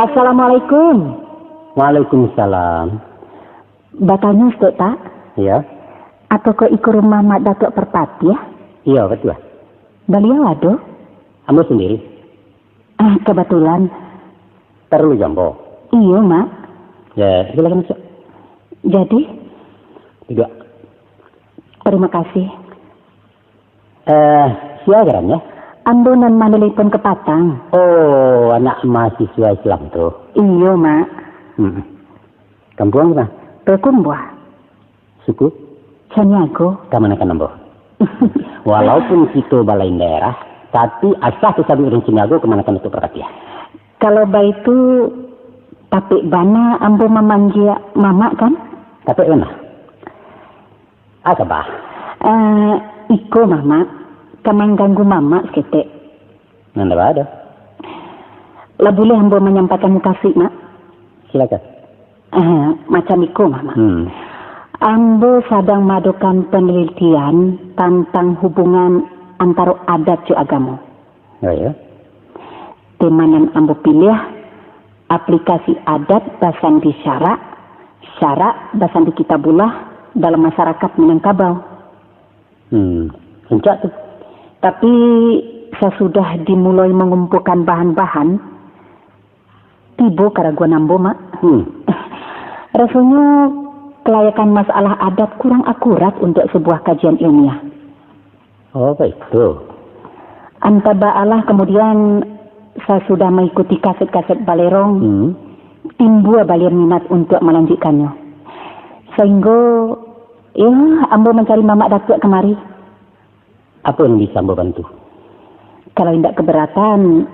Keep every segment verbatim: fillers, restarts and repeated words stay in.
Assalamualaikum. Waalaikumsalam. Batanyo saketek, Mak. Iyo. Apokoh iko rumah Mak Datuak Parpatiah? Iyo, batua. Baliau ado? Ambo sandiri. Ah, kabatulan. Paralu jo ambo? Iyo, Mak. Yo, silakan masuak. Jadi? Duduak. Tarimo kasih. Eh, sia garannyo? Ambo nan manelepon kapatang. Oh, anak mahasiswa Islam tu. Iyo, Mak. Hmm. Kampuang di ma? Payakumbuah. Suku? Caniago. Kamanakan ambo. Walaupun kito balain daerah, tapi asa tasabuik urang Caniago kamanakan Datuak Parpatiah. Kalau baitu, tapek bana ambo mamanggil Mamak, kan? Tapek bana. Asa bah? Eh, iko, Mamak, ka mangganggu Mamak saketek. Nan ado? Lah buliah ambo manyampaikan mukasuik, Mak? Silakan. Eh, macam iko, Mamak. Hmm. Ambo sadang maadokan panalitian tantang hubungan antaro adat jo agamo. Oh, iyo? Tema nan ambo piliah, aplikasi adat basandi syarak, syarak basandi Kitabullah dalam masyarakat Minangkabau. Hmm, rancak tu. Tapi, sasudah dimuloi mangumpuakan bahan-bahan, tibo karaguan ambo, Mak. Hmm. Rasonyo, kalayakan masalah adat kurang akurat untuak sabuah kajian ilmiah. Oh, baitu. Antah baalah kamudian, sasudah maikuti kaset-kaset Balerong, Hmm. timbua balian minat untuak malanjuikkannyo. Sainggo, yo, ambo mancari Mamak Datuak kamari. Apo nan bisa ambo bantu? Kalau indak kabaratan,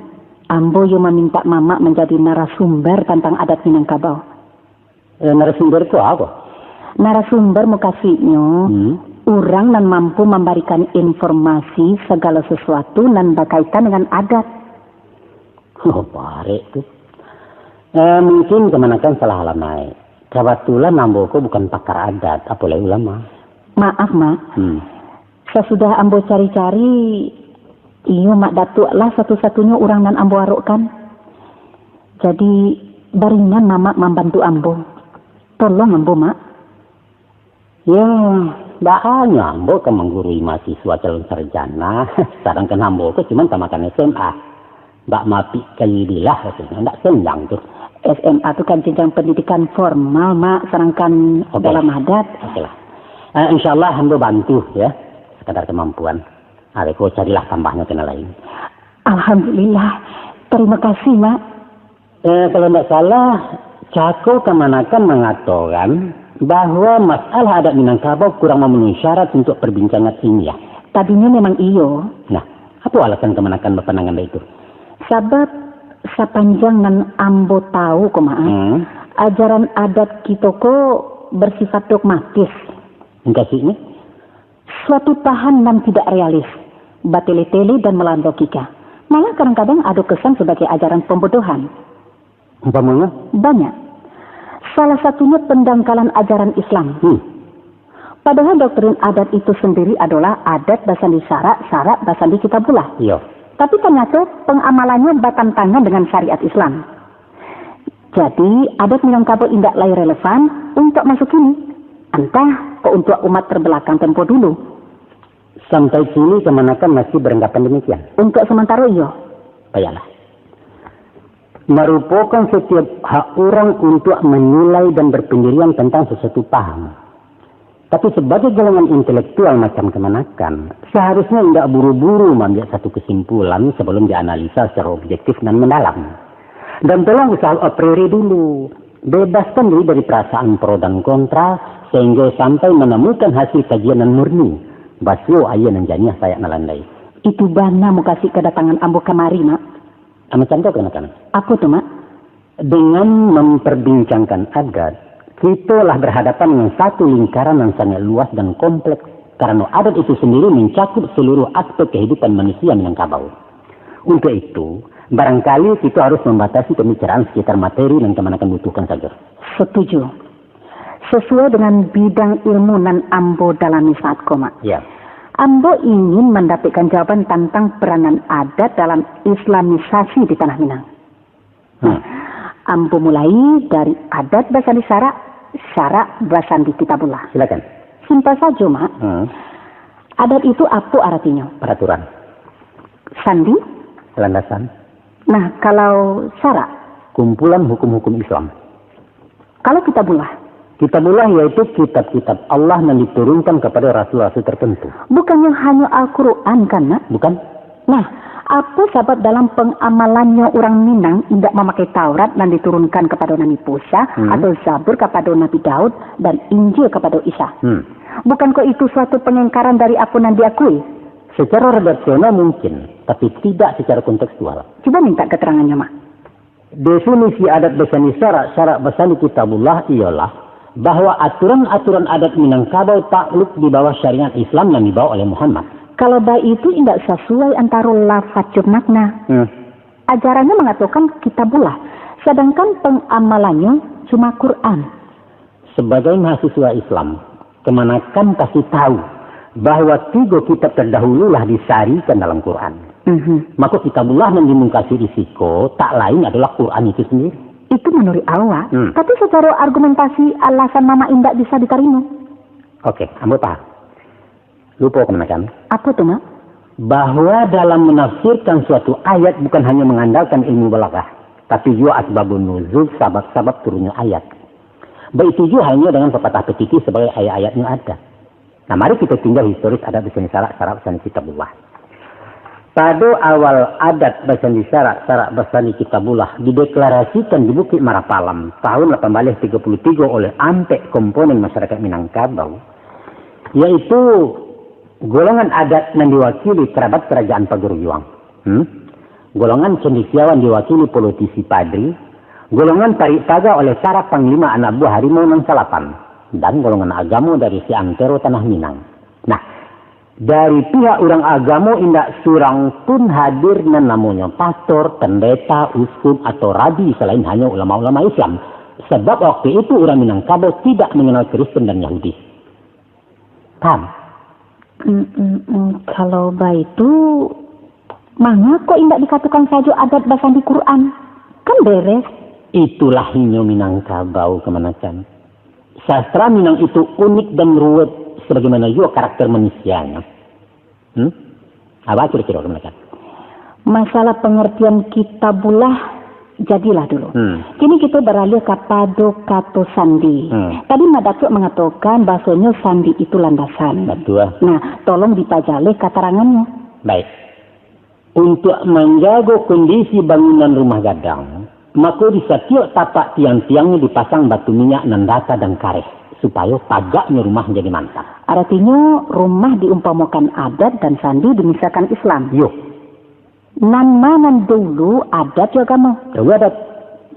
ambo yo mamintak Mamak manjadi narasumber tantang adat Minangkabau. Eh, narasumber tu apo? Narasumber mukasuiknyo, Hmm. urang nan mampu mambarikan informasi sagalo sasuatu nan bakaitan dengan adat. Oh, barek tu. Eh, mungkin kamanakan salah alamaik. Kabatulan ambo ko bukan pakar adat, apo lai ulama. Maaf, Mak. Hmm. Sasudah ambo cari-cari, iyo Mak Datuak lah satu-satunyo urang nan ambo arokkan. Jadi, baringan Mamak mambantu ambo. Tolong ambo, Mak. Yo, baanyo ambo ka manggurui mahasiswa calon sarjana, sadangkan ambo ko cuman tamakan S M A. Bak mapik kayu bilah, katonyo, ndak senjang tu. S M A tu kan jenjang pendidikan formal, Mak, sadangkan Oke. dalam adat. Oke lah. Eh, insyaallah ambo bantu, yo, sakadar kamampuan. Abih ko carilah tambahnyo ka nan lain. Alhamdulillah. Tarimo kasih, Mak. Eh, kalau ndak salah, cako kamanakan mangatokan bahwa masalah adat Minangkabau kurang mamenuhi syarat untuak parbincangan ilmiah. Tadinyo memang iyo. Nah, apo alasan kamanakan bapandangan baitu? Sabab, sapanjang nan ambo tahu ko, Mak, Hmm. ajaran adat kito ko bersifat dogmatis. Mukasuiknyo? Suatu paham nan tidak realis, batele-tele dan melawan logika. Malah kadang-kadang ado kesan sebagai ajaran pembodohan. Umpamonyo? Banyak. Salah satunya pendangkalan ajaran Islam. Hmm. Padahal doktrin adat itu sendiri adalah adat basandi syarak, syarak basandi kitabullah. Iyo. Tapi ternyata pengamalannyo batantangan dengan syariat Islam. Jadi, adat Minangkabau indak lai relevan untuak masa kini, antah kok untuak umat terbelakang tempo dulu. Sampai kini kamanakan masih beranggapan demikian? Untuak samantaro iyo. Baiklah. Marupokan setiap hak urang untuak menilai dan berpendirian tentang sesuatu paham. Tapi sebagai golongan intelektual macam kamanakan, seharusnya indak buru-buru maambiak satu kesimpulan sebelum dianalisa secara objektif dan mendalam. Dan tolong usaha a priori dulu. Bebaskan diri dari perasaan pro dan kontra, sehingga sampai menemukan hasil kajian nan murni. Basuo aia nan janiah sayak nan landai. Itu bana mukasuik kadatangan ambo kamari, Mak. Ah, macam tu kamanakan. Apo tu, Mak? Dengan memperbincangkan adat, kito lah berhadapan dengan satu lingkaran yang sangat luas dan kompleks, karena adat itu sendiri mencakup seluruh aspek kehidupan manusia Minangkabau. Untuk itu, barangkali kita harus membatasi pembicaraan sekitar materi nan kamanakan butuhkan saja. Setuju. Sesuai dengan bidang ilmu nan ambo dalami saat ko, Mak. Ya. Ambo ingin mandapatkan jawaban tantang peranan adat dalam islamisasi di Tanah Minang. Hmm. Ambo mulai dari adat basandi syarak, syarak basandi kitabullah. Silakan. Simpel sajo, Mak. Hmm. Adat itu apo aratinyo? Peraturan. Sandi? Landasan. Nah, kalau syarak? Kumpulan hukum-hukum Islam. Kalau kitabullah? Kitabullah yaitu kitab-kitab Allah nan diturunkan kepada rasul-rasul tertentu. Bukannyo hanyo Al-Quran kan, Mak? Bukan. Nah, apo sabab dalam pangamalannyo urang Minang indak mamakai Taurat nan diturunkan kapado Nabi Musa, hmm, atau Zabur kapado Nabi Daud, dan Injil kapado Isa? Hmm. Bukankah itu suatu pangingkaran dari apo nan diakui? Secara redaksional mungkin, tapi tidak secara kontekstual. Cubo mintak katarangannyo, Mak. Definisi adat basandi syarak, syarak basandi kitabullah ialah bahwa aturan-aturan adat Minangkabau takluk di bawah syariat Islam nan dibawa oleh Muhammad. Kalau baitu, indak sasuai antaro lafaz jo makna. Hmm. Ajarannyo mangatokan kitabullah, sadangkan pangamalannyo cuma Quran. Sebagai mahasiswa Islam, kamanakan pasti tahu bahwa tigo kitab tardahulu lah disarikan dalam Quran. Mhm. Mako, kitabullah nan dimungkasi di siko tak lain adolah Quran itu sendiri. Itu manuruik awak. Hmm. Tapi sacaro argumentasi, alasan Mamak indak bisa ditarimo. Oke, ambo paham. Lupo kamanakan? Apo tu, Mak? Bahwa dalam menafsirkan suatu ayat bukan hanya mengandalkan ilmu balaghah, tapi juga asbabun nuzul, sabab-sabab turunnya ayat. Baitu juga halnya dengan pepatah petitis sebagai ayat-ayatnya ada. Nah, mari kita tinjau historis adat basandi syarak, syarak basandi kitabullah. Pada awal adat basandi syarak, syarak basandi kitabullah dideklarasikan di Bukit Marapalam tahun lapan baleh tigo puluh tigo oleh ampek komponen masyarakat Minangkabau, yaitu golongan adat nan diwakili kerabat Kerajaan Pagaruyuang. Hmm? Golongan cendekiawan diwakili politisi padri, golongan parik paga oleh para panglima anak buah harimau nan salapan, dan golongan agamo dari seantero tanah Minang. Nah, dari pihak urang agamo indak surang pun hadir nan namonyo pastor, pendeta, uskup, atau rabi salain hanyo ulama-ulama Islam. Sabab waktu itu urang Minangkabau tidak mengenal Kristen dan Yahudi. Paham? Mm, mm, mm. Kalau baitu, mangako indak dikatokan sajo adat basandi Quran? Kan beres. Itulah inyo Minangkabau kamanakan. Sastra Minang itu unik dan ruwet, sabagaimana juo karakter manusianyo. Hmm? Apo kiro-kiro kamanakan? Masalah pangartian kitabullah, jadilah dulu. Hmm. Kini kito baralih kapado kato sandi. Hmm. Tadi Mak Datuak mangatokan bahasonyo sandi itu landasan. Batua. Nah, tolong dipajaleh katarangannyo. Baik. Untuak manjago kondisi bangunan rumah gadang, mako di satiok tapak tiang-tiangnyo dipasang batu minyak nan data dan kareh, supayo tagaknyo rumah manjadi mantap. Aratinyo, rumah diumpamokan adat dan sandi dimisalkan Islam. Yo. Nan ma nan dulu, adat jo agamo? Dahulu adat.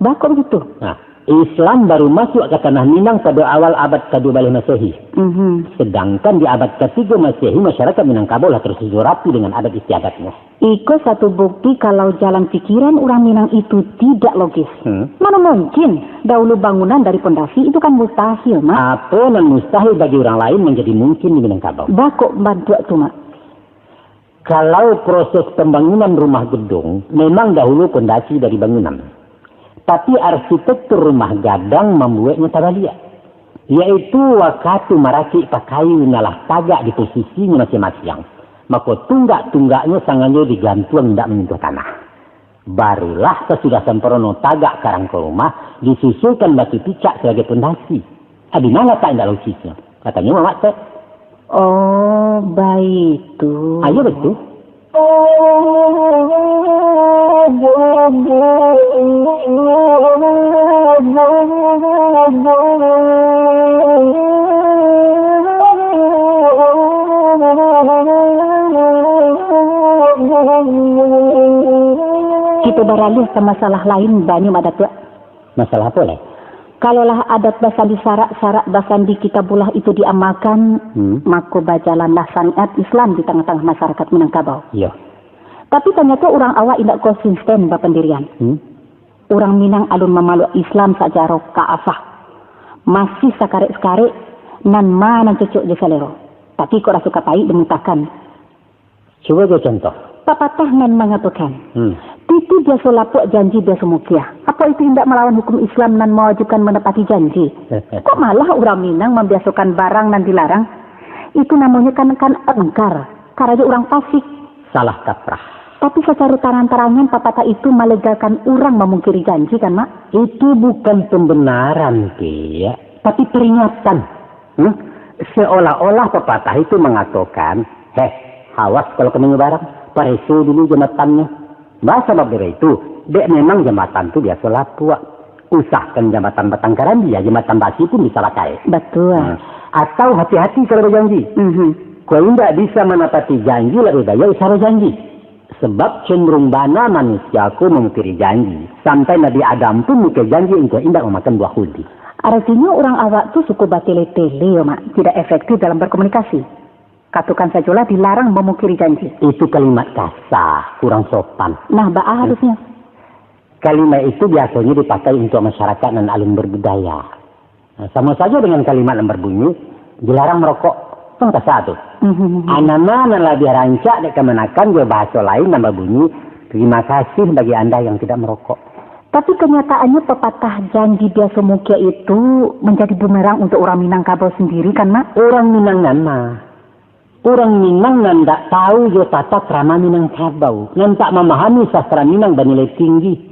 Baa kok bagitu? Nah, Islam baru masuak ka tanah Minang pado awal abad kaduo baleh Masehi. Mhm. Sadangkan di abad katigo Masehi, masyarakat Minangkabau lah tarsusun rapi dengan adat istiadatnyo. Iko satu bukti kalau jalan pikiran urang Minang itu tidak logis. Hmm. Mano mungkin dahulu bangunan dari pondasi, itu kan mustahil, Mak. Apo nan mustahil bagi urang lain manjadi mungkin di Minangkabau? Baa kok bantuak tu, Mak? Kalau proses pambangunan rumah gedung, memang dahulu pondasi dari bangunan. Tapi arsitektur rumah gadang mambueknyo tabaliak, yaitu wakatu maracik pakayu nan lah tagak di posisinyo masiang-masiang, mako tunggak-tunggaknyo sangajo digantuang indak manyentuh tanah. Barulah sasudah samparono tagak karangko rumah, disusulkan batu picak sabagai pondasi. Di ma latak indak logisnyo? Katonyo mamak tu. Oh, baitu. Ayo, baitu. Kito baralih ka masalah lain, banyu, Mak Datuak. Masalah apo lai? Kalau lah adat basandi syarak, syarak basandi kitabullah itu diamalkan, hmm, mako bajalanlah syariat Islam di tangah-tangah masyarakat Minangkabau. Iyo. Tapi tanyato urang awak indak konsisten bapandirian. Hmm? Urang Minang alun mamaluak Islam sacaro ka'afah. Masih sakarek-sakarek, nan ma nan cocok jo salero. Tapi kok raso ka paik dimutakan. Cubo jo contoh. Papatah nan mangatokan, Hmm. titi biaso lapuak, janji biaso mukiah. Apo itu indak malawan hukum Islam nan mawajibkan manapati janji? Kok malah urang Minang mambiasokan barang nan dilarang? Itu namonyo kan, kan angkar, karajo urang pasik. Salah kaprah. Tapi sacaro tarang-tarangan papatah itu malegakan urang mamungkiri janji kan, Mak? Itu bukan pembenaran, Piak, tapi peringatan. Hmm? Seolah-olah papatah itu mangatokan, "Heh, awas kalau ka manyo barang, pareso dulu jambatannyo." Bah, sabab dari itu, dek memang jambatan tu biaso lapuak. Usahkan jambatan batang karambia, jambatan basi pun bisa pakai. Batua. Hmm. Atau hati-hati kalau bajanji. Mhm. Kok indak bisa manapati janji, labiah baiak usah bajanji. Sebab cenderung bana manusia ko mamungkiri janji. Sampai Nabi Adam pun mukiah janji untuak indak mamakan buah khuldi. Aratinyo urang awak tu suko batele-tele yo, Mak, tidak efektif dalam berkomunikasi. Katokan sajolah dilarang mamungkiri janji. Itu kalimat kasa, kurang sopan. Nah, baa harusnyo? Kalimat itu biasonyo dipakai untuak masyarakat nan alun berbudaya. Nah, samo sajo dengan kalimat nan berbunyi, "Dilarang merokok." Kan kasa tu. Mhm. Anama nan labiah rancak dek kamanakan jo bahaso lain nan babunyi, "Terima kasih bagi Anda yang tidak merokok." Tapi kanyataannyo papatah janji biaso mukiah itu manjadi bumerang untuak urang Minangkabau sandiri kan, Mak? Urang Minang nan ma? Urang Minang nan ndak tahu jo tata krama Minangkabau, nan tak mamahami sastra Minang banilai tinggi.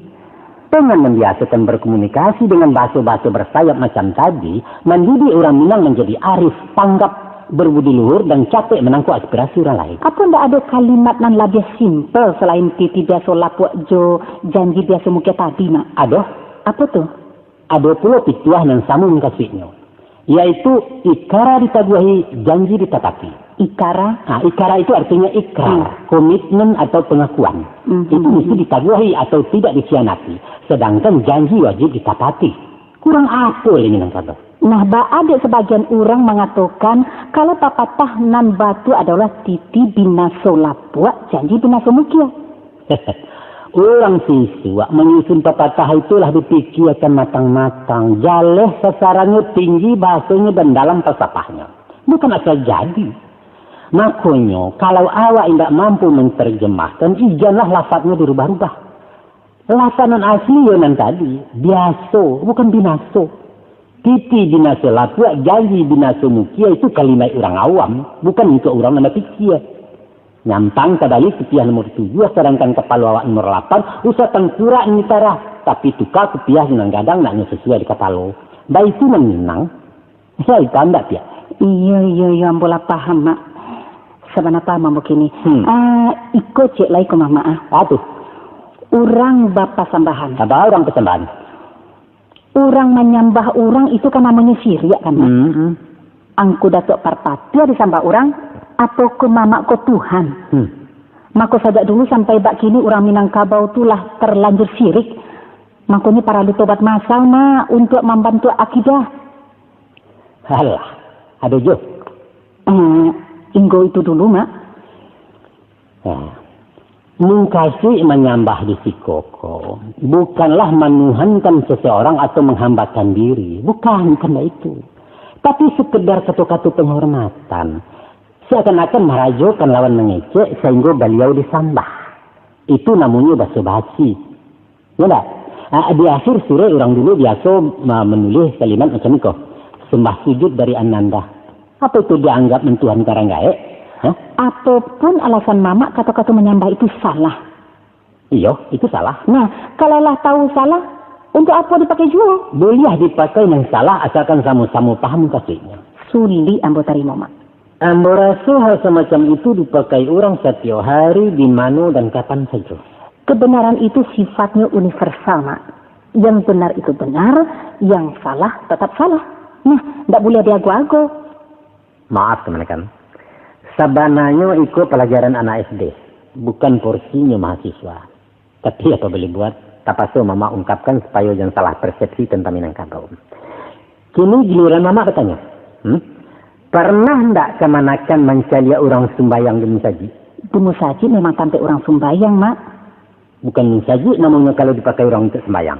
Dengan mambiasokan berkomunikasi dengan bahaso-bahaso bersayap macam tadi, mandidik urang Minang manjadi arif, tanggap, berbudi luhur, dan capek manangkok aspirasi urang lain. Apo ndak ado kalimat nan labiah simpel salain titi biaso lapuak jo janji biaso mukiah tadi, Mak? Ado. Apo tu? Ado pulo pituah nan samo mukasuiknyo, yaitu ikara ditaguahi, janji ditapati. Ikara? Ha, ikara itu artinya ikrar, Hmm. komitmen atau pengakuan. Mhm. Itu mesti ditaguahi atau tidak dikhianati, sedangkan janji wajib ditapati. Kurang apo lai Minangkabau? Nah, baa dek sabagian urang mangatokan, kalau papatah nan batua adolah titi binaso lapuak, janji binaso mukiah. Urang sisuak manyusun papatah itu lah dipikiakan matang-matang, jaleh sasarannyo, tinggi bahasonyo, dan dalam falsafahnyo. Bukan asal jadi. Makonyo, kalau awak indak mampu mantarjemahkan, ijanlah lafadnyo dirubah-rubah. Lafad nan asli yo nan tadi, biaso, bukan binaso. Titi binaso lapuak, janji binaso mukiah, itu kalimat urang awam, bukan untuak urang nan bapikia. Nyampang ka bali kupiah nomor tujuah, sadangkan kapalo awak nomor lapan, usah tangkurak nan ditarah, tapi tuka kupiah jo nan gadang, naknyo sasuai di kapalo. Baitu nan Minang. Sai pandak, Piak? Iyo, iyo, iyo, ambo lah paham, Mak. Sabana paham ambo kini. Hmm. Ah, iko ciek lai ko, Mamak, ah. Apo tu? Urang bapasambahan. Apo urang pasambahan? Urang manyambah urang itu kan namonyo siriak, kan, Mak? Hmm, hmm. Angku Datuak Parpatiah disambah urang, atau ko Mamak ko Tuhan? Hmm. Mako sajak dulu sampai bak kini urang Minangkabau tu lah tarlanjur sirik. Makonyo paralu tobat masal, Mak, untuak mambantuak akidah. Alah, ado jo. Eh, inggo itu dulu, Mak. Nah, mukasuik manyambah di siko ko, bukanlah manuhankan seseorang atau menghambakan diri. Bukan, bukan baitu. Tapi sekedar kato-kato penghormatan. Seakan-akan marajokan lawan mangecek sahinggo baliau disambah. Itu namonyo baso-basi. Yo ndak? Ah, di akhir surek urang dulu biaso ma-, manulih kalimat macam iko, "Sembah sujud dari Ananda." Apo itu dianggap mantuhankan urang gaek? Hah? Apopun alasan Mamak, kato-kato manyambah itu salah. Iyo, itu salah. Nah, kalau lah tahu salah, untuk apo dipakai juo? Buliah dipakai nan salah, asalkan samo-samo paham mukasuiknyo. Sulik ambo tarimo, Mak. Ambo raso hal samacam itu dipakai urang satiok hari, di mano dan kapan sajo. Kebenaran itu sifatnyo universal, Mak. Yang benar itu benar, yang salah tetap salah. Nah, ndak buliah diago-ago. Maaf, kamanakan. Sabananyo iko palajaran anak S D, bukan porsinyo mahasiswa. Tapi apo boleh buat, tapaso Mamak ungkapkan supayo jan salah persepsi tantang Minangkabau. Kini giliran Mamak batanyo. Hmm? Parnah ndak kamanakan mancaliak urang sumbayang di musajik? Di musajik memang tampek urang sumbayang, Mak. Bukan musajik namonyo kalau dipakai urang untuak sumbayang.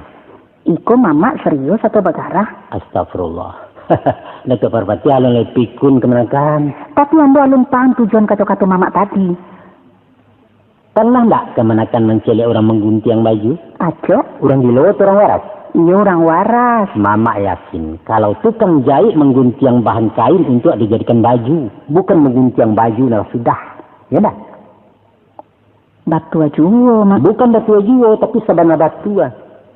Iko mamak serius atau bagarah? Astagfirullah. Datuak Parpatiah alun lai pikun kamanakan. Tapi ambo alun paham tujuan kato-kato mamak tadi. Pernah ndak kamanakan mancaliak urang mangguntiang baju? Acok. Urang gilo atau urang waras? Iyo, urang waras. Mamak yakin, kalau tukang jaik mangguntiang bahan kain untuak dijadikan baju, bukan mangguntiang baju nan sudah. Iyo ndak? Batua juo, Mak. Bukan batua juo, tapi sabana batua.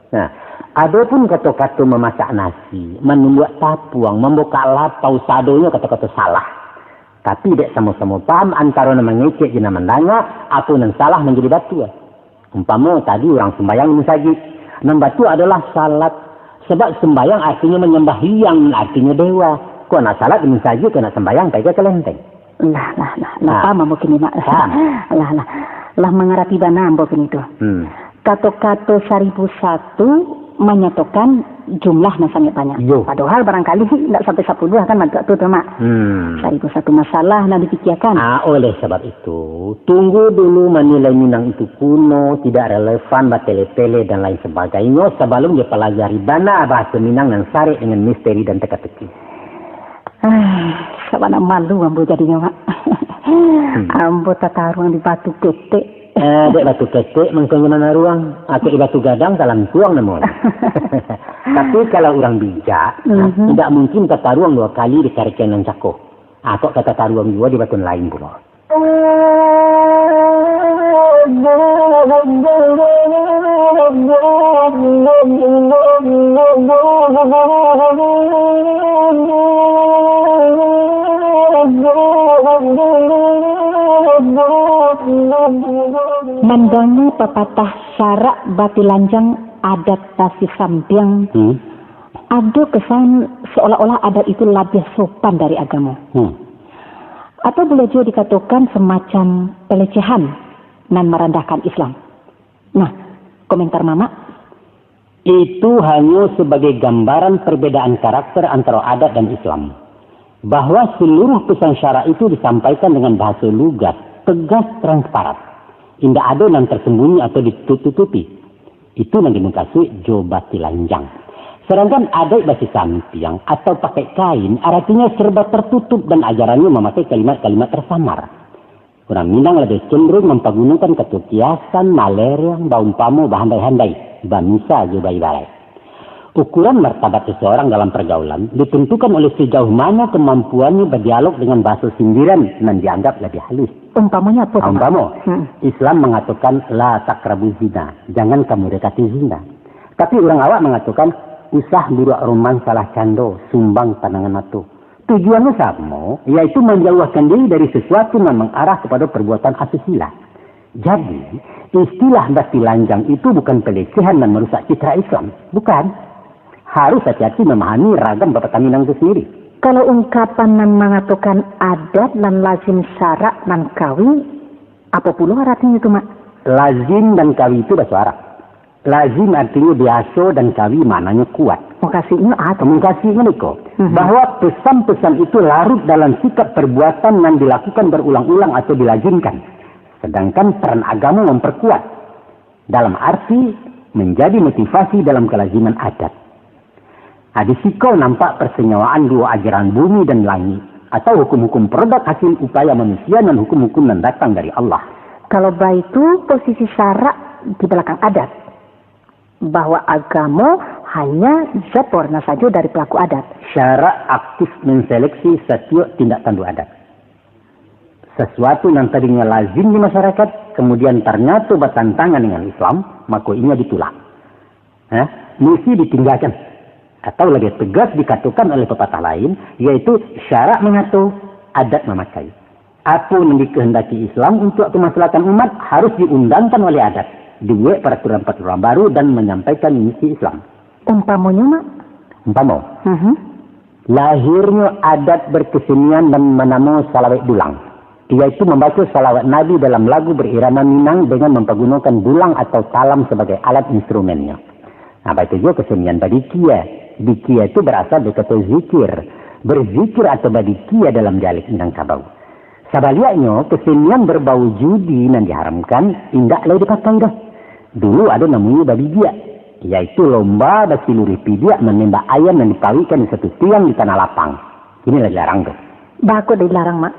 Nah, adopun kato-kato mamasak nasi, manumbuak tapuang, mambukak lapau, sadonyo kato-kato salah. Tapi dek samo-samo paham antaro nan mangecek jo nan mandanga, apo nan salah manjadi batua. Umpamo tadi urang sumbayang di musajik, nan batua adolah salat. Sabab sumbayang artinyo manyambahyang, artinyo dewa. Kok nak salat di musajik, kok nak sumbayang pai ka kalenteng. Lah, lah, lah, lah. Nah. Paham ambo kini, Mak. Paham. Lah, lah. Lah mangarati bana ambo kini tu. Hmm. Kato-kato saribu satu manyatokan jumlah nan sangaik banyak. Iyo. Padohal barangkali ndak sampai sapuluah kan bantuak tu, tu, Mak. Hmm. Saribu satu masalah nan dipikiakan. Ah, oleh sabab itu, tunggu dulu manilai Minang itu kuno, tidak relevan, batele-tele, dan lain sebagainyo, sabalum dipalajari bana bahaso Minang nan sarek dengan misteri dan teka-teki. Ah, sabana malu ambo jadinyo, Mak. Hmm. Ambo tataruang di batu ketek. Eh, dek batu ketek, mangkonyo manaruang. Atau di batu gadang, talantuang namo. Tapi kalau urang bijak, nah, Mhm. indak mungkin tataruang duo kali di karikian nan cako. Ah, kok ka tataruang juo di batu nan lain pulo. Mandanga papatah syarak batilanjang adat basisampiang, Hmm. ado kesan seolah-olah adat itu labiah sopan dari agamo. Hmm. Atau buliah juo dikatokan semacam pelecehan nan marandahkan Islam. Nah, komentar Mamak? Itu hanyo sabagai gambaran parbedaan karakter antaro adat dan Islam. Bahwa saluruh pesan syarak itu disampaikan dengan bahaso lugas, tegas, transparan. Indak ado nan tersembunyi atau ditutup-tutupi. Itu nan dimukasuik jo batilanjang. Sadangkan adaik basisampiang atau pakai kain, aratinyo serba tertutup dan ajarannyo mamakai kalimat-kalimat tersamar. Urang Minang labiah cenderung mampagunokan kato kiasan, malereang, baumpamo, bahandai-handai, bamisa jo baibarat. Ukuran martabat seseorang dalam pergaulan ditentukan oleh sejauh mano kemampuannya berdialog dengan bahasa sindiran nan dianggap lebih halus. Umpamonyo apa, Pak? Umpamo, Hmm. Islam mengatakan, "La taqrabu zina," jangan kamu dekati zina. Tapi urang awak mengatakan, "Usah buruak roman salah cando, sumbang pandangan mato." Tujuannyo samo, yaitu manjauahkan diri dari sesuatu nan mangarah kepada perbuatan asusila. Jadi, istilah batilanjang itu bukan pelecehan nan marusak citra Islam. Bukan. Harus hati-hati memahami ragam papatah Minang itu sendiri. Kalau ungkapan nan mangatokan adat nan lazim syarak nan kawi, apo pulo aratinyo tu, Mak? Lazim dan kawi itu baso Arab. Lazim artinyo biaso dan kawi maknanyo kuat. Mukasuiknyo apo? Mukasuiknyo iko, Mhm. bahwa pesan-pesan itu larut dalam sikap perbuatan nan dilakukan berulang-ulang atau dilazimkan. Sedangkan peran agamo memperkuat. Dalam arti menjadi motivasi dalam kelaziman adat. Nah, di siko nampak persenyawaan duo ajaran bumi dan langik, atau hukum-hukum produk hasil upaya manusia nan hukum-hukum nan datang dari Allah. Kalau baitu, posisi syarak di balakang adat, bahwa agamo hanya zat warna sajo dari pelaku adat. Syarak aktif menseleksi satiok tindak tanduk adat. Sesuatu nan tadinyo lazim di masyarakat, kemudian tarnyato batantangan dengan Islam, mako inyo ditulak. Ha? Musti ditinggakan. Atau labiah tegas dikatokan oleh papatah lain, yaitu syarak mangato, adat mamakai. Apo nan dikehendaki Islam untuak kemaslahatan umat harus diundangkan oleh adat, dibuek paraturan-paraturan baru dan manyampaikan misi Islam. Umpamonyo, Mak? Umpamo, Mhm. lahirnyo adat berkesenian nan banamo salawek dulang, yaitu mambaco salawat Nabi dalam lagu berirama Minang dengan mampagunokan dulang atau talam sabagai alat instrumennyo. Nah, baitu juo kesenian badikia. Dikia itu berasal dari kato zikir. Berzikir atau badikia dalam dialek Minangkabau. Kabaliaknyo, kesenian berbau judi nan diharamkan indak lai dipakai doh. Dulu ado namonyo babidiak, yaitu lomba basiluruih pidiak manembak ayam nan dipauikkan di satu tiang di tanah lapang. Kini lah dilarang tu. Baa kok dilarang, Mak?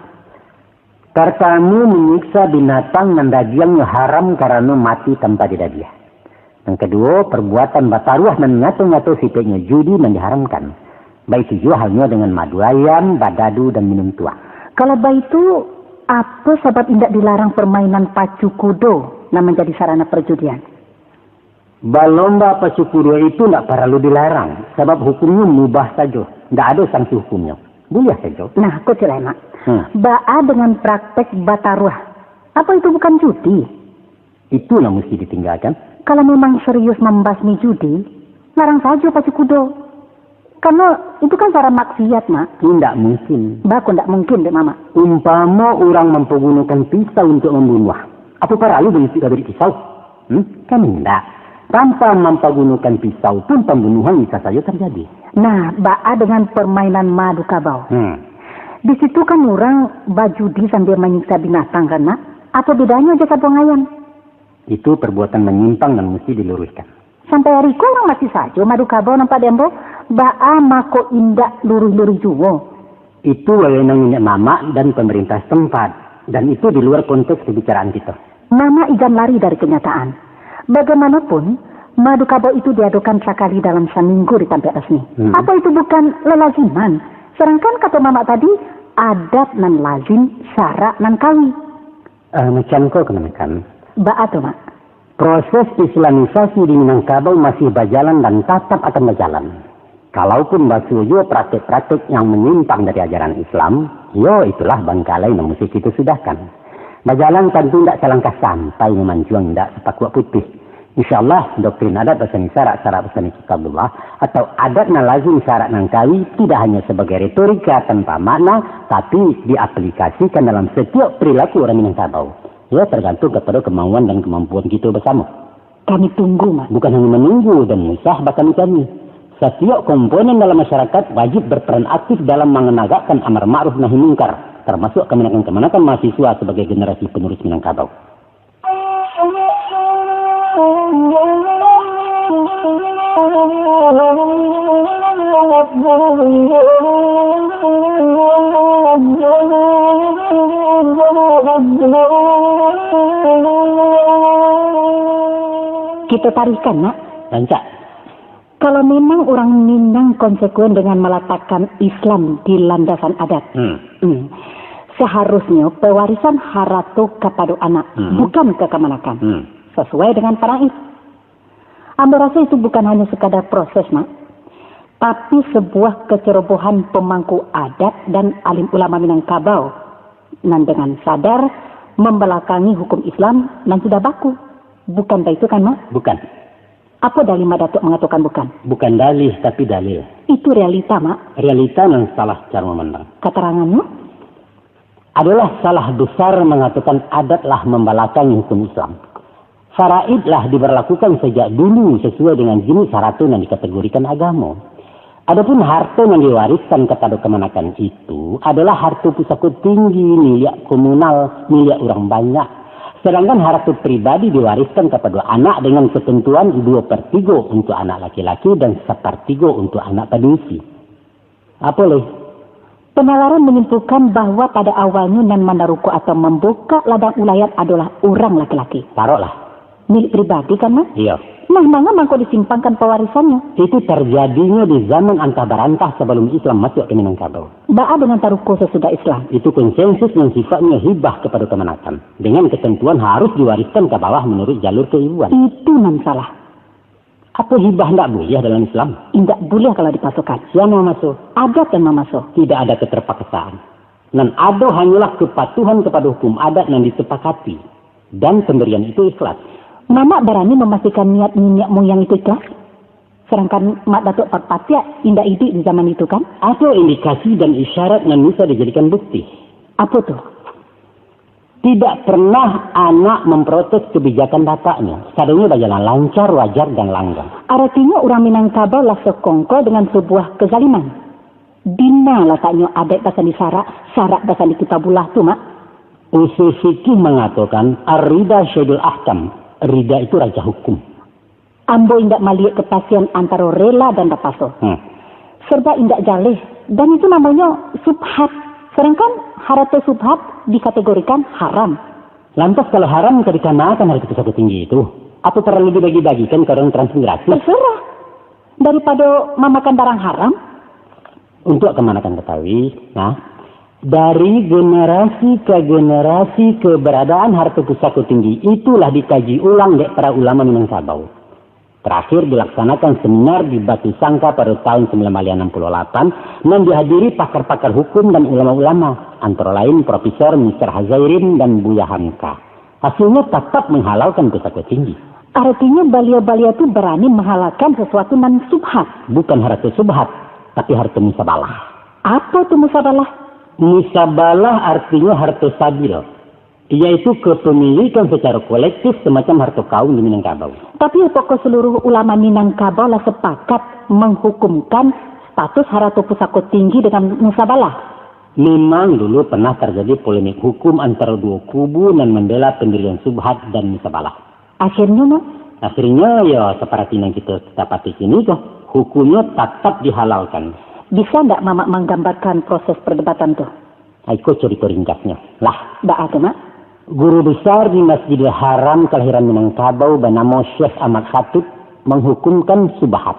Partamo, manyiksa binatang nan dagiangnyo haram karano mati tanpa didabiah. Nan kaduo, perbuatan bataruah nan nyato-nyato sipaiknyo judi nan diharamkan. Baitu juo halnyo dengan madu ayam, badadu, dan minum tuak. Kalau baitu, apo sabab indak dilarang permainan pacu kudo nan manjadi sarana perjudian? Balomba pacu kudo itu ndak paralu dilarang, sabab hukumnyo mubah sajo, ndak ado sanksi hukumnyo. Buliah sajo. Nah, kok ciek lai, Mak. Hmm. Baa dengan praktek bataruah? Apo itu bukan judi? Itu nan musti ditinggakan. Kalau memang serius mambasmi judi, larang sajo pacu kudo. Karano itu kan sara maksiat, Mak. Indak mungkin. Baa kok ndak mungkin, dek Mamak? Umpamo urang mampagunokan pisau untuak mambunuah, apo paralu balucuik-balucuik pisau? Hmm? Kan indak. Tanpa mampagunokan pisau pun pambunuhan bisa sajo tarjadi. Nah, baa dengan permainan madu kabau? Hmm. Di situ kan urang bajudi sambia manyiksa binatang, kan, Mak? Apo bedanyo jo sabuang ayam? Itu perbuatan manyimpang nan musti diluruihkan. Sampai ari ko urang masih sajo madu kabau nampak di ambo, baa mako indak luruih-luruih juo? Itu wewenang niniak mamak dan pamarintah setempat, dan itu di luar konteks pembicaraan kito. Mamak igan lari dari kenyataan. Bagaimanapun, madu kabau itu diadokan sakali dalam saminggu di tampek rasmi. Hmm. Apo itu bukan lalaziman? Sadangkan kato mamak tadi, adat nan lazim, syarak nan kawi. Eh, macam ko kamanakan. Baa tu, Mak? Proses islamisasi di Minangkabau masih bajalan dan tatap akan bajalan. Kalaupun basuo juo praktek-praktek yang manyimpang dari ajaran Islam, yo, itulah bangkalai nan musti kito sudahkan. Bajalan tantu indak salangkah sampai, mamancuang indak sapakuak putih. Insya Allah, doktrin adat basani syarak, syarak basani kitabullah, atau adat nan lazim, syarak nan kawi, tidak hanya sabagai retorika tanpa makna, tapi diaplikasikan dalam satiok perilaku urang Minangkabau. Yo, targantung kapado kamauan dan kamampuan kito basamo. Kami tunggu, Mak. Bukan hanya manunggu dan usah bakami-kami. Satiok komponen dalam masyarakat wajib berperan aktif dalam mananagakkan amar ma'ruf nahi mungkar, tarmasuak kamanakan-kamanakan mahasiswa sabagai generasi penerus Minangkabau. Kito tarikan, Mak. Rancak. Kalau memang urang Minang konsekuen dengan malatakkan Islam di landasan adat, Hmm. hmm, saharusnyo pewarisan harato kapado anak, Hmm. bukan ka kamanakan, Hmm. sasuai dengan faraid. Ambo raso itu bukan hanyo sekadar proses, Mak, tapi sebuah kecerobohan pemangku adat dan alim ulama Minangkabau nan dengan sadar mambalakangi hukum Islam nan sudah baku. Bukan baitu kan, Mak? Bukan. Apo dalih Mak Datuak mangatokan bukan? Bukan dalih, tapi dalil. Itu realita, Mak. Realita nan salah caro mamandang. Katarangannyo? Adalah salah besar mangatokan adat lah mambalakangi hukum Islam. Faraid lah dibarlakukan sajak dulu sasuai dengan jinis harato nan dikategorikan agamo. Adapun harto nan diwariskan kapado kamanakan itu adalah harto pusako tinggi, miliak komunal, miliak urang banyak. Sadangkan harato pribadi diwariskan kapado anak dengan ketentuan duo per tigo untuk anak laki-laki dan sapartigo untuk anak padusi. Apo lai? Penalaran menyimpulkan bahwa pada awalnyo nan manaruko atau mambukak ladang ulayan adolah urang laki-laki. Paroklah. Milik pribadi kan, Mak? Iyo. Nah, manga mangko disimpangkan pawarisannyo? Itu tarjadinyo di zaman antah barantah sabalum Islam masuak ka Minangkabau. Baa dengan taruko sasudah Islam? Itu konsensus nan sifatnyo hibah kapado kamanakan, dengan ketentuan harus diwariskan ka bawah manuruik jalur keibuan. Itu nan salah. Apo hibah ndak buliah dalam Islam? Indak buliah kalau dipaksokan. Sia nan mamaso? Adat nan mamaso. Tidak ada keterpaksaan. Nan ado hanyolah kepatuhan kapado hukum adat nan disepakati, dan pambarian itu ikhlas. Mamak barani mamastikan niat niniak moyang itu ikhlas? Sadangkan Mak Datuak Parpatiah indak iduik di zaman itu, kan? Ado indikasi dan isyarat nan bisa dijadikan bukti. Apo tu? Tidak pernah anak memprotes kebijakan bapaknyo. Sadonyo bajalan lancar, wajar, dan langgam. Aratinyo urang Minangkabau lah sakongko dengan sabuah kezaliman. Dima lataknyo adaik basandi syarak, syarak basandi kitabullah tu, Mak? Usul fikih mangatokan, "Ar-rida syahidul ahkam." Rida itu raja hukum. Ambo indak maliek kapasian antaro rela dan tapaso. Hmm. Serba indak jaleh, dan itu namonyo subhat. Sedangkan harato subhat dikategorikan haram. Lantas, kalau haram, ka dikamakan harato pusako tinggi itu? Apo paralu dibagi-bagikan ka urang transmigrasi? Terserah. Daripado mamakan barang haram. Untuak kamanakan katahui, nah, dari generasi ka generasi, keberadaan harato pusako tinggi itu lah dikaji ulang dek para ulama Minangkabau. Terakhir dilaksanakan seminar di Batu Sangka pada tahun sembilan baleh anam puluh lapan, nan dihadiri pakar-pakar hukum dan ulama-ulama, antara lain Profesor Mister Hazairin dan Buya Hamka. Hasilnyo tatap menghalalkan pusako tinggi. Artinyo, baliau-baliau tu barani menghalalkan sesuatu nan subhat. Bukan harato subhat, tapi harato musabalah. Apo tu musabalah? Musabalah artinyo harato sabil, yaitu kepemilikan secara kolektif semacam harato kaum di Minangkabau. Tapi, apakah seluruh ulama Minangkabau lah sepakat menghukumkan status harato pusako tinggi dengan musabalah? Memang dulu pernah terjadi polemik hukum antara duo kubu nan membela pendirian subhat dan musabalah. Akhirnyo, Mak? Akhirnyo, yo, seperti yang kita dapati kini ko, hukumnyo tatap dihalalkan. Bisa ndak Mamak manggambarkan proses perdebatan tu? Iko carito ringkasnyo. Lah. Baa tu, Mak? Guru besar di Masjidil Haram kelahiran Minangkabau banamo Syekh Ahmad Khatib menghukumkan subhat.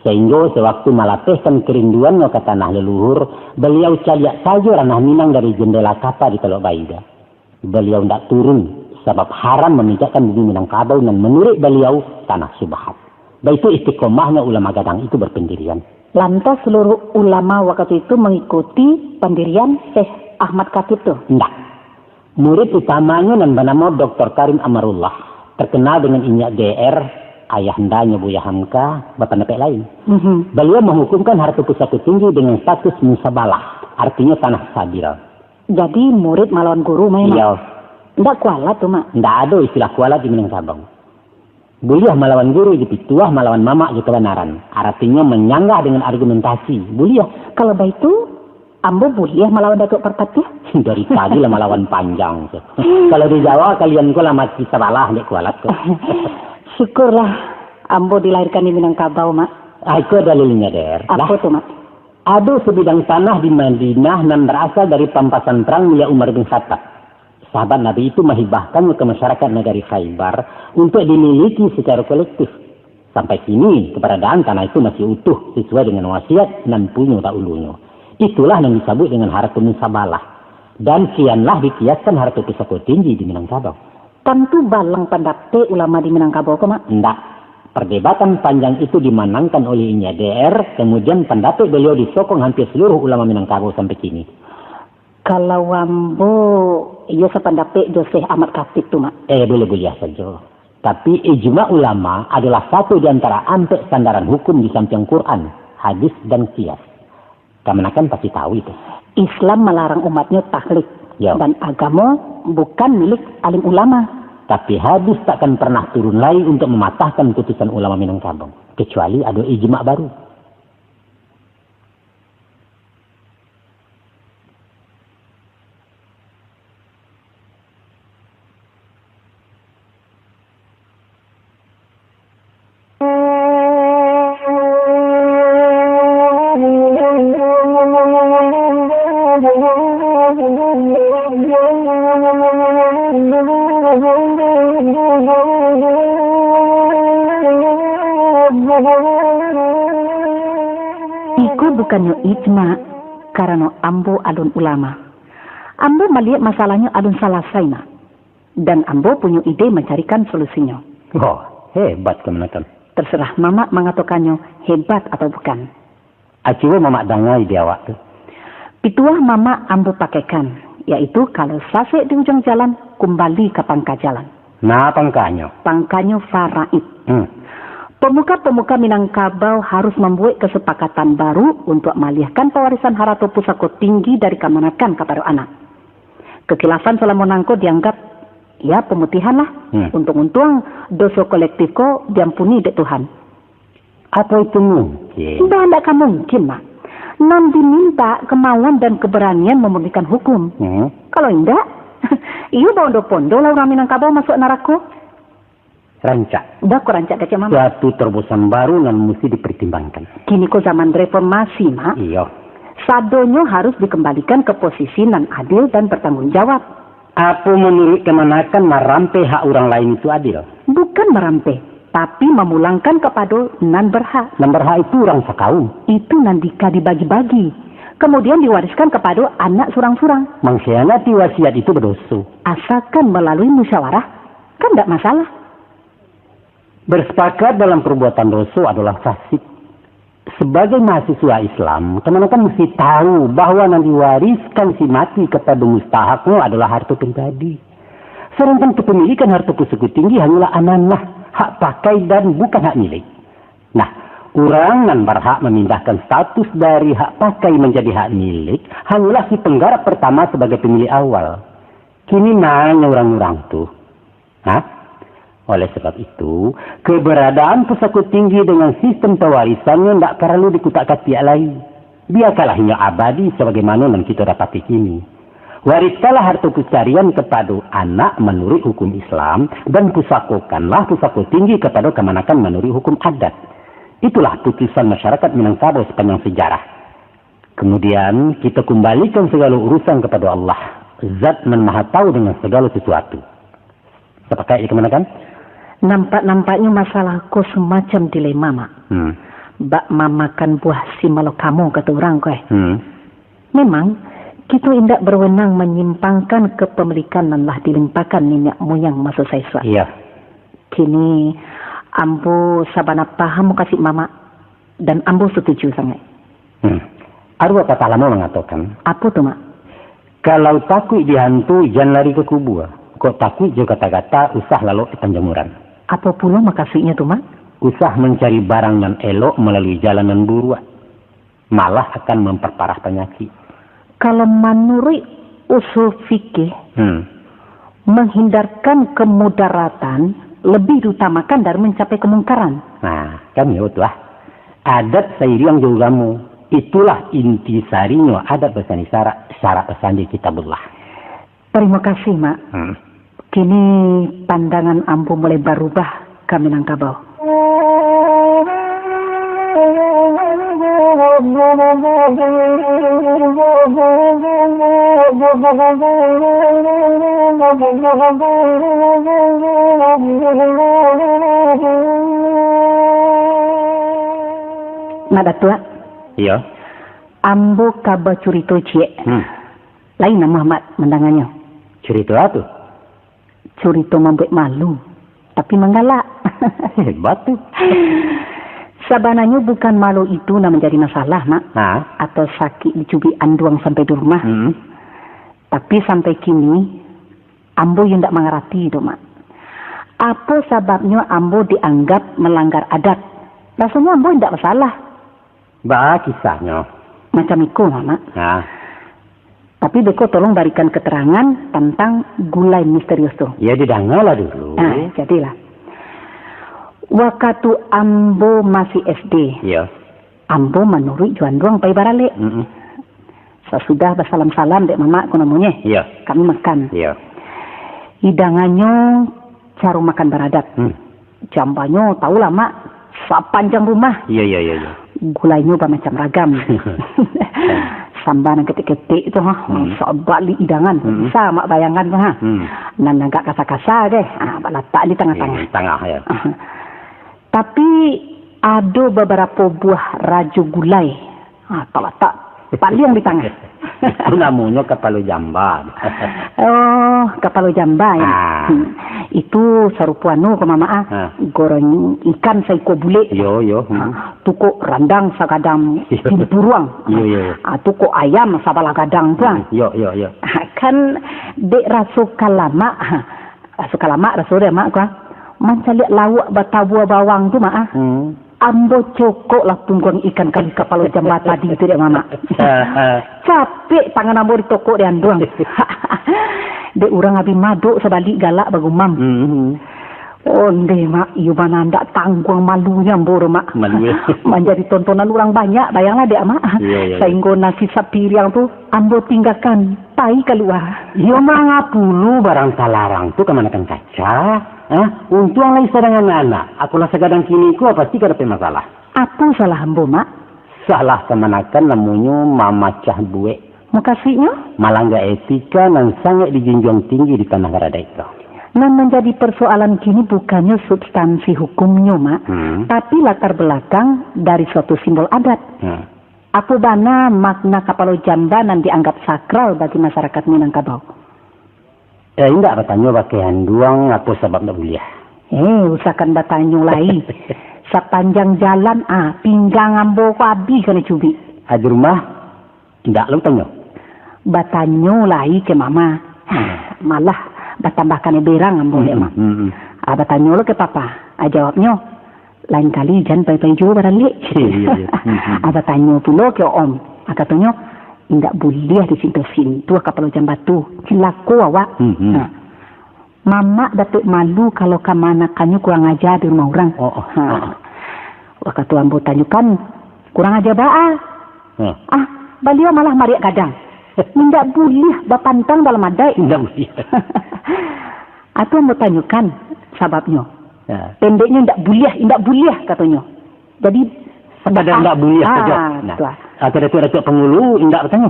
Sehingga sewaktu malapehkan kerinduan ka tanah leluhur, baliau caliak sajo ranah Minang dari jendela kapa di Telok Baida. Baliau ndak turun, sabab haram maminjakkan bumi Minangkabau nan manuruik baliau tanah subhat. Baitu istiqomahnyo ulama gadang itu berpendirian. Lantas seluruh ulama wakatu itu mengikuti pendirian Syekh Ahmad Khatib tu? Ndak. Murid utamanyo nan banamo Doktor Karim Amarullah, terkenal dengan Inyiak D R, ayahandanyo Buya Hamka, bapandapek lain. Mhm. Baliau menghukumkan harato pusako tinggi dengan status musabalah, artinyo tanah sabil. Jadi, murid malawan guru, Mak? Iyo. Ndak kualat tu, Mak? Ndak ado istilah kualat di Minangkabau. Buliah malawan guru jo pituah, malawan mamak jo kabanaran. Aratinyo manyanggah dengan argumentasi. Buliah. Kalau baitu, ambo buliah malawan Datuak Parpatiah? Dari tadi lah malawan panjang tu. Kalau di Jawa, kalian ko lah mati sabalah dek kualat ko. Syukurlah, ambo dilahirkan di Minangkabau, Mak. Ah, iko dalilnyo, Der. Apo tu, Mak? Ado sabidang tanah di Madinah nan barasal dari pampasan perang milik Umar bin Khattab. Sahabat Nabi itu mahibahkannyo ka masyarakat nagari Khaibar untuak dimiliki sacaro kolektif. Sampai kini, kabaradaan tanah itu masih utuh sasuai dengan wasiat nan punyo dahulunyo. Itulah nan disabuik dengan harato musabalah. Dan kianlah dikiaskan harato pusako tinggi di Minangkabau. Tantu balang pandapek ulama di Minangkabau ko, Mak? Ndak. Perdebatan panjang itu dimanangkan oleh Inyiak D R, kemudian pandapek baliau disokong hampir seluruh ulama Minangkabau sampai kini. Kalau ambo, iyo sapandapek jo Syekh Ahmad Khatib tu, Mak. Eh, buliah-buliah sajo. Tapi, ijma ulama adalah satu di antara ampek sandaran hukum di sampiang Quran, hadis, dan qiyas. Kamanakan pasti tahu itu. Islam malarang umatnyo taklid, yo, dan agamo bukan milik alim ulama. Tapi, hadis takkan pernah turun lai untuk mamatahkan putusan ulama Minangkabau, kecuali ado ijma baru. Iko bukannyo ijma, karano ambo alun ulama. Ambo maliek masalahnyo alun salasai, Mak. Dan ambo punyo ide mancarikan solusinyo. Wah, hebat kamanakan. Terserah Mamak mangatokannyo hebat atau bukan. Ah, cubo Mamak danga ide awak tu. Pituah Mamak ambo pakaikan, yaitu kalau sasek di ujuang jalan, kumbali ka pangka jalan. Nah, pangkanyo? Pangkanyo faraid. Hmm. Pemuka-pemuka Minangkabau harus mambuek kasapakatan baru untuak maliahkan pawarisan harato pusako tinggi dari kamanakan kapado anak. Kakilafan salamo nangko dianggap, ya, pemutihan lah. Hmm. Untuang-untuang, doso kolektif ko diampuni dek Tuhan. Apo itu mungkin? Indak, indak ka mungkin, Mak. Nan diminta kemauan dan keberanian mamurnikan hukum. Hmm. Kalau indak, Iyo, baondo-pondo lah urang Minangkabau masuak narako. Rancak. Baa kok rancak, kecek Mamak? Suatu terobosan baru nan musti dipertimbangkan. Kini ko zaman reformasi, Mak. Iyo. Sadonyo harus dikembalikan ke posisi nan adil dan bertanggung jawab. Apo manuruik kamanakan marampeh hak urang lain itu adil? Bukan marampeh, tapi mamulangkan kapado nan berhak. Nan berhak itu urang sakaum. Itu nan dika dibagi-bagi, kemudian diwariskan kapado anak surang-surang. Mangkhianati wasiat itu badoso. Asalkan malalui musyawarah, kan ndak masalah. Bersepakat dalam perbuatan doso adalah fasik. Sebagai mahasiswa Islam, kamanakan musti tahu bahwa nan diwariskan si mati kapado mustahaknyo adalah harto pribadi. Sadangkan kepemilikan harto pusako tinggi hanyolah amanah, hak pakai dan bukan hak milik. Nah, urang nan barhak mamindahkan status dari hak pakai manjadi hak milik hanyolah si penggarap pertama sabagai pemilik awal. Kini ma nyo urang-urang tu? Hah? Oleh sebab itu, keberadaan pusako tinggi dengan sistem pewarisannyo ndak paralu dikutak-katiak lai. Biakanlah inyo abadi sabagaimano nan kito dapati kini. Wariskanlah harto picarian kapado anak manuruik hukum Islam, dan pusakokanlah pusako tinggi kapado kamanakan manuruik hukum adat. Itulah putusan masyarakat Minangkabau sapanjang sejarah. Kemudian, kito kumbalikan sagalo urusan kapado Allah, Zat nan Maha Tahu dengan sagalo sasuatu. Sapakat jo kamanakan? Nampak-nampaknyo masalah ko samacam dilema, Mak. Hmm. Bak mamakan buah si malakamo, kato urang ko, eh. Hmm. Memang, kito indak berwenang manyimpangkan kepemilikan nan lah dilimpahkan niniak moyang maso saisuak. Iya. Kini, ambo sabana paham mukasuik Mamak, dan ambo satuju sangaik. Hmm. Ado papatah lamo mangatokan, Apo tu, Mak? Kalau takuik dihantu, jan lari ka kubua. Kok takuik jo gata-gata, usah lalok di panjamuran. Apo pulo makasuiknyo tu, Mak? Usah mancari barang nan elok malalui jalan nan buruak, malah akan mamparparah panyakik. Kalau manuruik usul fikih, Hmm. menghindarkan kemudaratan lebih diutamakan dari mencapai kemungkaran. Nah, kan iyo tu ah. Adat sairiang jo ugamo, itulah inti sarinyo adat basandi syarak, syarak basandi Kitabullah. Tarimo kasih, Mak. Hmm. Kini pandangan ambo mulai barubah ka Minangkabau. Mak Datuak. Iyo. Ambo ka bacurito ciek. Hmm. Lain namuah Mak mandanganyo. Curito apo tu? Curito mambuek malu, tapi manggalak. Hebat tu. Sabananyo bukan malu itu nan manjadi masalah, Mak. Ha? Atau sakik dicubik anduang sampai di rumah. Hmm. Tapi sampai kini, ambo yo ndak mangarati tu, Mak. Apo sababnyo ambo dianggap malanggar adat? Rasonyo ambo indak basalah. Baa kisahnyo? Macam iko, Mak. Ha. Tapi beko tolong barikan keterangan tantang gulai misterius tu. Ya, didangalah dulu. Nah, jadilah. Wakatu ambo masih S D, Iya. ambo manuruik jo anduang pai baralek. Mm-mm. Sasudah basalam-salam dek mamak ko namonyo, Iya. kami makan. Iya. Idanganyo caro makan baradat. Hmm. Jambanyo, tahulah, Mak, sapanjang rumah. Iya, iya, iya, iya. Gulainyo bamacam ragam. Samba nan ketek-ketek tu, ha, Hmm. sabalik idangan. Hmm. Bisa Mak bayangkan tu, ha. Hmm. Nan agak kasa-kasa ke, ha, balatak di tangah-tangah. Iya, di tangah, ya. Aha. Tapi, ado babarapo buah rajo gulai. Ha, talatak paliang di tangah. Itu namonyo kapalo jamba. Oh, kapalo jamba, ya. Ah. Hmm. Itu sarupo anu ko, Mamak, ah. Ah. Goreng ikan saiko bulek. Yo, yo. Hmm. Ha, tu kok randang sagadang Yo. timpuruang. Yo, yo, yo. Ah, tu kok ayam sabalah gadang tu, ah. Hmm. Yo, yo, yo. Ha, kan dek raso ka lamak, ha. Raso ka lamak, raso dek Mak ko, ah. Mancaliak lauak batabua bawang tu, Mak, ah. Hmm. Ambo cokoklah pungguang ikan kali kapalo jamba tadi tu dek Mamak. Capek tangan ambo ditokok dek anduang. Dek urang abih madok sabalik galak bagumam. Hmm. Ondeh, Mak, iyo bana ndak tangguang malunyo ambo tu, Mak. Malu, ya. Manjadi tontonan urang banyak, bayanglah dek, Mak. Iya, iya, iya. Sainggo nasi sapiriang tu ambo tinggakan. Pai kalua. Iyo, manga pulo barang talarang tu kamanakan kaca? Hah? Untuang lai sadang anak-anak. Akolah sagadang kini ko pasti ka dapek masalah. Apo salah ambo, Mak? Salah kamanakan namonyo mamacah buek. Mukasuiknyo? Malangga etika nan sangaik dijunjuang tinggi di tanah baradaik ko. Nan manjadi persoalan kini bukannyo substansi hukumnyo, Mak, Hmm. tapi latar belakang dari suatu simbol adat. Hmm. Apo bana makna kapalo jamba nan dianggap sakral bagi masarakat Minangkabau? Eh, indak batanyo bakeh anduang apo sabab ndak buliah. Eh, usahakan batanyo lai. Sapanjang jalan, ah, pinggang ambo ko abih kanai cubik. Ah, di rumah, indak lo tanyo? Batanyo lai ke mama. Ah, malah batambah kanai berang ambo dek, hmm, Mak. Hmm, hmm. Ah, batanyo lo ke papa. Ah, jawabnyo, "Lain kali jan pai-pai juo baralek." Iyo, iyo. Hmm, hmm. Ah, batanyo pulo ke Om. Ah, katonyo, "Indak buliah disintuah-sintuah kapalo jamba tu. Cilako awak." Hmm, hmm. Nah, mamak dapek malu kalau kamanakannyo kurang aja di rumah urang. Oh, oh, Ha. oh, oh. Wakatu ambo tanyokan, "Kurang aja baa?" Hmm. Ah, baliau malah mariak gadang. "Indak buliah bapantang dalam adaik." Indak buliah. Atu ambo tanyokan sababnyo. Ya. Pendeknyo, "Indak buliah, indak buliah," katonyo. Jadi, Sakadar ah, indak buliah ah, sajo. Nah, tu ah. Ah, ka Datuak-Datuak Pangulu indak batanyo?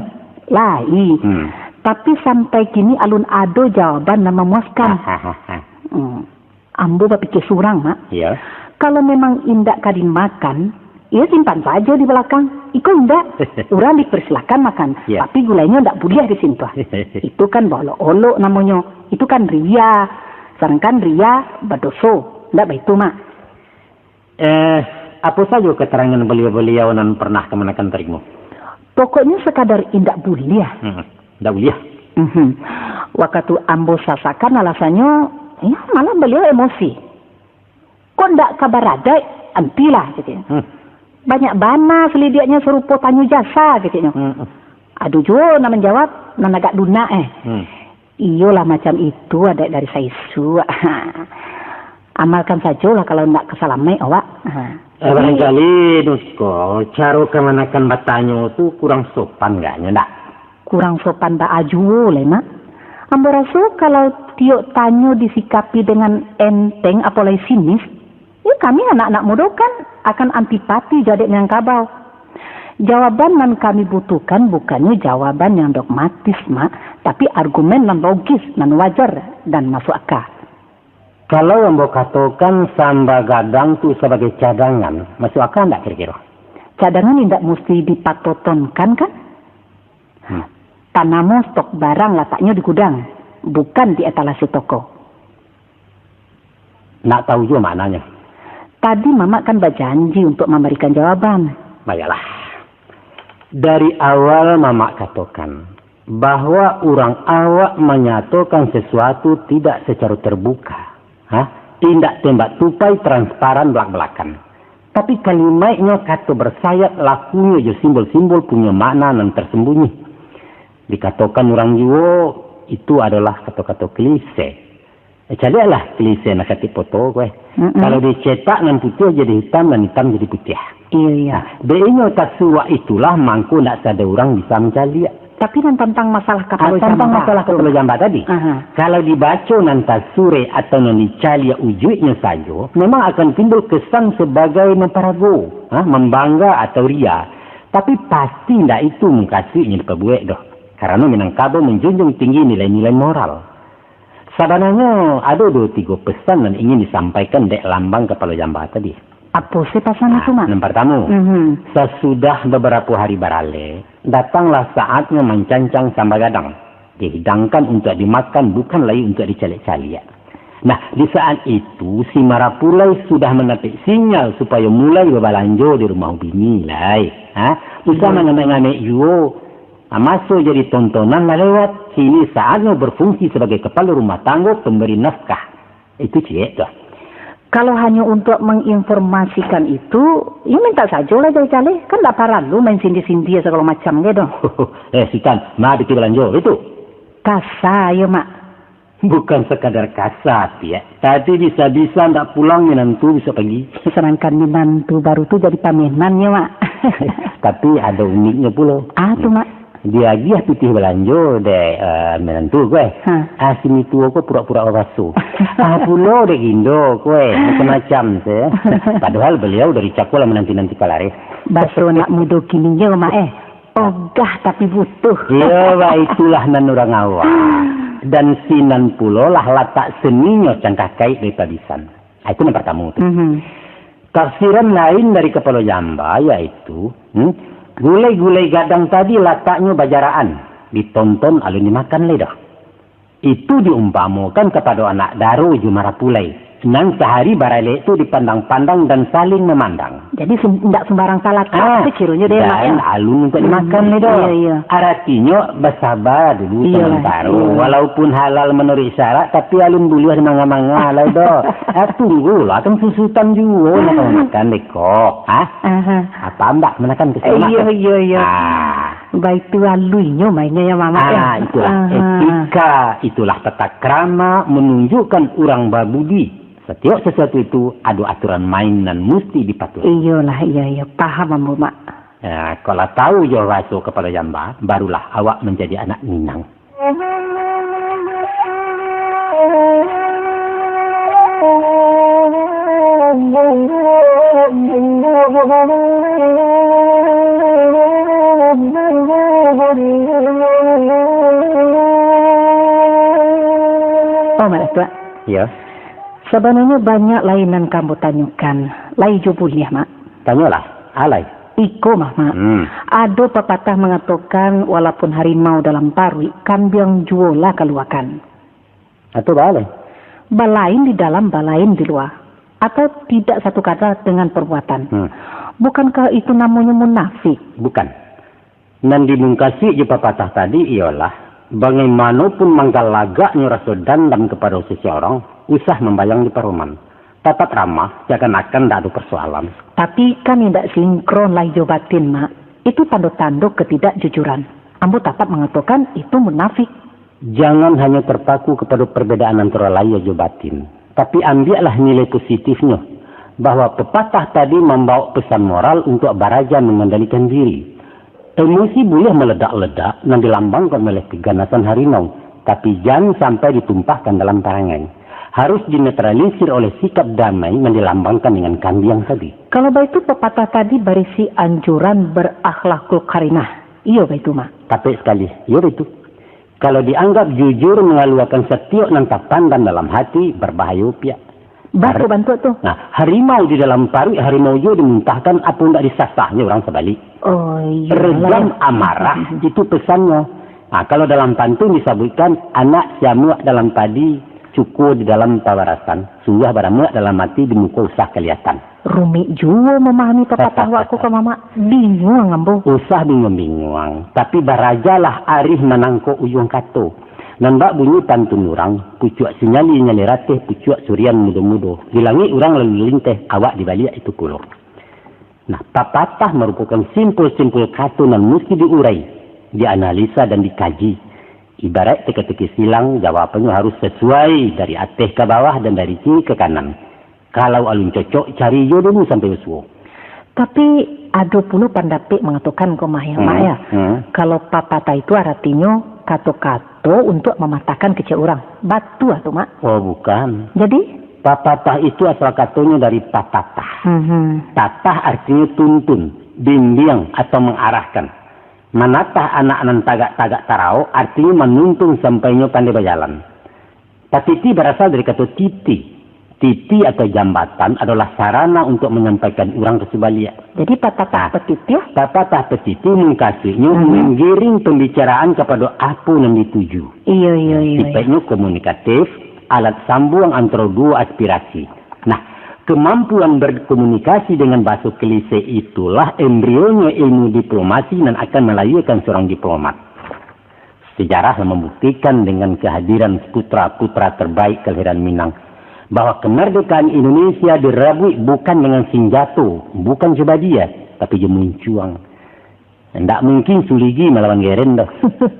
Lai. Hmm. Tapi sampai kini alun ado jawaban nan mamuaskan. Ah, ha, ha, ha. Hmm. Ambo bapikir surang, Mak. Iya. Kalau memang indak ka dimakan, ya simpan sajo di balakang. Iko indak, urang dipersilakan makan, Iya. tapi gulainyo indak buliah disintuah. Itu kan baolok-olok namonyo. Itu kan riya. Sadangkan riya badoso. Indak baitu, Mak. Eh, apo sajo keterangan baliau-baliau nan pernah kamanakan tarimo? Pokoknyo sakadar indak buliah. Hmm, indak buliah. Mhm. Wakatu ambo sasakan alasannyo, ya, malah baliau emosi. "Kok ndak ka baradaik, antilah," gitu. Hmm. "Banyak bana salidiaknyo sarupo tanyo jasa," gitu. Hmm. Ado juo nan manjawab, nan agak lunak, eh. Hmm. "Iyolah, macam itu adaik dari saisuak. Amalkan sajolah kalau ndak ka salamaik awak." Ha. Eh, Jadi, barangkali, Nusko, caro kamanakan batanyo tu kurang sopan agaknyo, ndak? Kurang sopan baa juo lai, Mak. Ambo raso kalau tiok tanyo disikapi dengan enteng, apo lai sinis, ya, kami anak-anak mudo kan akan antipati jo adaik Minangkabau. Jawaban nan kami butuhkan bukannyo jawaban yang dogmatis, Mak, tapi argumen nan logis, nan wajar, dan masuk aka. Kalau ambo katokan samba gadang tu sabagai cadangan, masuk aka ndak kiro-kiro? Cadangan indak musti dipatotonkan, kan? Hmm. Tanamo stok barang lataknyo di gudang, bukan di etalase toko. Ndak tahu juo maknanyo. Tadi Mamak kan bajanji untuk mambarikan jawaban. Baiklah. Dari awal Mamak katokan bahwa urang awak manyatokan sasuatu tidak sacaro terbuka, ha? Indak tembak tupai transparan balak-balakan. Tapi kalimaiknyo kato bersayap, lakunyo jo simbol-simbol punyo makna nan tersembunyi. Dikatokan urang juo, itu adolah kato-kato klise. Eh, caliaklah klise nan katik poto ko, eh. Mm-mm. Kalau dicetak nan putiah jadi hitam, nan hitam jadi putiah. Iyo, iyo. Nah, dek inyo tasurak itulah mangko ndak sadonyo urang bisa mancaliak. Tapi nan tantang masalah kapalo Ah, tantang jamba masalah tu. kapalo jamba tadi. Aha. Kalau dibaco nan tasurek atau nan dicaliak ujuiknyo sajo, memang akan timbul kesan sebagai mamparago, ha, mambangga atau ria. Tapi pasti ndak itu mukasuiknyo dipabuek doh. Karano Minangkabau manjunjuang tinggi nilai-nilai moral. Sabananyo, ado duo tigo pesan nan ingin disampaikan dek lambang kapalo jamba tadi. Apo sih pasan Nah, itu, Mak? Nan partamo, Mhm. sasudah babarapo hari baralek, datanglah saatnyo mancancang samba gadang. Dihidangkan untuak dimakan, bukan lai untuak dicaliak-caliak. Nah, di saat itu, si marapulai sudah manapik sinyal supayo mulai babalanjo di rumah ubini lai. Ha? Usah Iya. mangamek-ngamek juo. Ha, maso jadi tontonan lah lewat. Kini saatnyo berfungsi sabagai kapalo rumah tanggo, pambari nafkah. Itu ciek tu. Kalau hanyo untuak manginformasikan itu, iyo mintak sajolah jaleh-jaleh. Kan ndak paralu main sindia-sindia sagalo macam ge doh. Eh, Sutan, ma pitih balanjo, itu? Kasa iyo, Mak. Bukan sakadar kasa, Piak. Tadi bisa-bisa ndak pulang minantu bisuak pagi. Sadangkan minantu baru tu jadi pamenan yo, Mak. Tapi ado uniknyo pulo. Ah, tu, Mak. Diagiah pitih balanjo dek, eh, minantu ko, eh. Ha. Ah, si mituo ko pura-pura babaso. Ah, pulo dek gindo ko, eh, macam-macam se. Padahal baliau dari cako lah mananti-nanti kalareh. Baso anak mudo kini yo, Mak, eh. Ogah tapi butuh. Iyo, baitulah nan urang awak. Dan sinan pulolah latak seninyo cangkah kaik dari pabisan. Ah, itu nan partamo tu. Mhm. Tafsiran lain dari kapalo jamba, yaitu, hmm, gulai-gulai gadang tadi lataknyo bajaraan, ditonton alun dimakan lai doh. Itu diumpamokan kapado anak daro jo marapulai, nan sahari baralek tu dipandang-pandang dan saling mamandang. Jadi, sem-, indak sembarang talatak Ah, tu cironyo deh, Mak, dan yo? alun untuak dimakan Hmm, lai doh. iyo, iyo. Aratinyo, basaba dulu Iyo, sementaro. iyo. Walaupun halal manuruik syarak, tapi alun buliah dimangah-mangah lai doh. Ah, tunggulah, kan susutan juo nak kau makan deh kok. Hah? Aha. Apa ambak manakan ke Eh, iyo, iyo, iyo. Ah. Baitu aluinyo mainnyo yo, Mamak, yo? Ah, itulah Aha. etika, itulah tata krama, menunjukkan urang babudi. Satiok sasuatu itu ado aturan main nan musti dipatuhi. Iyolah, iyo, iyo. Paham ambo, Mak. Nah, kok lah tahu jo raso kapalo jamba, barulah awak manjadi anak Minang. Oh, Mak Datuak. Iyo. Sabananyo banyak lai nan ka ambo tanyokan. Lai jo buliah, Mak? Tanyolah, alai. Iko mah, Mak. Hmm. Ado papatah mangatokan, walaupun harimau dalam paruik, kambiang juo lah kaluakan. Atau baa lai? Balain di dalam, balain di lua. Atau tidak satu kata dengan perbuatan. Hmm. Bukankah itu namonyo munafik? Bukan. Nan dimungkasi jo papatah tadi iyolah, bagaimanopun manggalagaknyo raso dandam kapado seseorang, usah mambayang di paroman. Tatap ramah, seakan-akan ndak ado persoalan. Tapi kan indak sinkron lahia jo batin, Mak. Itu tando-tando ketidakjujuran. Ambo tatap mangatokan itu munafik. Jangan hanyo terpaku kapado parbedaan antaro lahia jo batin, tapi ambiaklah nilai positifnyo, bahwa pepatah tadi mambaok pesan moral untuak baraja mangandalikan diri. Emosi buliah maledak-ledak nan dilambangkan oleh keganasan harimau, tapi jan sampai ditumpahkan dalam parangai. Harus dinetralisir oleh sikap damai nan dilambangkan dengan kambiang tadi. Kalau baitu, pepatah tadi barisi anjuran berakhlakul karimah. Iyo baitu, Mak? Tapek sakali. Iyo baitu. Kalau dianggap jujur mangaluakan satiok nan tapandam dalam hati, barbahayo piak. Baa Har-, bantuak tu? Nah, harimau di dalam paruik harimau juo dimuntahkan, apo ndak disasahnyo urang sabalik. Oh, iyo Redam lah. amarah, Mhm. itu pesannyo. Nah, kalau dalam pantun disabuikkan, anak siamuak dalam padi, cuko di dalam pabarasan, sungguah baramuak dalam ati, di muko usah kaliatan. Rumik juo mamahami papatah wak ko, Mamak. Binguang ambo. Usah binguang-binguang, tapi barajalah arih manangkok ujuang kato. Nan bak bunyi pantun urang, pucuak sinyali-nyali rateh, pucuak surian mudo-mudo. Di langik urang lalu linteh, awak di baliak itu pulo. Nah, papatah marupokan simpul-simpul kato nan musti diurai, dianalisa, dan dikaji. Ibaraik teka-teki silang, jawabannyo harus sasuai dari ateh ka bawah dan dari kiri ka kanan. Kalau alun cocok, cari juo dulu sampai basuo. Tapi, ado pulo pandapek mangatokan ko mah, ya, Mak, Hmm, ya. hmm. Kalau papatah itu aratinyo kato-kato untuak mamatahkan kecek urang. Batua tu, Mak? Oh, bukan. Jadi? Papatah itu asal katonyo dari patatah. Mhm. Tatah artinyo tuntun, bimbiang, atau mangarahkan. Manatah anak nan tagak-tagak taraok artinyo manuntun sampai inyo pandai bajalan. Patiti barasal dari kato titi. Titi atau jambatan adolah sarana untuak manyampaikan urang ka subaliak. Jadi, papatah Nah, petiti, ya? papatah petiti mungkasuiknyo Mhm. manggiring pambicaraan kapado apo nan dituju. Iyo, iyo, iyo, iyo. Sipaiknyo komunikatif, alat sambuang antaro duo aspirasi. Nah, kemampuan berkomunikasi dengan bahaso klise itulah embrionyo ilmu diplomasi nan akan malahiakan seorang diplomat. Sejarah lah mambuktikan dengan kehadiran putra-putra terbaik kelahiran Minang, bahwa kemerdekaan Indonesia dirabuik bukan dengan sinjato, bukan jo badia, tapi jo muncuang. Ndak mungkin Suligi malawan Geren doh.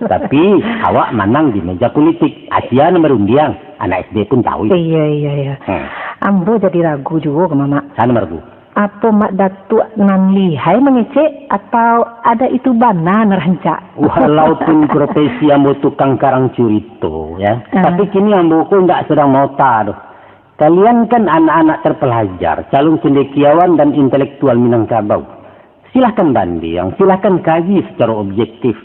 Tapi, awak manang di meja politik. Asia nan barundiang, anak S D pun tahu. Iya, iya, iya. Hmm. Ambo jadi ragu juo ko, Mamak. Sa nan ragu? Apo Mak Datuak nan lihai mangecek, atau ada itu bana nan rancak? Walaupun profesi ambo tukang karang curito, ya, Ah. tapi kini ambo ko indak sadang maota doh. Kalian kan anak-anak terpelajar, calon cendekiawan dan intelektual Minangkabau. Silahkan bandiang, silahkan kaji secara objektif.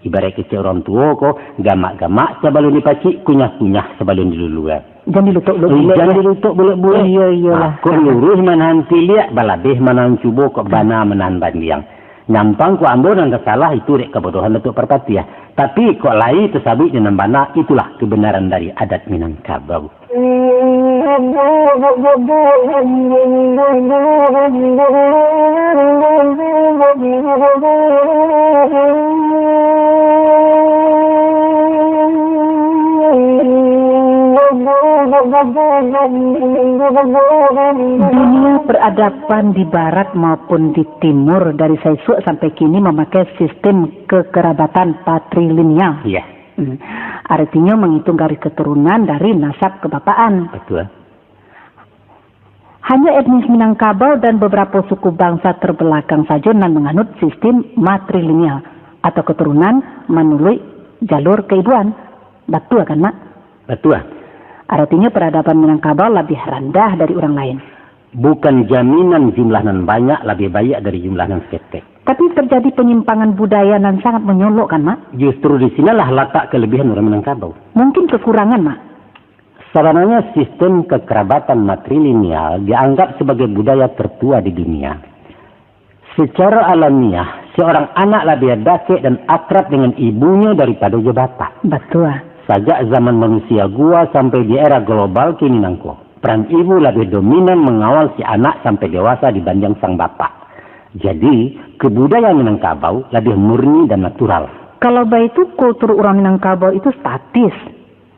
Ibarat kecek urang tuo ko, gamak-gamak sabalun dipacik, kunyah-kunyah sabalun diluluah. Jan dilutok bulek-bulek, Jan ya? Dilutok bulek-bulek. Iyo, iyolah. Mako luruih manahan tiliak, balabeh manahan cubo, kok bana manahan bandiang. Nyampang kok ambo nan tasalah, itu dek kabodohan Datuak Parpatiah. Tapi kok lai tasabuik jo nan bana, itulah kebenaran dari adat Minangkabau. Dunia peradaban di barat maupun di timur dari saisuak sampai kini mamakai sistem kekerabatan patrilineal. Iya. Hmm. Artinyo manghitung garis keturunan dari nasab kebapaan. Betul. Hanya etnis Minangkabau dan beberapa suku bangsa terbelakang sajo nan manganut sistem matrilineal atau keturunan manuluik jalur keibuan. Batua kan, Mak? Batua. Artinyo peradaban Minangkabau labiah randah dari urang lain. Bukan jaminan jumlah nan banyak labiah baiak dari jumlah nan saketek. Tapi terjadi penyimpangan budaya nan sangat monyolok kan, Mak? Justru di sinalah latak kelebihan urang Minangkabau. Mungkin kekurangan, Mak. Sabananyo sistem kekerabatan matrilineal dianggap sebagai budaya tertua di dunia. Secara alamiah, seorang anak labiah dakek dan akrab dengan ibunyo daripado jo bapak. Batua. Sajak zaman manusia gua sampai di era global kini nangko, peran ibu labiah dominan mangawal si anak sampai dewasa dibanding sang bapak. Jadi, kebudayaan Minangkabau labiah murni dan natural. Kalau baitu, kultur urang Minangkabau itu statis.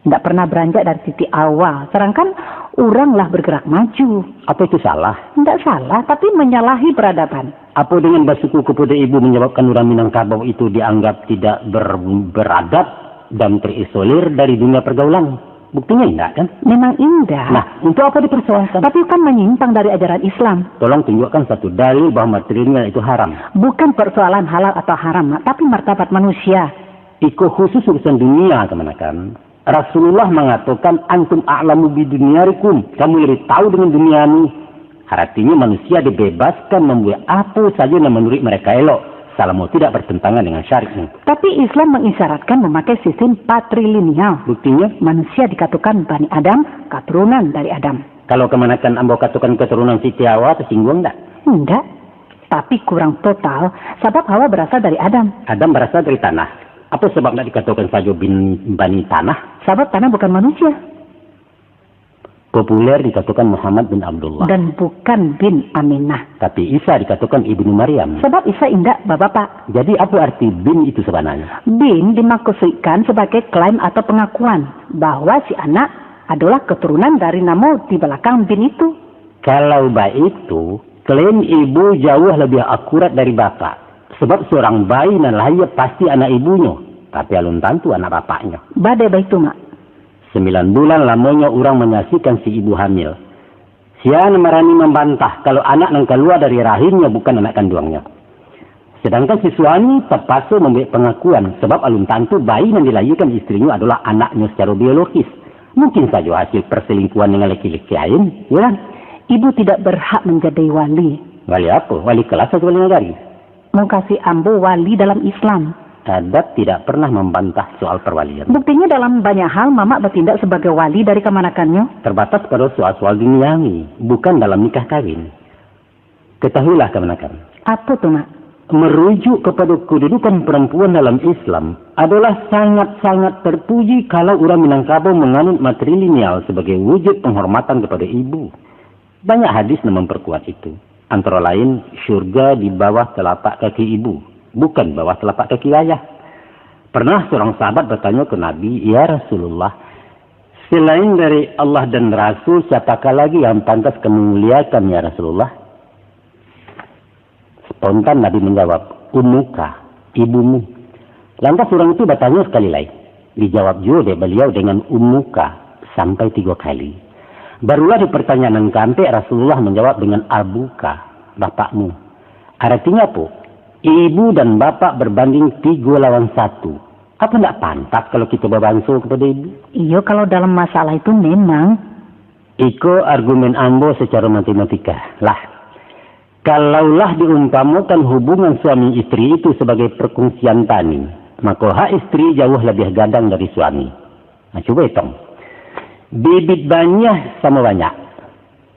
Ndak pernah beranjak dari titik awal, sedangkan urang lah bergerak maju. Apa itu salah? Ndak salah, tapi menyalahi peradaban. Apa dengan basuku kepada ibu menyebabkan urang Minangkabau itu dianggap tidak ber-, beradab dan terisolir dari dunia pergaulan? Buktinya indak, kan? Memang indak. Nah, untuk apa dipersoalkan? Tapi kan menyimpang dari ajaran Islam. Tolong tunjukkan satu dalil bahwa matrilineal itu haram. Bukan persoalan halal atau haram, Mak, tapi martabat manusia. Iko khusus urusan dunia, kamanakan. Rasulullah mangatokan, "Antum a'lamu bidunyarikum," kamu lebih tahu dengan dunia ni. Artinyo, manusia dibebaskan mambuek apo sajo nan manuruik mereka elok, salamo tidak bertentangan dengan syariat. Tapi Islam mengisyaratkan memakai sistem patrilineal. Buktinya? Manusia dikatokan Bani Adam, katurunan dari Adam. Kalau kamanakan ambo katokan katurunan Siti Hawa, tersingguang ndak? Ndak. Tapi kurang total, sabab Hawa berasal dari Adam. Adam berasal dari tanah. Apa sebab ndak dikatokan sajo bin Bani Tanah? Sabab tanah bukan manusia. Populer dikatokan Muhammad bin Abdullah. Dan bukan bin Aminah. Tapi Isa dikatokan Ibnu Maryam. Sabab Isa indak babapak. Jadi, apa arti bin itu sabananyo? Bin dimaksudkan sebagai klaim atau pengakuan bahwa si anak adalah keturunan dari namo di belakang bin itu. Kalau baitu, klaim ibu jauah labiah akurat dari bapak. Sebab surang bayi nan lahia pasti anak ibunyo, tapi alun tantu anak bapaknyo. Badai baitu, Mak. Sambilan bulan lamonyo urang manyaksikan si ibu hamil. Sia nan barani mambantah kalau anak nan kalua dari rahimnyo bukan anak kanduangnyo? Sedangkan si suami tapaso mambuek pangakuan, sabab alun tantu bayi nan dilahiakan istrinyo adolah anaknyo sacaro biologis. Mungkin sajo hasil perselingkuhan dengan laki-laki lain, ya kan? Ibu tidak berhak menjadi wali. Wali apa? Wali kelas atau wali nagari? Mukasuik ambo wali dalam Islam. Adat tidak pernah membantah soal perwalian. Buktinya dalam banyak hal mamak bertindak sebagai wali dari kamanakannyo. Terbatas pada soal-soal duniawi, bukan dalam nikah kawin. Ketahuilah, kamanakan. Apa tu, Mak? Merujuk kepada kedudukan perempuan dalam Islam, adalah sangat-sangat terpuji kalau urang Minangkabau menganut matrilineal sebagai wujud penghormatan kepada ibu. Banyak hadis yang memperkuat itu. Antara lain, syurga di bawah telapak kaki ibu, bukan bawah telapak kaki ayah. Pernah seorang sahabat bertanya ke Nabi, "Ya Rasulullah, selain dari Allah dan Rasul, siapakah lagi yang pantas kamu muliakan, ya Rasulullah?" Spontan Nabi menjawab, "Ummuka, ibumu." Lantas urang itu batanya sakali lai. Dijawab juo dek baliau dengan "ummuka" sampai tigo kali. Barulah di pertanyaan nan kaampek Rasulullah manjawab dengan "abuka." bapakmu. Aratinyo apo? Ibu dan bapak berbanding tigo lawan satu. Apo ndak pantas kalau kito babanso kepada ibu? Iyo, kalau dalam masalah itu memang. Iko argumen ambo secara matematika. Lah, kalaulah diumpamakan hubungan suami istri itu sebagai perkongsian tani, mako hak istri jauh labiah gadang dari suami. Nah, cubo itong. Bibit baniah samo banyak.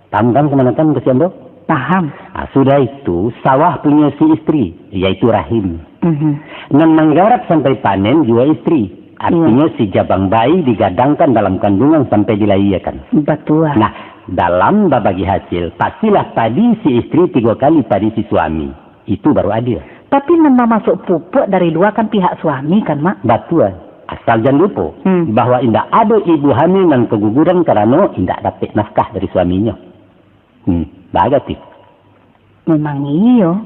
Paham kan kamanakan kasian tu? Paham. Ah, sudah itu, sawah punyo si istri, yaitu rahim. Mhm. Nan manggarap sampai panen juo istri. Artinyo, si jabang bayi digadangkan dalam kandungan sampai dilahiakan. Batua. Nah, dalam babagi hasil, pastilah padi si istri tigo kali padi si suami. Itu baru adil. Tapi nan mamasok pupuak dari lua kan pihak suami kan, Mak? Batua. Asal jan lupo, hmm, bahwa indak ado ibu hamil nan kaguguran karano indak dapek nafkah dari suaminyo. Hmm, bagati. Memang iyo.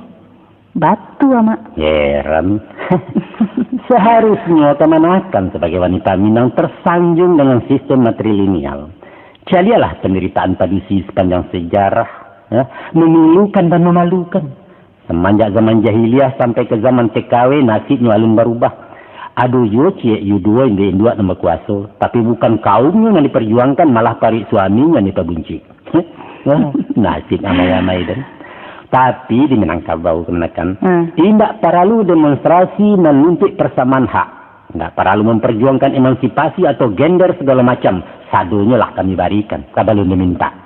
Batua, Mak. Heran. Seharusnyo kamanakan sebagai wanita Minang tersanjung dengan sistem matrilineal. Caliaklah penderitaan padusi sepanjang sejarah, ya, memilukan dan memalukan. Semenjak zaman jahiliah sampai ke zaman T K W, nasibnyo alun barubah. Ado juo ciek yu duo induak-induak nan bakuaso, tapi bukan kaumnyo nan diperjuangkan, malah paruik suaminyo nan dipabuncik. Wah, nasib amai-amai den. Tapi di Minangkabau kamanakan, hmm, indak paralu demonstrasi manuntuik persamaan hak. Indak paralu memperjuangkan emansipasi atau gender segala macam. Sadonyo lah kami barikan, sabalun dimintak.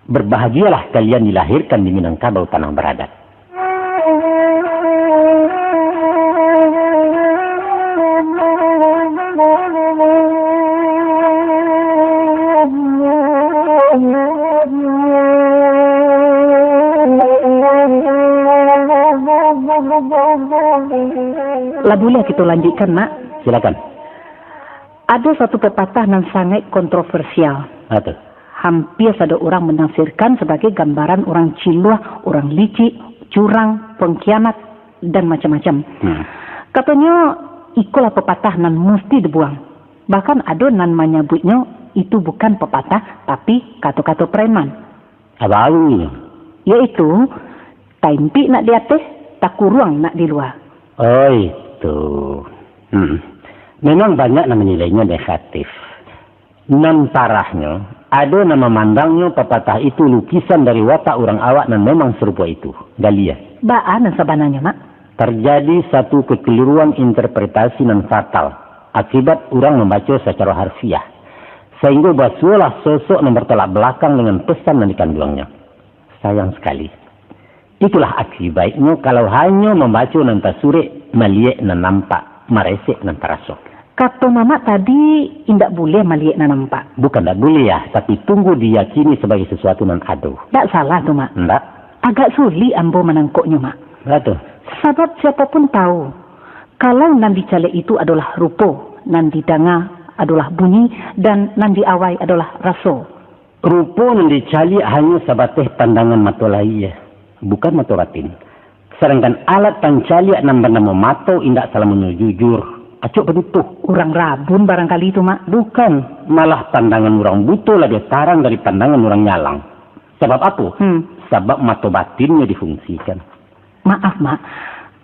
Berbahagialah kalian dilahirkan di Minangkabau tanah beradat. Lah buliah kito lanjuikkan, Mak? Silakan. Ado satu pepatah nan sangaik kontroversial. Apo tu? Hampia sado urang manafsirkan sabagai gambaran urang ciluah, urang licik, curang, pengkhianat, dan macam-macam. Hmm. Katonyo, ikolah pepatah nan musti dibuang. Bahkan ado nan manyabuiknyo itu bukan pepatah, tapi kato-kato preman. Apo artinyo? Yaitu, taimpik nak di ateh, takuruang nak di lua. Oh, itu. Hmm. Memang banyak nan manilainyo negatif. Nan parahnyo, ado nan mamandangnyo papatah itu lukisan dari watak urang awak nan memang sarupo itu. Galiah. Baa nan sabananyo, Mak? Terjadi satu kekeliruan interpretasi nan fatal, akibat urang mambaco sacaro harfiah, sainggo basuolah sosok nan bertolak belakang dengan pesan nan dikanduangnyo. Sayang sakali. Itulah akibaiknyo kalau hanyo mambaco nan tasurek, maliek nan nampak, maresek nan taraso. Kato Mamak tadi, indak buliah maliek nan nampak. Bukan ndak buliah, tapi tunggu diyakini sabagai sasuatu nan ado. Ndak salah tu, Mak. Ndak. Agak sulik ambo manangkoknyo, Mak. Ndak tu. Sabab siapo pun tahu, kalau nan dicaliak itu adolah rupo, nan didanga adolah bunyi, dan nan diawai adolah raso. Rupo nan dicaliak hanyo sabateh pandangan mato lahia, bukan mato batin. Sadangkan alat pancaliak nan banamo mato indak salamonyo jujur, acok padutuah. Urang rabun barangkali tu, Mak. Bukan, malah pandangan urang buto labiah tarang dari pandangan urang nyalang. Sabab apo? Hmm. Sabab mato batinnyo difungsikan. Maaf, Mak.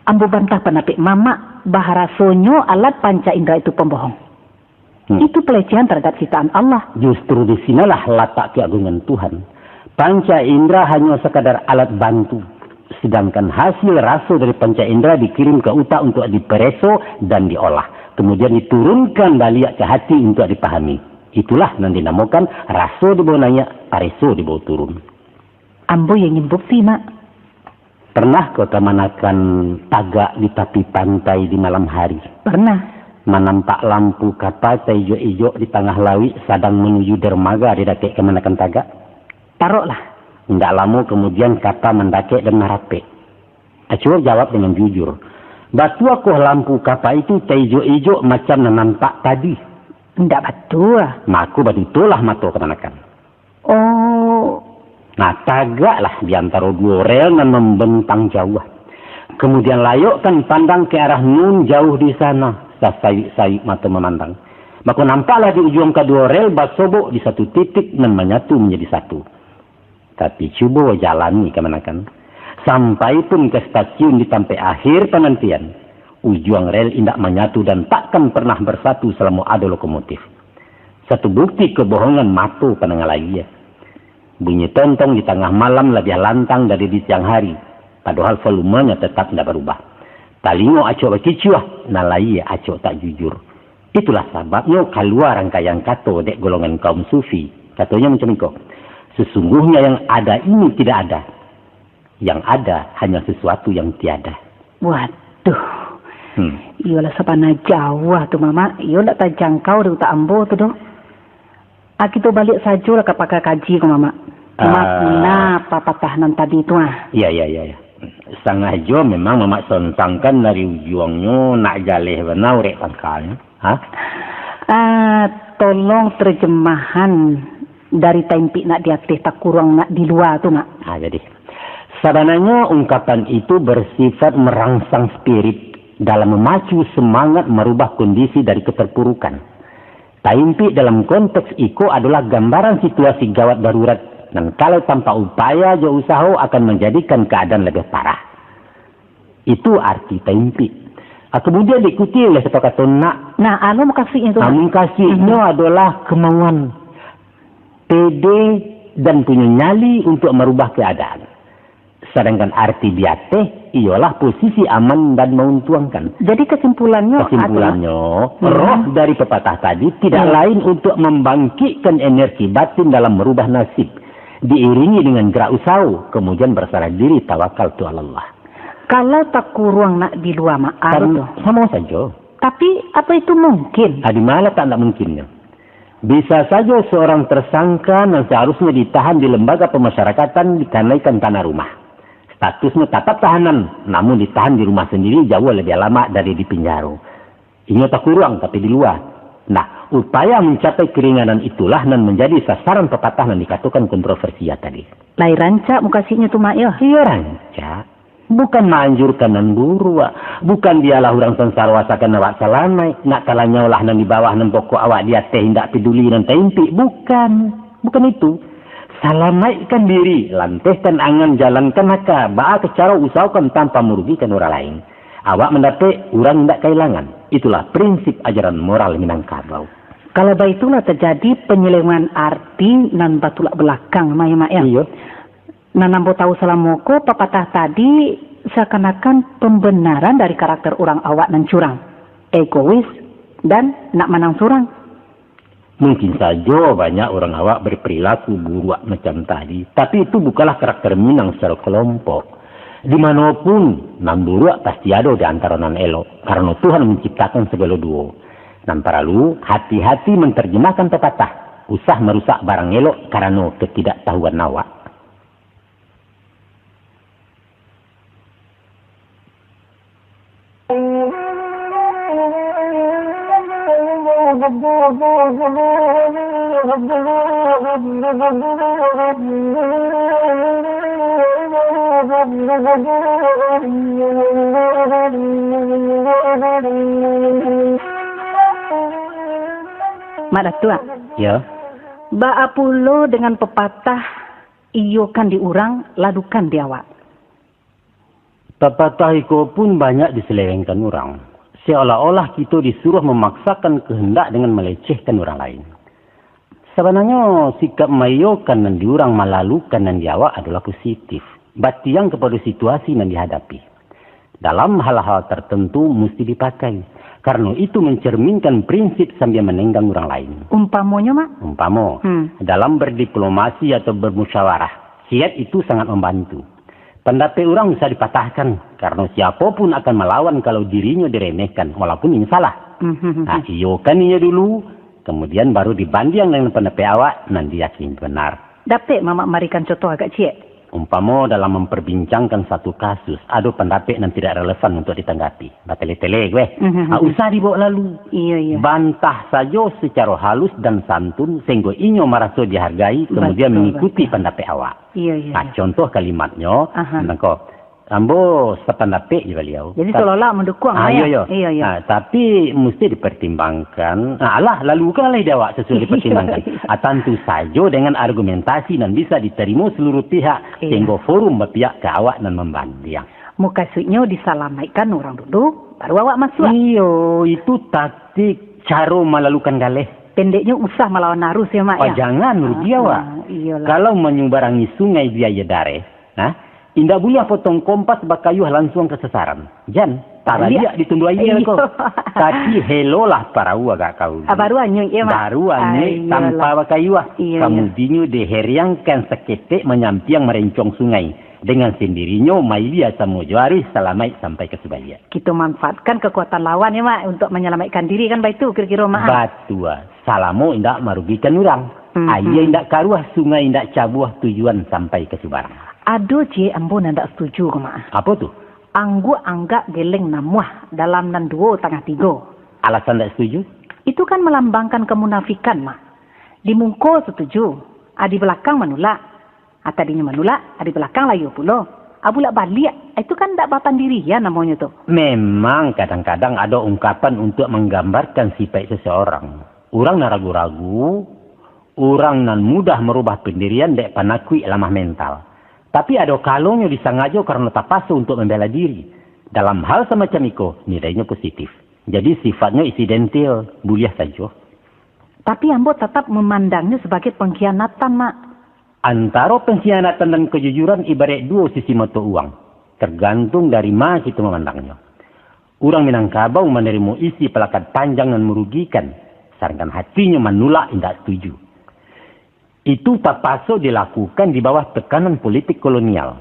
Ambo bantah pandapek Mamak, baharasonyo alat panca indra itu pambohong. Hmm. Itu pelecehan terhadap ciptaan Allah. Justru di sinalah latak keagungan Tuhan. Panca indra hanyo sakadar alat bantu, sedangkan hasil raso dari panca indra dikirim ka utak untuak dipareso dan diolah, kemudian diturunkan baliak ka hati untuak dipahami. Itulah nan dinamokan raso dibawa naiak, pareso dibawa turun. Ambo ingin bukti, Mak. Pernah ko kamanakan tagak di tapi pantai di malam hari? Pernah. Manampak lampu kapa taijok-ijok di tangah lauik sadang manuju dermaga di dakek kamanakan tagak? Paroklah. Indak lamo kamudian kapa mandakek dan marapek. Acuah jawab dengan jujur. Batuakoh lampu kapa itu taijok-ijok macam nan nampak tadi? Indak batua. Mako batutolah mato kamanakan. Oh. Nah, tagaklah di antaro duo rel nan mambentang jauah. Kemudian layokkan pandang ke arah nun jauh di sana, sasayuik-sayuik mato mamandang. Mako nampaklah di ujuang kaduo rel basobok di satu titik nan manyatu manjadi satu. Tapi cubo jalani kamanakan. Sampai pun ka stasiun di tampek akhir panantian, ujuang rel indak manyatu dan takkan pernah bersatu salamo ado lokomotif. Satu bukti kebohongan mato pandanga layie. Bunyi tontong di tangah malam labiah lantang dari di siang hari, padohal volumenya tetap indak barubah. Talingo acok bakicuah, nan layie acok tak jujur. Itulah sababnyo kalua rangkaian kato dek golongan kaum sufi. Katonyo macam iko, "Sesungguhnya yang ada ini tidak ada. Yang ada hanya sesuatu yang tiada." Waduh. Hmm. Iyolah, sabana jauah tu, Mamak. Iyo ndak tajangkau di utak ambo tu doh. Ah, kito baliak sajolah ka pakar kaji ko, Mamak. Mamak, ah, manga papatah nan tadi tu, ah? Iya, iya, iya, iya. Sangajo memang Mamak sontangkan dari ujuangnyo nak jaleh bana urek pangkalnyo. Ha? Ah, tolong terjemahan dari taimpik nak di ateh, takuruang nak di lua tu, Mak. Ha, jadi, sabananyo ungkapan itu bersifat merangsang spirit dalam memacu semangat marubah kondisi dari keterpurukan. Taimpik dalam konteks iko adolah gambaran situasi gawat darurat, nan kalau tanpa upaya jo usaho akan manjadikan kaadaan labiah parah. Itu arti taimpik. Ah, kemudian diikuti oleh satu kato nak. Nah, anu mukasuiknyo tu, Mak. Mukasuiknyo adolah kemauan, pede, dan punyo nyali untuak marubah kaadaan. Sadangkan arti di ateh iyolah posisi aman dan mauntuangkan. Jadi kesimpulannyo, Kesimpulannyo, roh dari pepatah tadi tidak lain untuak mambangkikkan energi batin dalam merubah nasib, diiringi dengan gerak usaho, kemudian berserah diri, tawakal tu alallah. Kalau takuruang nak di lua, Mak, anu tu. Samo sajo. Tapi, apa itu mungkin? Ah, di mana tak ndak mungkinnyo? Bisa sajo seorang tersangka nan seharusnya ditahan di lembaga pemasyarakatan dikanaikan tanah rumah. Statusnyo tatap tahanan, namun ditahan di rumah sendiri jauah lebih lama dari di pinjaro. Inyo takuruang tapi di lua. Nah, upaya mencapai keringanan itulah nan menjadi sasaran pepatah nan dikatokan kontroversia tadi. Lai rancak mukasuiknyo tu, Mak, yo? Iyo, rancak. Bukan maanjurkan nan buruak. Bukan bialah urang sansaro asakan awak salamaik. Nak kalanyaulah nan di bawah, nan pokok awak di ateh, indak peduli nan taimpik. Bukan. Bukan itu. Salamaikkan diri, lantehkan angan, jalankan aka, baa ka caro usahokan tanpa marugikan urang lain. Awak mandapek, urang indak kailangan. Itulah prinsip ajaran moral Minangkabau. Kalau baitu lah tajadi penyelewengan arti nan batulak belakang, Mak, yo, Mak, yo? Iyo. Nan ambo tahu salamo ko, papatah tadi seakan-akan pembenaran dari karakter urang awak nan curang, egois, dan nak manang surang. Mungkin sajo banyak urang awak berperilaku buruak macam tadi, tapi itu bukanlah karakter Minang secara kelompok. Di mano pun, nan buruak pasti ado di antaro nan elok, karano Tuhan menciptakan sagalo duo. Nan paralu, hati-hati menterjemahkan pepatah, usah marusak barang elok karano ketidaktahuan awak. Mak Datuak. Yo. Baa pulo dengan pepatah, "Iyokan di urang, ladukan di awak"? Papatah iko pun banyak diselewengkan urang, seolah-olah kito disuruah memaksakan kehendak dengan melecehkan urang lain. Sabananyo, sikap maiyokan nan di urang, malalukan nan di awak adolah positif, batiang kapado situasi nan dihadapi. Dalam hal-hal tertentu musti dipakai, karano itu mencerminkan prinsip sambia manenggang urang lain. Umpamonyo, Mak? Umpamo, hmm, dalam berdiplomasi atau bermusyawarah, kiat itu sangat membantu. Pandapek urang usah dipatahkan, karano siapo pun akan malawan kalau dirinyo diremehkan, walaupun inyo salah. Hmm, hmm, hmm. Nah, iyokan inyo dulu, kemudian baru dibandiang dengan pandapek awak nan diyakini benar. Dapek Mamak marikan contoh agak ciek? Umpamo dalam memperbincangkan satu kasus, ado pandapek nan tidak relevan untuk ditanggapi. Batele-tele, weh. Mhm. Ah, usah dibawa lalu. Iyo, iyo. Bantah sajo secara halus dan santun, sehingga inyo maraso dihargai, kemudian mengikuti pandapek awak. Iyo, iyo, iyo. Nah, contoh kalimatnyo, aha, nangko, Ambo sapandapek jo baliau. Jadi, seolah-olah mandukuang, Ah, lah, iyo, ya? Iyo, iyo. Ah, tapi musti dipertimbangkan. Ah, alah, lalu kan lah di awak sasuai dipertimbangkan. Ah, tantu sajo dengan argumentasi nan bisa ditarimo saluruh pihak, Iyo. sehingga forum bapihak ka awak nan mambandiang. Mukasuiknyo disalamaikkan urang dulu, baru awak masuak. Iyo, itu taktik caro malalukan galeh. Pendeknyo usah malawan arus ya, Mak, ya? Pajangan rugi Ah, awak. ah, iyolah. Kalau manyubarangi sungai biaya dareh, ha? Indak buliah potong kompas bakayuah lansuang ka sasaran. Jan, taraliak di tundu aia ko. Iyo. Tapi helolah parau agak kaulu. Ah, baru anyuik ya, Mak? Baru anyuik Ah, iyolah. tanpa bakayuah. Iyolah. Kamudinyo diheriangkan saketek manyampiang marencong sungai. Dengan sendirinyo, mailia samo jo arus salamaik sampai ka subaliak. Kito manfaatkan kekuatan lawan ya, Mak, untuk menyelamatkan diri kan baitu kiro-kiro, Mak? Batua. Salamo indak marugikan urang. Mhm. Aia indak karuah, sungai indak cabuah, tujuan sampai ka subarang. Ado ciek ambo nan ndak setuju ko, Mak. Apo tu? Angguak anggak geleng namuah dalam nan duo tangah tigo. Alasan ndak setuju? Itu kan melambangkan kemunafikan, Mak. Di muko setuju, ah, di balakang manulak. Ah, tadinyo manulak, ah, di balakang layua pulo. Ah, bulak baliak, ah, itu kan ndak bapandirian namonyo tu. Memang kadang-kadang ado ungkapan untuak manggambarkan sipaik seseorang. Urang nan ragu-ragu, urang nan mudah marubah pandirian dek panakuik lamah mental. Tapi ado kalonyo disangajo karano tapaso untuak mambela diri. Dalam hal samacam iko, nilainyo positif. Jadi sifatnyo insidentil, buliah sajo. Tapi ambo tatap mamandangnyo sabagai pangkhianatan, Mak. Antaro pengkhianatan dan kejujuran ibaraik duo sisi mato uang, tergantung dari ma kito mamandangnyo. Urang Minangkabau manarimo isi palakat panjang nan marugikan, sadangkan hatinyo manulak indak setuju. Itu tapaso dilakukan di bawah tekanan politik kolonial.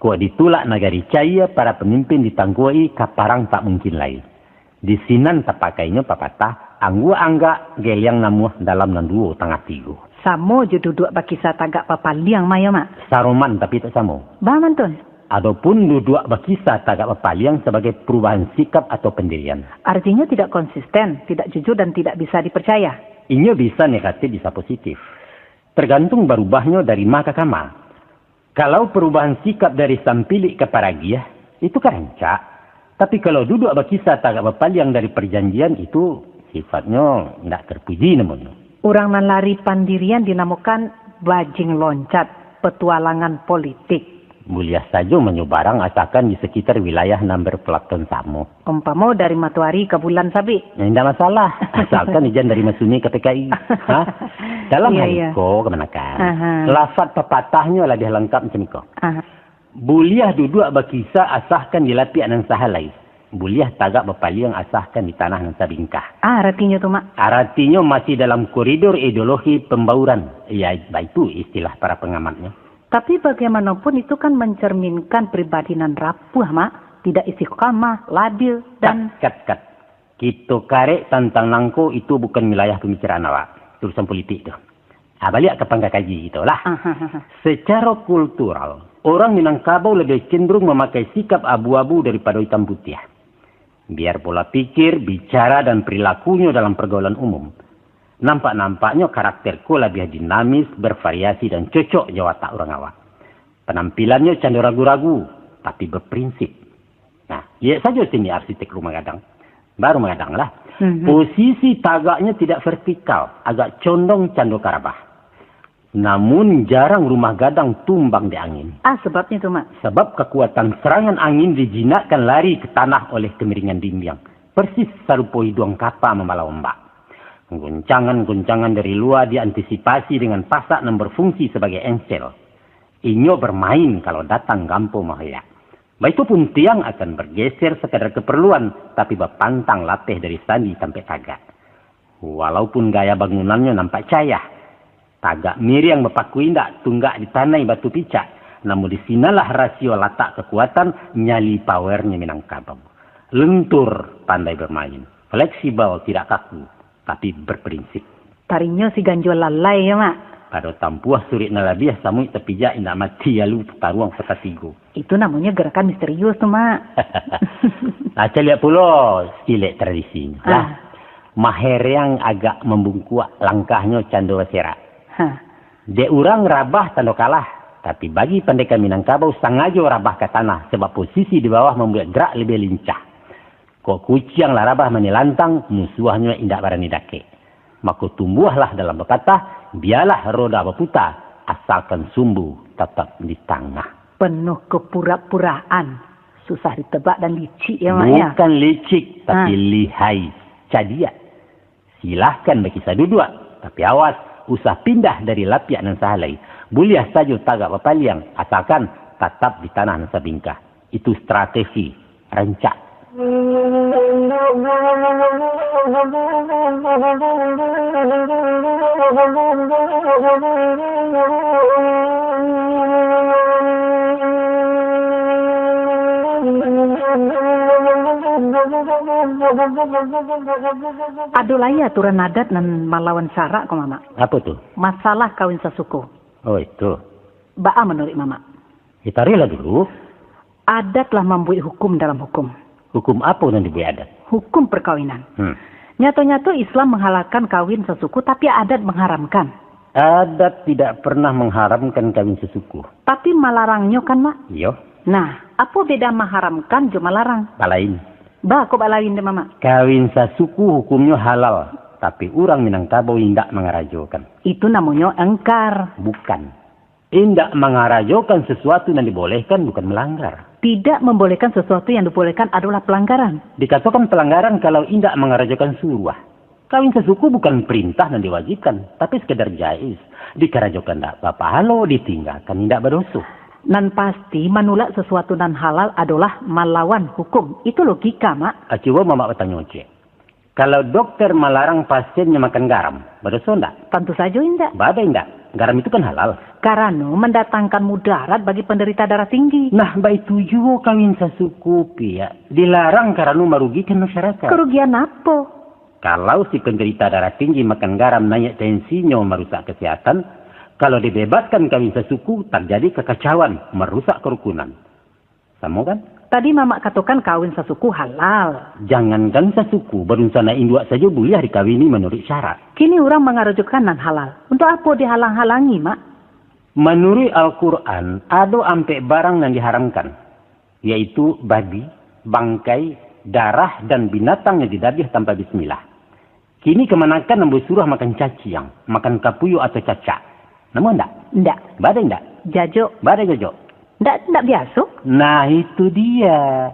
Kok ditulak nagari caia, para pamimpin ditangkuak-i ka parang tak mungkin lai. Di sinan tapakainyo papatah, angguak anggak, geliang namuah dalam nan duo tangah tigo. Samo jo duduak bakisah tagak bapaliang, Mak, yo, Mak? Saroman, tapi tak samo. Baa mantun? Adopun duduak bakisah tagak bapaliang sabagai perubahan sikap atau pendirian. Artinyo tidak konsisten, tidak jujur, dan tidak bisa dipercaya. Inyo bisa negatif, bisa positif. Tergantung barubahnyo dari ma ka kama. Kalau perubahan sikap dari sampilik ka paragiah, itu ka rancak. Tapi kalau duduak bakisah tagak bapaliang dari parjanjian, itu sifatnyo indak terpuji namonyo. Urang nan lari pandirian dinamokan bajing loncat, petualangan politik. Buliah sajo manyubarang asakan di sakitar wilayah nan berpelatuan samo. Umpamo dari matoari ka bulan sabik. Indak masalah, asalkan ijan dari Masyumi ka P K I. Ha? Dalam Iya, hal iya. iko, kamanakan, Aha. lafaz papatahnyo labiah langkap macam iko. Aha. Buliah duduak bakisah asakan di lapiak nan sahalai. Buliah tagak bapaliang asakan di tanah nan sabingkah. Ah, aratinyo tu, Mak? Aratinyo masih dalam koridor ideologi pembauran. Ya, baitu istilah para pengamatnyo. Tapi bagaimanapun itu kan mencerminkan pribadi nan rapuah, Mak. Tidak istiqamah, labil, dan Kat, kat, kat. Kito karek tantang nangko, itu bukan wilayah pembicaraan awak. Urusan politik tu. Ah, baliak ka pangka kaji kito lah. Ahahaha. Secara kultural, orang Minangkabau lebih cenderung memakai sikap abu-abu daripado itam putiah. Biar pola pikir, bicara, dan perilakunyo dalam pergaulan umum. Nampak-nampaknyo karakter ko labiah dinamis, bervariasi, dan cocok jo watak urang awak. Panampilannyo cando ragu-ragu, tapi berprinsip. Nah, liek sajo sini arsitek rumah gadang. Baru magadang lah. Mhm. Posisi tagaknyo tidak vertikal, agak condong cando karabah. Namun, jarang rumah gadang tumbang di angin. Ah, sebabnyo tu, Mak? Sebab kekuatan serangan angin dijinakkan lari ke tanah oleh kemiringan dinding. Persis sarupo iduang kapa mambalau ombak. Guncangan-guncangan dari lua diantisipasi dengan pasak nan berfungsi sebagai engsel. Inyo bermain kalau datang gampo mahoyak. Baitu pun tiang akan bergeser sekadar keperluan, tapi bapantang lapeh dari sandi tampek tagak. Walaupun gaya bangunannyo nampak cayah, tagak miriang bapaku indak, tunggak ditanai batu picak, namun di sinanlah rasio latak kekuatan nyali powernyo Minangkabau. Lentur, pandai bermain, fleksibel, tidak kaku, tapi berprinsip. Tarinyo si ganjua lalai yo, Mak. Pado tampuah surik nan labiah, samuik tapijak indak mati, lalu taruang kota tigo. Itu namonyo gerakan misterius tu, Mak. Nah, caliak pulo silek tradisinyo. Ah. Lah, mahereang agak mambungkuak langkahnyo cando baserak. Ha. Dek urang rabah tando kalah. Tapi bagi pandeka Minangkabau sangajo rabah ka tanah, sabab posisi di bawah mambuek gerak labiah lincah. Kok kuciang lah rabah manilantang, musuahnyo indak barani dakek. Mako tumbuahlah dalam papatah, bialah roda baputa, asalkan sumbu tatap di tangah. Penuh kepura-puraan, susah ditebak dan licik ya, Mak, ya? Bukan licik, tapi Ha. lihai, cadiak. Silahkan bakisah duduak, tapi awas, usah pindah dari lapiak nan sahalai. Buliah sajo tagak bapaliang, asalkan tatap di tanah nan sabingkah. Itu strategi, rancak. Ado lai aturan adat nan malawan syarak ko, Mamak. Apo tu? Masalah kawin sasuku. Oh, itu. Baa manuruik Mamak? Ya, taruihlah dulu. Adat lah mambuek hukum dalam hukum. Hukum apo nan dibuek adat? Hukum perkawinan. Hmm. Nyato-nyato Islam menghalalkan kawin sasuku, tapi adat mengharamkan. Adat tidak pernah mengharamkan kawin sasuku. Tapi malarangnyo kan, Mak? Iyo. Nah, apo beda maharamkan jo malarang? Balain. Ba, kok balain deh, Mamak? Kawin sasuku hukumnyo halal, tapi urang Minangkabau indak mangarajokan. Itu namonyo engkar. Bukan. Indak mangarajokan sasuatu nan dibolehkan bukan malanggar. Tidak membolehkan sesuatu yang dibolehkan adalah pelanggaran. Dikatokan pelanggaran kalau indak mangarajokan suruah. Kawin sasuku bukan perintah nan diwajibkan, tapi sekadar jaiz. Dikarajokan ndak bapahalo, ditinggakan indak badoso. Nan pasti, manulak sesuatu nan halal adolah malawan hukum. Itu logika, Mak. Ah, cubo Mamak batanyo ciek. Kalau dokter malarang pasiennyo makan garam, badoso ndak? Tantu sajo indak. Baa indak? Garam itu kan halal. Karano mandatangkan mudarat bagi penderita darah tinggi. Nah, baitu juo kawin sasuku, Piak. Dilarang karano marugikan masyarakat. Karugian apo? Kalau si penderita darah tinggi makan garam, naiak tensinyo, marusak kesehatan, kalau dibebaskan kawin sasuku, tarjadi kakacauan, marusak kerukunan. Samo kan? Tadi Mamak katokan kawin sasuku halal. Jangankan sasuku, badunsanak induak sajo buliah dikawini manuruik syarak. Kini urang mangarajokan nan halal. Untuak apo dihalang-halangi, Mak? Manuruik Al-Quran, ado ampek barang nan diharamkan, yaitu babi, bangkai, darah, dan binatang yang didabiah tanpa bismillah. Kini kamanakan ambo suruah makan caciang, makan kapuyuak atau cacak. Namo ndak? Ndak. Baa indak? Jajok. Baa jajok? Ndak, ndak biaso. Nah, itu dia.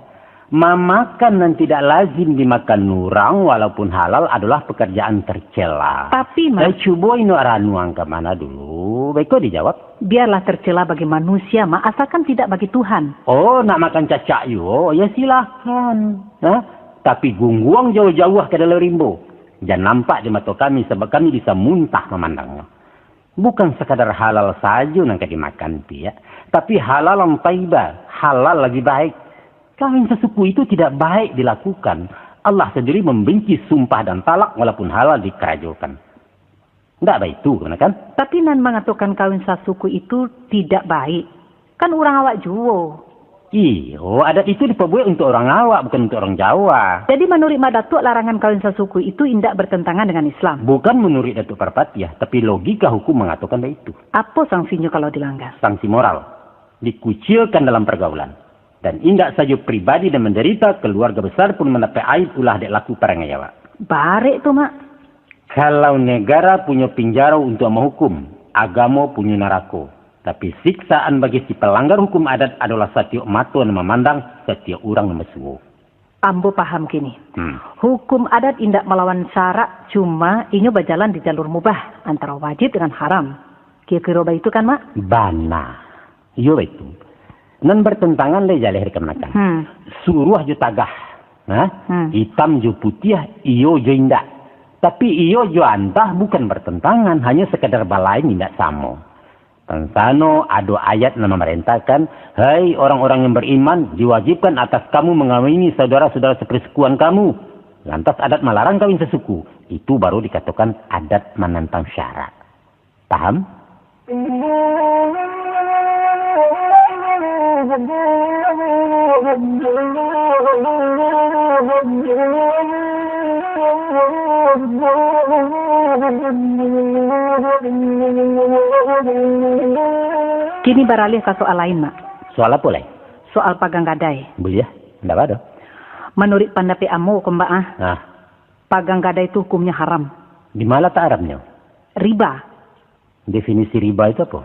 Mamakan nan tidak lazim dimakan urang, walaupun halal, adolah pekerjaan tercela. Tapi, Mak. Eh, cubo inok ranuang ka mana dulu. Beko dijawab. Biarlah tercela bagi manusia, Mak, asalkan tidak bagi Tuhan. Oh, nak makan cacak juo? Ya, silahkan. Hah? Tapi gungguang jauah-jauah ka dalam rimbo. Jan nampak di mato kami, sabab kami bisa muntah mamandangnyo. Bukan sakadar halal sajo nan ka dimakan, Piak, tapi halalan thaiba, halal lagi baik. Kawin sasuku itu tidak baik dilakukan. Allah sandiri membenci sumpah dan talak walaupun halal dikarajokan. Ndak baitu, kamanakan? Tapi nan mangatokan kawin sasuku itu tidak baik, kan urang awak juo. Iyo, adat itu dipabuek untuak urang awak, bukan untuak urang Jawa. Jadi, manuruik Mak Datuak, larangan kawin sasuku itu indak bertentangan dengan Islam? Bukan manuruik Datuak Parpatiah, tapi logika hukum mangatokan baitu. Apo sangsinyo kalau dilanggar? Sangsi moral. Dikucilkan dalam pergaulan. Dan indak sajo pribadi nan mandarita, keluarga besar pun mandapek aib ulah dek laku parangai awak. Barek tu, Mak. Kalau negara punyo pinjaro untuak mahukum, agamo punyo narako. Tapi siksaan bagi si palanggar hukum adat adolah satiok mato nan mamandang, satiok urang nan basuo. Ambo paham kini. Hmm. Hukum adat indak malawan syarak, cuma inyo bajalan di jalur mubah, antara wajib dengan haram. Kiro-kiro baitu kan, Mak? Bana. Iyo, baitu. Nan bertentangan lai jaleh dikamakan. Hmm. Suruah jo tagah. Nah, Hmm. hitam jo putiah, iyo jo indak. Tapi iyo jo antah bukan bertentangan, hanyo sekadar balain indak samo. Tansano ado ayat nan mamarentahkan, "Hai orang-orang yang beriman, diwajibkan atas kamu mengawini saudara-saudara sepersukuan kamu." Lantas adat malarang kawin sasuku. Itu baru dikatokan adat manantang syarak. Paham? Kini baralih ka soal lain, Mak. Soal apo lai? Soal pagang gadai. Buliah, ndak baa doh. Manuruik pandapek ambo ko, Mak, ah, Nah, pagang gadai tu hukumnyo haram. Di ma latak haramnyo? Riba. Definisi riba itu apo?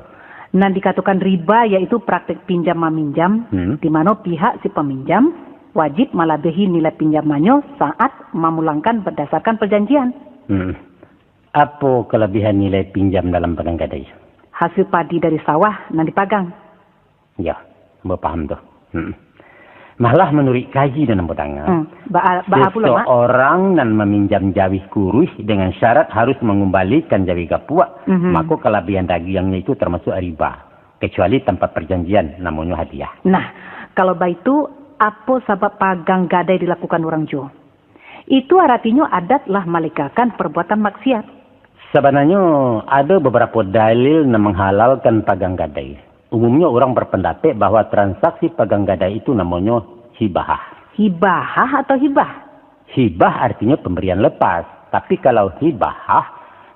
Nan dikatokan riba yaitu praktek pinjam maminjam, Hmm. di mano pihak si paminjam wajib malabiahi nilai pinjamannyo saat mamulangkan bardasarkan parjanjian. Hmm. Apo kalabiahan nilai pinjam dalam pagang gadai? Hasil padi dari sawah nan dipagang. Yo, ambo paham tu. Hmm. Malah manuruik kaji nan ambo danga, Hmm. Ba-, ba-, apo pulo, Mak? Seseorang nan maminjam jawih kuruih dengan syarat harus mangumbalikan jawih gapuak, Mhm. mako kalabiahan dagiangnyo itu tamasuak riba, kecuali tanpa parjanjian, namonyo hadiah. Nah, kalau baitu, apo sabab pagang gadai dilakukan urang juo? Itu aratinyo adat lah malegakan parbuatan maksiat. Sabananyo, ado babarapo dalil nan manghalalkan pagang gadai. Umumnyo, urang barpandapek bahwa transaksi pagang gadai itu namonyo hibahah. Hibahah atau hibah? Hibah artinyo pambarian lapas, tapi kalau hibahah,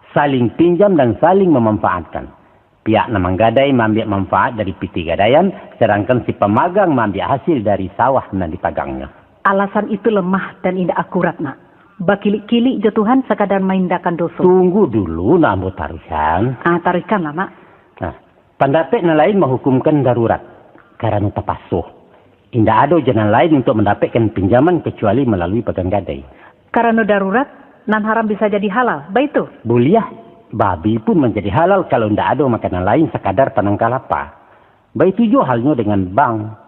saling pinjam dan saling mamanfaatkan. Pihak nan manggadai maambiak manfaat dari pitih gadaian, sadangkan si pamagang maambiak hasil dari sawah nan dipagangnyo. Alasan itu lemah dan indak akurat, Mak. Bakilik-kilik jo Tuhan sakadar maindahkan doso. Tunggu dulu, nak ambo taruihkan. Ah, taruihkanlah, Mak. Nah, pandapek nan lain mahukumkan darurat, karano tapaso. Indak ado jalan lain untuak mandapekkan pinjaman kacuali malalui pagang gadai. Karano darurat, nan haram bisa jadi halal, baitu? Buliah, babi pun manjadi halal kalau indak ado makanan lain sakadar panangkah lapa. Baitu juo halnyo dengan bank.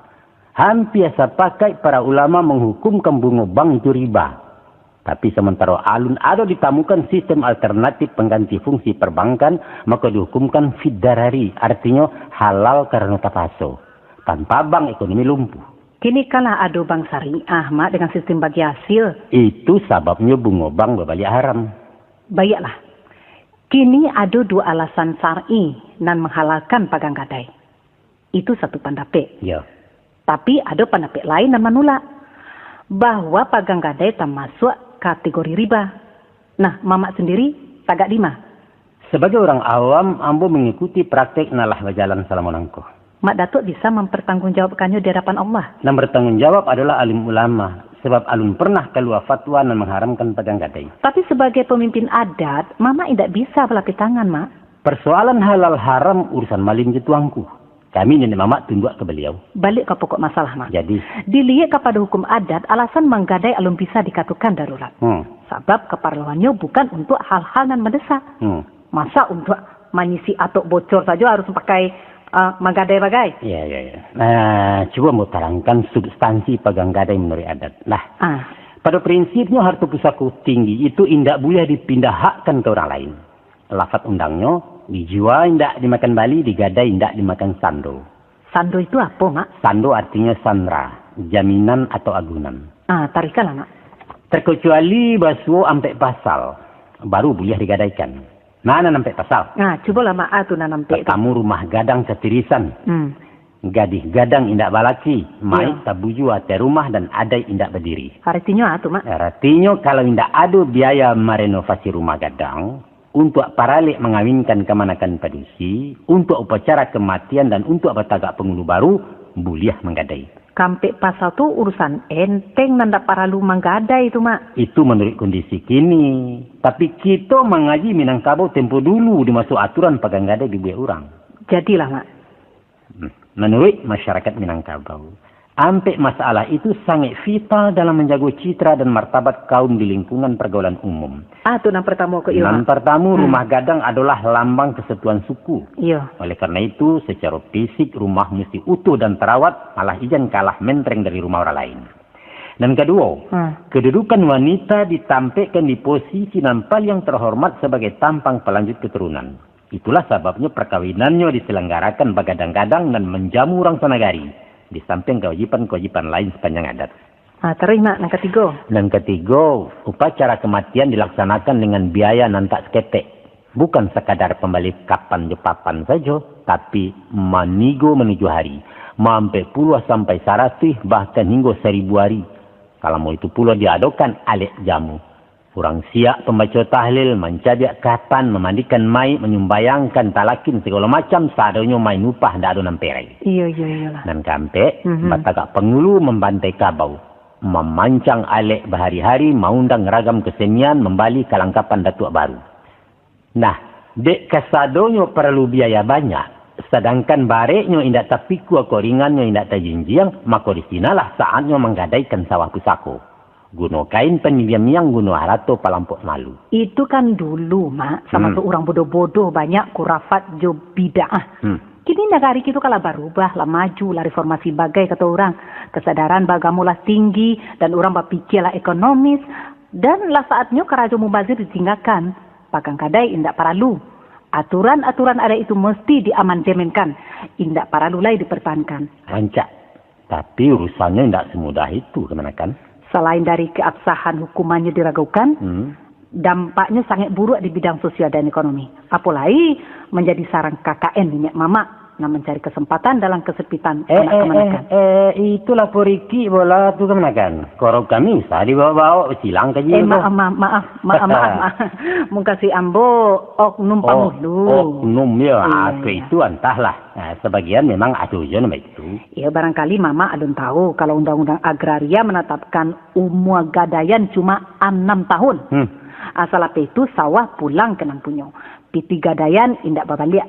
Hampia sapakaik para ulama manghukumkan bungo bank itu riba. Tapi, samantaro alun ado ditamukan sistem alternatif pangganti fungsi parbankan, mako dihukumkan fid darari, artinyo halal karano tapaso. Tanpa bank, ekonomi lumpuh. Kini kan lah ado bank syariah, Mak, dengan sistem bagi hasil. Itu sababnyo bungo bank babaliak haram. Baiaklah. Kini ado duo alasan syar'i nan manghalalkan pagang gadai. Itu satu pandapek. Yo. Tapi, ado pandapek lain nan manulak, bahwa pagang gadai tamasuak kategori riba. Nah, Mamak sandiri, tagak di ma? Sabagai urang awam, ambo mangikuti praktek nan lah bajalan salamo nangko. Mak Datuak bisa mampartanggungjawabkannyo di adapan Allah. Nan bartanggung jawab adolah alim ulama, sabab alun parnah kalua fatwa nan mangharamkan pagang gadai. Tapi, sabagai pamimpin adat, Mamak indak bisa balapeh tangan, Mak. Parsoalan halal haram urusan malin jo tuangku. Kami niniak mamak tunduak ka baliau. Baliak ka pokok masalah, Mak. Jadi? Diliek kapado hukum adat, alasan manggadai alun bisa dikatokan darurat. Hmm. Sabab kaparluannyo bukan untuak hal-hal nan mandesak. Hmm. Masa untuak manyisi atok bocor sajo harus pakai, eh, manggadai bagai? Ya, ya, ya. Nah, cubo ambo tarangkan substansi pagang gadai manuruik adat. Nah, Ah. pado prinsipnyo harto pusako tinggi itu indak buliah dipindahakkan ka urang lain. Lafat undangnyo, dijua indak dimakan bali, digadai indak dimakan sando. Sando itu apo, Mak? Sando artinyo sandra, jaminan atau agunan. Ah, taruihkanlah, Mak. Terkecuali basuo ampek pasal, baru buliah digadaikan. Nah, nan ampek pasal. Nah, cubolah, Mak, ah, tu nan ampek tu. Tatamu rumah gadang satirisan. Hmm. Gadih gadang indak balaki, maik Iyo. tabujua ateh rumah dan adaik indak badiri. Aratinyo ah tu, Mak? Aratinyo, kalau indak ado biaya marenovasi rumah gadang, untuak paralek mangawinkan kamanakan padusi, untuak upacara kamatian, dan untuak batagak pangulu baru, buliah manggadai. Kampek pasal tu urusan enteng nan ndak paralu manggadai tu, Mak. Itu manuruik kondisi kini. Tapi kito mangaji Minangkabau tempo dulu di maso aturan pagang gadai dibuek urang. Jadilah, Mak. Hmm. Manuruik masyarakat Minangkabau, ampek masalah itu sangaik vital dalam manjago citra dan martabat kaum di lingkungan pargaulan umum. Ah, tu nan partamo ko iyo, Nan Mak. partamo, Hmm. rumah gadang adolah lambang kesatuan suku. Iyo. Oleh karena itu, secara fisik rumah mesti utuh dan tarawat, malah ijan kalah mentereng dari rumah orang lain. Nan kaduo, Hmm. kedudukan wanita ditampekkan di posisi nan paliang terhormat sabagai tampang palanjut keturunan. Itulah sababnyo parkawinannyo disalanggarakan bagadang-gadang nan manjamu urang sanagari, di sampiang kawajiban-kawajiban lain sapanjang adat. Ah, taruih, Mak, nan katigo. Nan katigo, upacara kamatian dilaksanakan dengan biaya nan tak saketek. Bukan sakadar pambali kapan jo papan sajo, tapi manigo manuju hari, maampek puluah sampai saratuih, bahkan hinggo saribu ari. Salamo itu pulo diadokan alek jamu. Urang siak pambaco tahlil, mancadiak kafan, mamandikan mayik, manyumbayangkan talakin, sagalo macam, sadonyo main upah, ndak ado nan perai. Iyo, iyo, iyolah. Nan kaampek, Mhm. batagak pangulu, mambantai kabau, mamancang alek bahari-hari, maundang ragam kasenian, mambali kalangkapan datuak baru. Nah, dek kasadonyo paralu biaya banyak, sadangkan bareknyo indak tapikua, koringannyo indak tajinjiang, mako di sinalah saatnyo manggadaikan sawah pusako. Guno kain panyimbiang-mimbiang, guno harato palampok malu. Itu kan dulu, Mak, samaso Hmm. urang bodoh-bodoh, banyak kurafat jo bid'ah. Hmm. Kini nagari kito ka lah barubah, lah maju, lah reformasi bagai, kato urang. Kasadaran baagamo lah tinggi, dan urang bapikia lah ekonomis, dan lah saatnyo karajo mubazir ditinggakan. Pagang gadai indak paralu. Aturan-aturan adaik itu musti diamandemenkan, indak paralu lai dipertahankan. Rancak. Tapi urusannyo indak samudah itu, kamanakan. Salain dari keabsahan hukumannyo diragukan, Hmm. dampaknyo sangaik buruak di bidang sosial dan ekonomi. Apo lai manjadi sarang K K N niniak mamak nan mancari kasempatan dalam kasampitan Eh, anak eh, kamanakan. eh, eh, itulah porikik bola tu, kamanakan. Korok kami usah dibaok-baok, silang kaji Eh, tu. maaf, maaf, maaf, maaf, maaf, maaf. Mungkasi ambo oknum Oh, pangulu. oknum, ya. Ah, Iya, ke iya. itu antahlah. Ah, sabagian memang ado jo nan baitu. Ya, barangkali Mamak alun tahu kalau Undang-Undang Agraria manatapkan umua gadaian cuma anam tahun. Hmm. Ah, salapeh itu sawah pulang ka nan punyo. Pitih gadaian indak babaliak.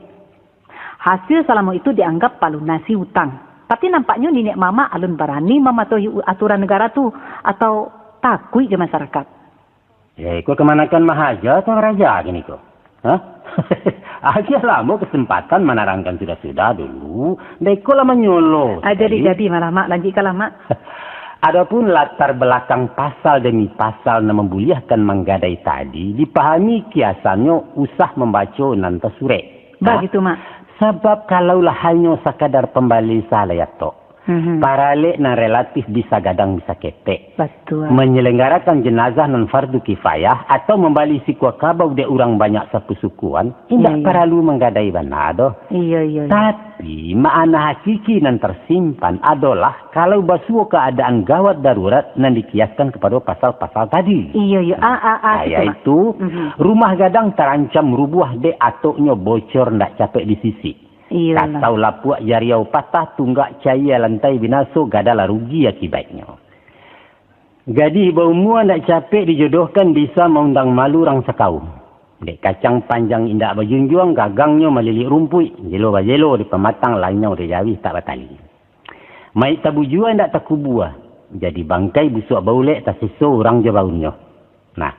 Hasil salamo itu dianggap palunasi utang. Tapi nampaknyo niniak mamak alun barani mamatuahi u-, aturan nagara tu, atau takuik jo masarakat. Eh, iko kamanakan mahaja atau raja kini ko? Hah? Agiah lamo kasempatan manarangkan sudah-sudah dulu, dek iko lah manyolo Ah, jadi, sakali. jadi, malah, Mak, lanjuikkanlah, Mak. Adopun latar balakang pasal demi pasal nan mambuliahkan manggadai tadi, dipahami kiasannyo usah mambaco nan tasurek. Bah, Nah, gitu, Mak. Sabab kalaulah hanyo sakadar pambali salah tok, Mhm. paralek nan relatif bisa gadang bisa ketek, Batua. manyalanggarakan janazah nan fardu kifayah, atau mambali sikua kabau dek urang banyak sapasukuan, indak Iya, iya. paralu manggadai bana doh. Iya, iya, iya. Tapi, makna hakiki nan tersimpan adolah kalau basuo kaadaan gawat darurat nan dikiaskan kapado pasal-pasal tadi. Iya, iya. Ah, ah, ah, Nah, gitu, Mak. yaitu, Mhm. rumah gadang tarancam rubuah dek atoknyo bocor ndak capek disisik. Iyolah. Katau lapuak jariau patah, tunggak caia lantai binaso, gadang lah rugi akibatnyo. Gadih baumua ndak capek dijodohkan bisa maundang malu urang sakaum. Dek kacang panjang indak bajunjuang, gagangnyo malilik rumpuik, jelo bajelo di pamatang, lanyau di jawih tak batali. Maik tabujua indak takubua, jadi bangkai busuak baulek tasiso urang jo baunnyo. Nah,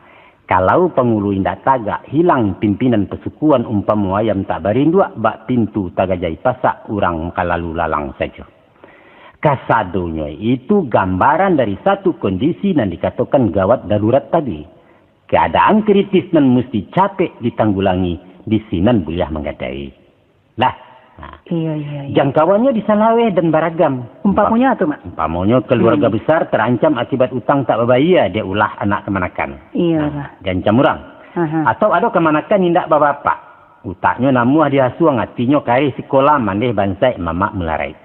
kalau pangulu indak tagak, hilang pimpinan pasukuan, umpamo ayam tak barinduak, bak pintu tagajai pasak, urang ka lalu lalang sajo. Kasadonyo itu gambaran dari satu kondisi nan dikatokan gawat darurat tadi. Keadaan kritis nan musti capek ditanggulangi, di sinan buliah manggadai. Lah, nah, Iya, iya, iya. jangkauannyo bisa laweh dan baragam. Umpamonyo Umpa-, tu, Mak? umpamonyo keluarga Hmm. besar tarancam akibat utang tak babayia dek ulah anak kamanakan. Iya, Nah, Mak. diancam urang. Aha. Atau ado kamanakan indak babapak. Utaknyo namuah di asuang, atinyo kareh sikola, mandeh bansaik mamak mularaik.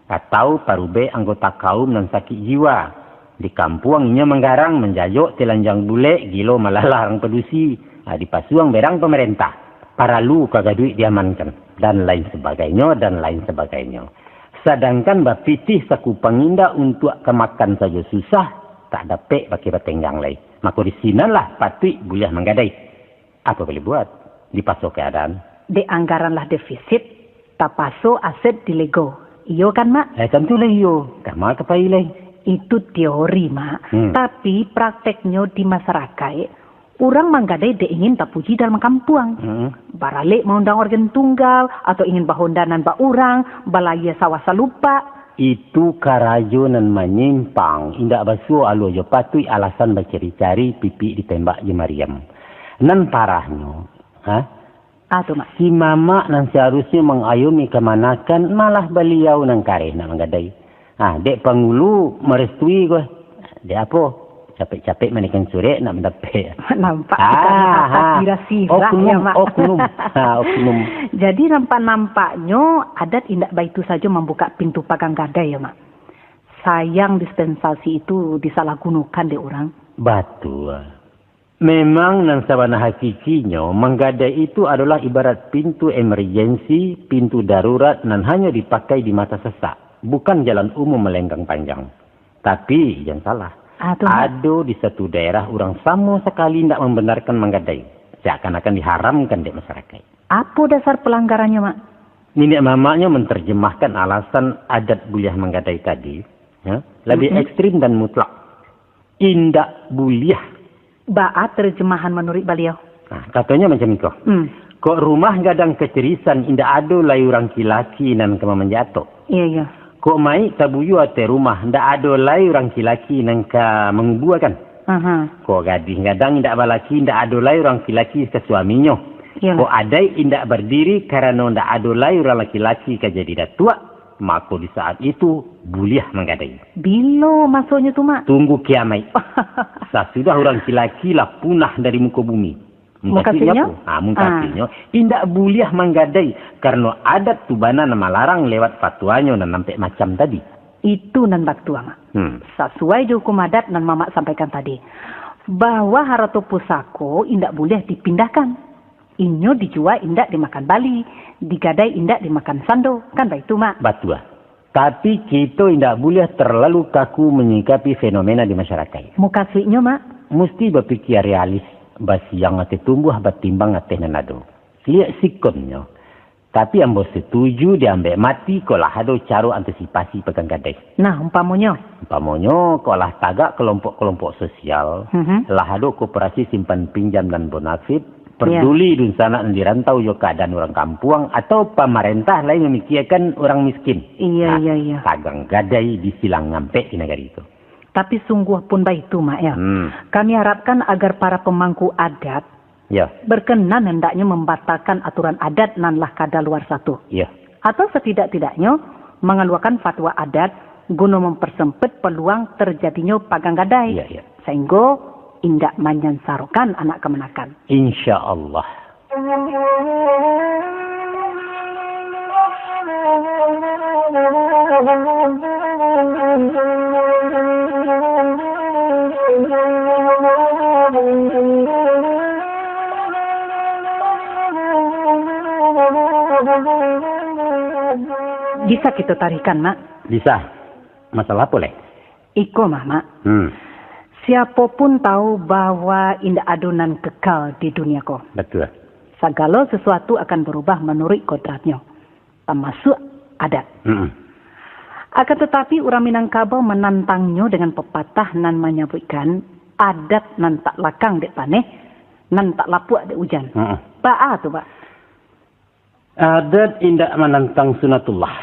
Atau parubek anggota kaum nan sakik jiwa. Di kampuang inyo manggarang, manjajok telanjang bulek, gilo malalah urang padusi. Ah, dipasuang berang pamarentah. Paralu ka gaduik diamankan, dan lain sabagainyo, dan lain sabagainyo. Sadangkan bapitih saku pangindak untuak ka makan sajo susah, tak dapek pakai batenggang lai. Mako di sinanlah patuik buliah manggadai. Apo boleh buat? Dipaso keadaan. Dek anggaran lah defisit, tapaso aset dilego. Iyo kan, Mak? Eh, tantulah iyo. Kama ka pai lai? Itu teori, Mak. Hmm. Tapi prakteknyo di masarakaik, urang manggadai dek ingin tapuji dalam kampuang. Hmm. Baralek maundang organ tunggal, atau ingin bahonda nan baurang, balayia sawah salupak. Itu karajo nan manyimpang, indak basuo alua jo patuik, alasan bacari-cari, pipik ditembak jo mariam. Nan parahnyo, ha? Ah, tu, Mak. Si mamak nan saharusnyo mangayomi kamanakan, malah baliau nan kareh nak manggadai. Ha, dek pangulu marestui ko. Dek apo? Capek-capek manikan surek nak mandapek. Nampak Ah, tukang ha. aspirasi lah, Oknum, ya, Mak. oknum. Ha, oknum. Jadi, nampak-nampaknyo adat indak baitu sajo mambukak pintu pagang gadai, ya, Mak. Sayang dispensasi itu disalahgunokan dek urang. Batua. Memang nan sabana hakikinyo, manggadai itu adolah ibarat pintu emergensi, pintu darurat nan hanyo dipakai di maso sasak, bukan jalan umum malenggang panjang. Tapi, jan salah. Ah, tu, Mak. Ado di satu daerah urang samo sakali indak mambanarkan manggadai, seakan-akan diharamkan dek masyarakaik. Apo dasar palanggarannyo, Mak? Niniak mamaknyo mantarjamahkan alasan adat buliah manggadai tadi, ha, labiah Mhm. ekstrim dan mutlak. Indak buliah. Baa tarjamahan manuruik baliau? Nah, katonyo macam iko. Hmm. Kok rumah gadang kacerisan, indak ado lai urang laki-laki nan ka mamanjak atok. Iyo, iyo. Kok mayik tabuyua ateh rumah, indak ado lai urang laki-laki nan ka mangubuakan. Aha. Kok gadih gadang indak balaki, indak ado lai urang laki-laki ka suaminyo. Iyo. Kok adaik indak bardiri, karano indak ado lai urang laki-laki ka jadi datuak, mako di saat itu buliah manggadai. Bilo masonyo tu, Mak? Tunggu kiamaik. Sasudah urang laki-laki lah punah dari muko bumi. Mukasuiknyo? Mukasuiknyo apo? Ah, mukasuiknyo, Ah. indak buliah manggadai, karano adat tu bana nan malarang lewat fatuanyo nan ampek macam tadi. Itu nan batua, Mak. Hmm. Sasuai jo hukum adat nan Mamak sampaikan tadi, bahwa harato pusako indak buliah dipindahkan. Inyo dijua indak dimakan bali, digadai indak dimakan sando, kan baitu, Mak? Batua. Tapi, kito indak buliah terlalu kaku manyikapi fenomena di masyarakaik. Mukasuiknyo, Mak? Musti bapikia realis, basiang ateh tumbuah, batimbang ateh nan ado. Liek sikonnyo. Tapi, ambo satuju diambek mati, kok lah ado caro antisipasi pagang gadai. Nah, umpamonyo? Umpamonyo, kok lah tagak kelompok-kelompok sosial, Mhm. lah ado koperasi simpan pinjam dan bonafit, Ya. Paduli dunsanak nan di rantau jo kaadaan urang kampuang, atau pamarentah lai mamikiakan urang miskin. Iya, Nah, iya, iya. Pagang gadai di silang ngampek di nagari tu. Tapi sungguah pun baitu, Mak, ya. Hmm. Kami harapkan agar para pemangku adat Ya. berkenan hendaknya membatalkan aturan adat nan lah kadaluarsa tu. Ya. Atau setidak-tidaknya mengeluarkan fatwa adat guna mempersempit peluang terjadinyo pagang gadai. Ya, ya. Sainggo indak manyansarokan anak kamanakan. Insya Allah. Bisa kito tarikan, Mak? Bisa. Masalah apo lai? Iko mah, Mak. Hmm. Siapo pun tahu bahwa indak ado nan kekal di dunia ko. Batua. Sagalo sasuatu akan barubah manuruik kodratnyo, tamasuak adat. Mm-mm. Akan tatapi, urang Minangkabau manantangnyo dengan papatah nan manyabuikkan, "Adat nan tak lakang dek paneh, nan tak lapuak dek ujan." Mm-mm. Baa tu, Pak? Adat indak manantang sunatullah.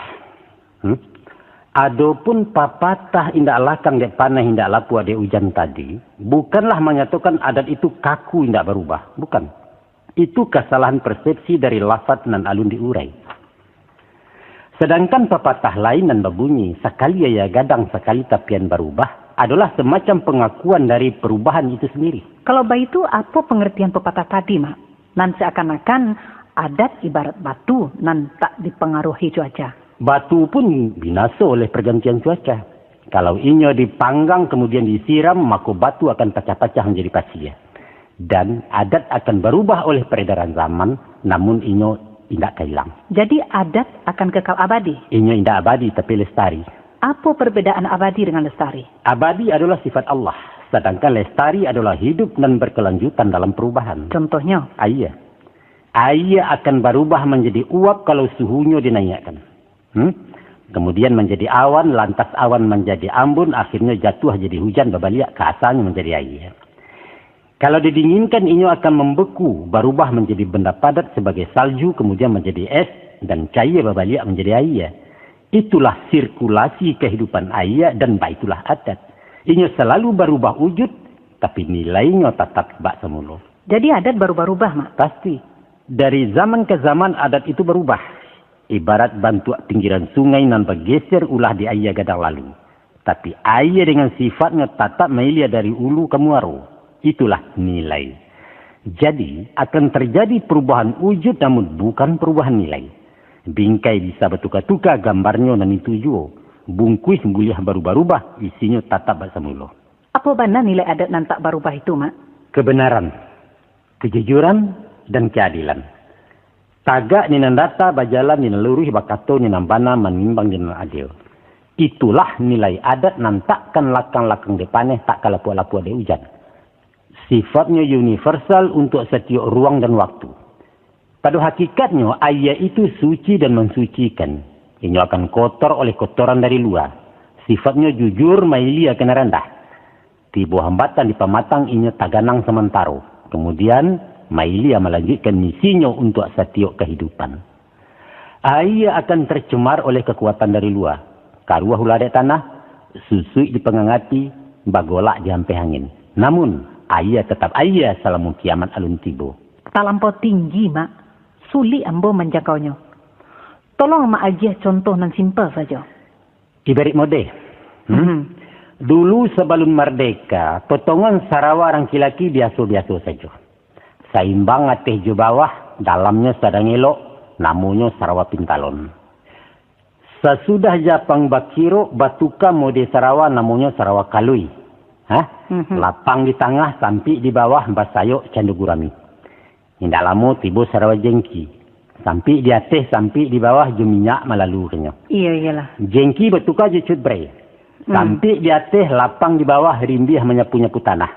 Hmm? Adopun papatah "Indak lakang dek paneh, indak lapuak dek ujan" tadi, bukanlah manyatokan adat itu kaku indak barubah. Bukan. Itu kasalahan persepsi dari lafaz nan alun diurai. Sadangkan papatah lain nan babunyi, "Sakali aia gadang, sakali tapian barubah," adolah samacam pangakuan dari parubahan itu sandiri. Kalau baitu, apo pangartian papatah tadi, Mak? Nan seakan-akan adat ibarat batu nan tak dipangaruhi cuaca. Batu pun binaso oleh pergantian cuaca. Kalau inyo dipanggang, kemudian disiram, mako batu akan pacah-pacah manjadi pasia. Dan adat akan barubah oleh peredaran zaman, namun inyo indak ka ilang. Jadi, adat akan kekal abadi? Inyo indak abadi, tapi lestari. Apo perbedaan abadi dengan lestari? Abadi adolah sifat Allah, sadangkan lestari adolah hidup nan berkelanjutan dalam perubahan. Contohnyo? Aia. Aia akan barubah manjadi uap kalau suhunyo dinaiakkan. Hmm? Kemudian manjadi awan, lantas awan manjadi ambun, akhirnyo jatuah jadi hujan, babaliak ka asalnyo manjadi aia. Kalau didinginkan, inyo akan mambeku, barubah manjadi banda padat sabagai salju, kemudian manjadi es, dan caia babaliak manjadi aia. Itulah sirkulasi kahidupan aia, dan baitulah adat. Inyo salalu barubah wujud, tapi nilainyo tatap bak samulo. Jadi adat barubah-rubah, Mak? Pasti. Dari zaman ka zaman adat itu barubah. Ibarat bantuak pinggiran sungai nan bageser ulah di aia gadang lalu. Tapi aia dengan sifatnyo tatap mailia dari ulu ka muaro. Itulah nilai. Jadi, akan tarjadi parubahan wujud, namun bukan parubahan nilai. Bingkai bisa batuka-tuka gambarnyo nan itu juo. Bungkuih buliah barubah-rubah, isinyo tatap bak samulo. Apo bana nilai adat nan tak barubah itu, Mak? Kebenaran, kejujuran, dan keadilan. Tagak di nan data, bajalan di nan luruih, bakato di nan bana, manimbang di nan adil. Itulah nilai adat nan takkan lakang-lakang dek paneh, takkan lapuak-lapuak dek ujan. Sifatnyo universal untuak satiok ruang dan waktu. Pado hakikatnyo, aia itu suci dan mansucikan. Inyo akan kotor oleh kotoran dari lua. Sifatnyo jujur, mailia ka nan randah. Tibo hambatan di pamatang, inyo taganang samantaro. Kamudian, mailia malanjuikkan misinyo untuak satiok kahidupan. Aia akan tercemar oleh kakuatan dari lua. Karuah ulah dek tanah, susuik di pangangati, bagolak di ampeh angin. Namun, aia tatap aia salamo kiamat alun tibo. Talampau tinggi, Mak. Sulik ambo manjangkaunyo. Tolong Mak agiah contoh nan simpel sajo. Ibarat mode. Hmm? Mhm. Dulu sabalun mardeka, potongan sarawa laki-laki biaso-biaso sajo. Saimbang ateh jo bawah, dalamnyo sadang elok, namonyo sarawa pintalon. Sasudah Japang bakirok, batuka mode sarawa, namonyo sarawa kalui. Hah? Mhm. Lapang di tangah, sampik di bawah, basayok cando gurami. Indak lamo tibo sarawa jengki. Sampik di ateh, sampik di bawah, jo minyak malalukannyo. Iyo, iyolah. Jengki batuka jo cutbray. Hmm. Sampik di ateh, lapang di bawah, rimbiah manyapu-nyapu tanah.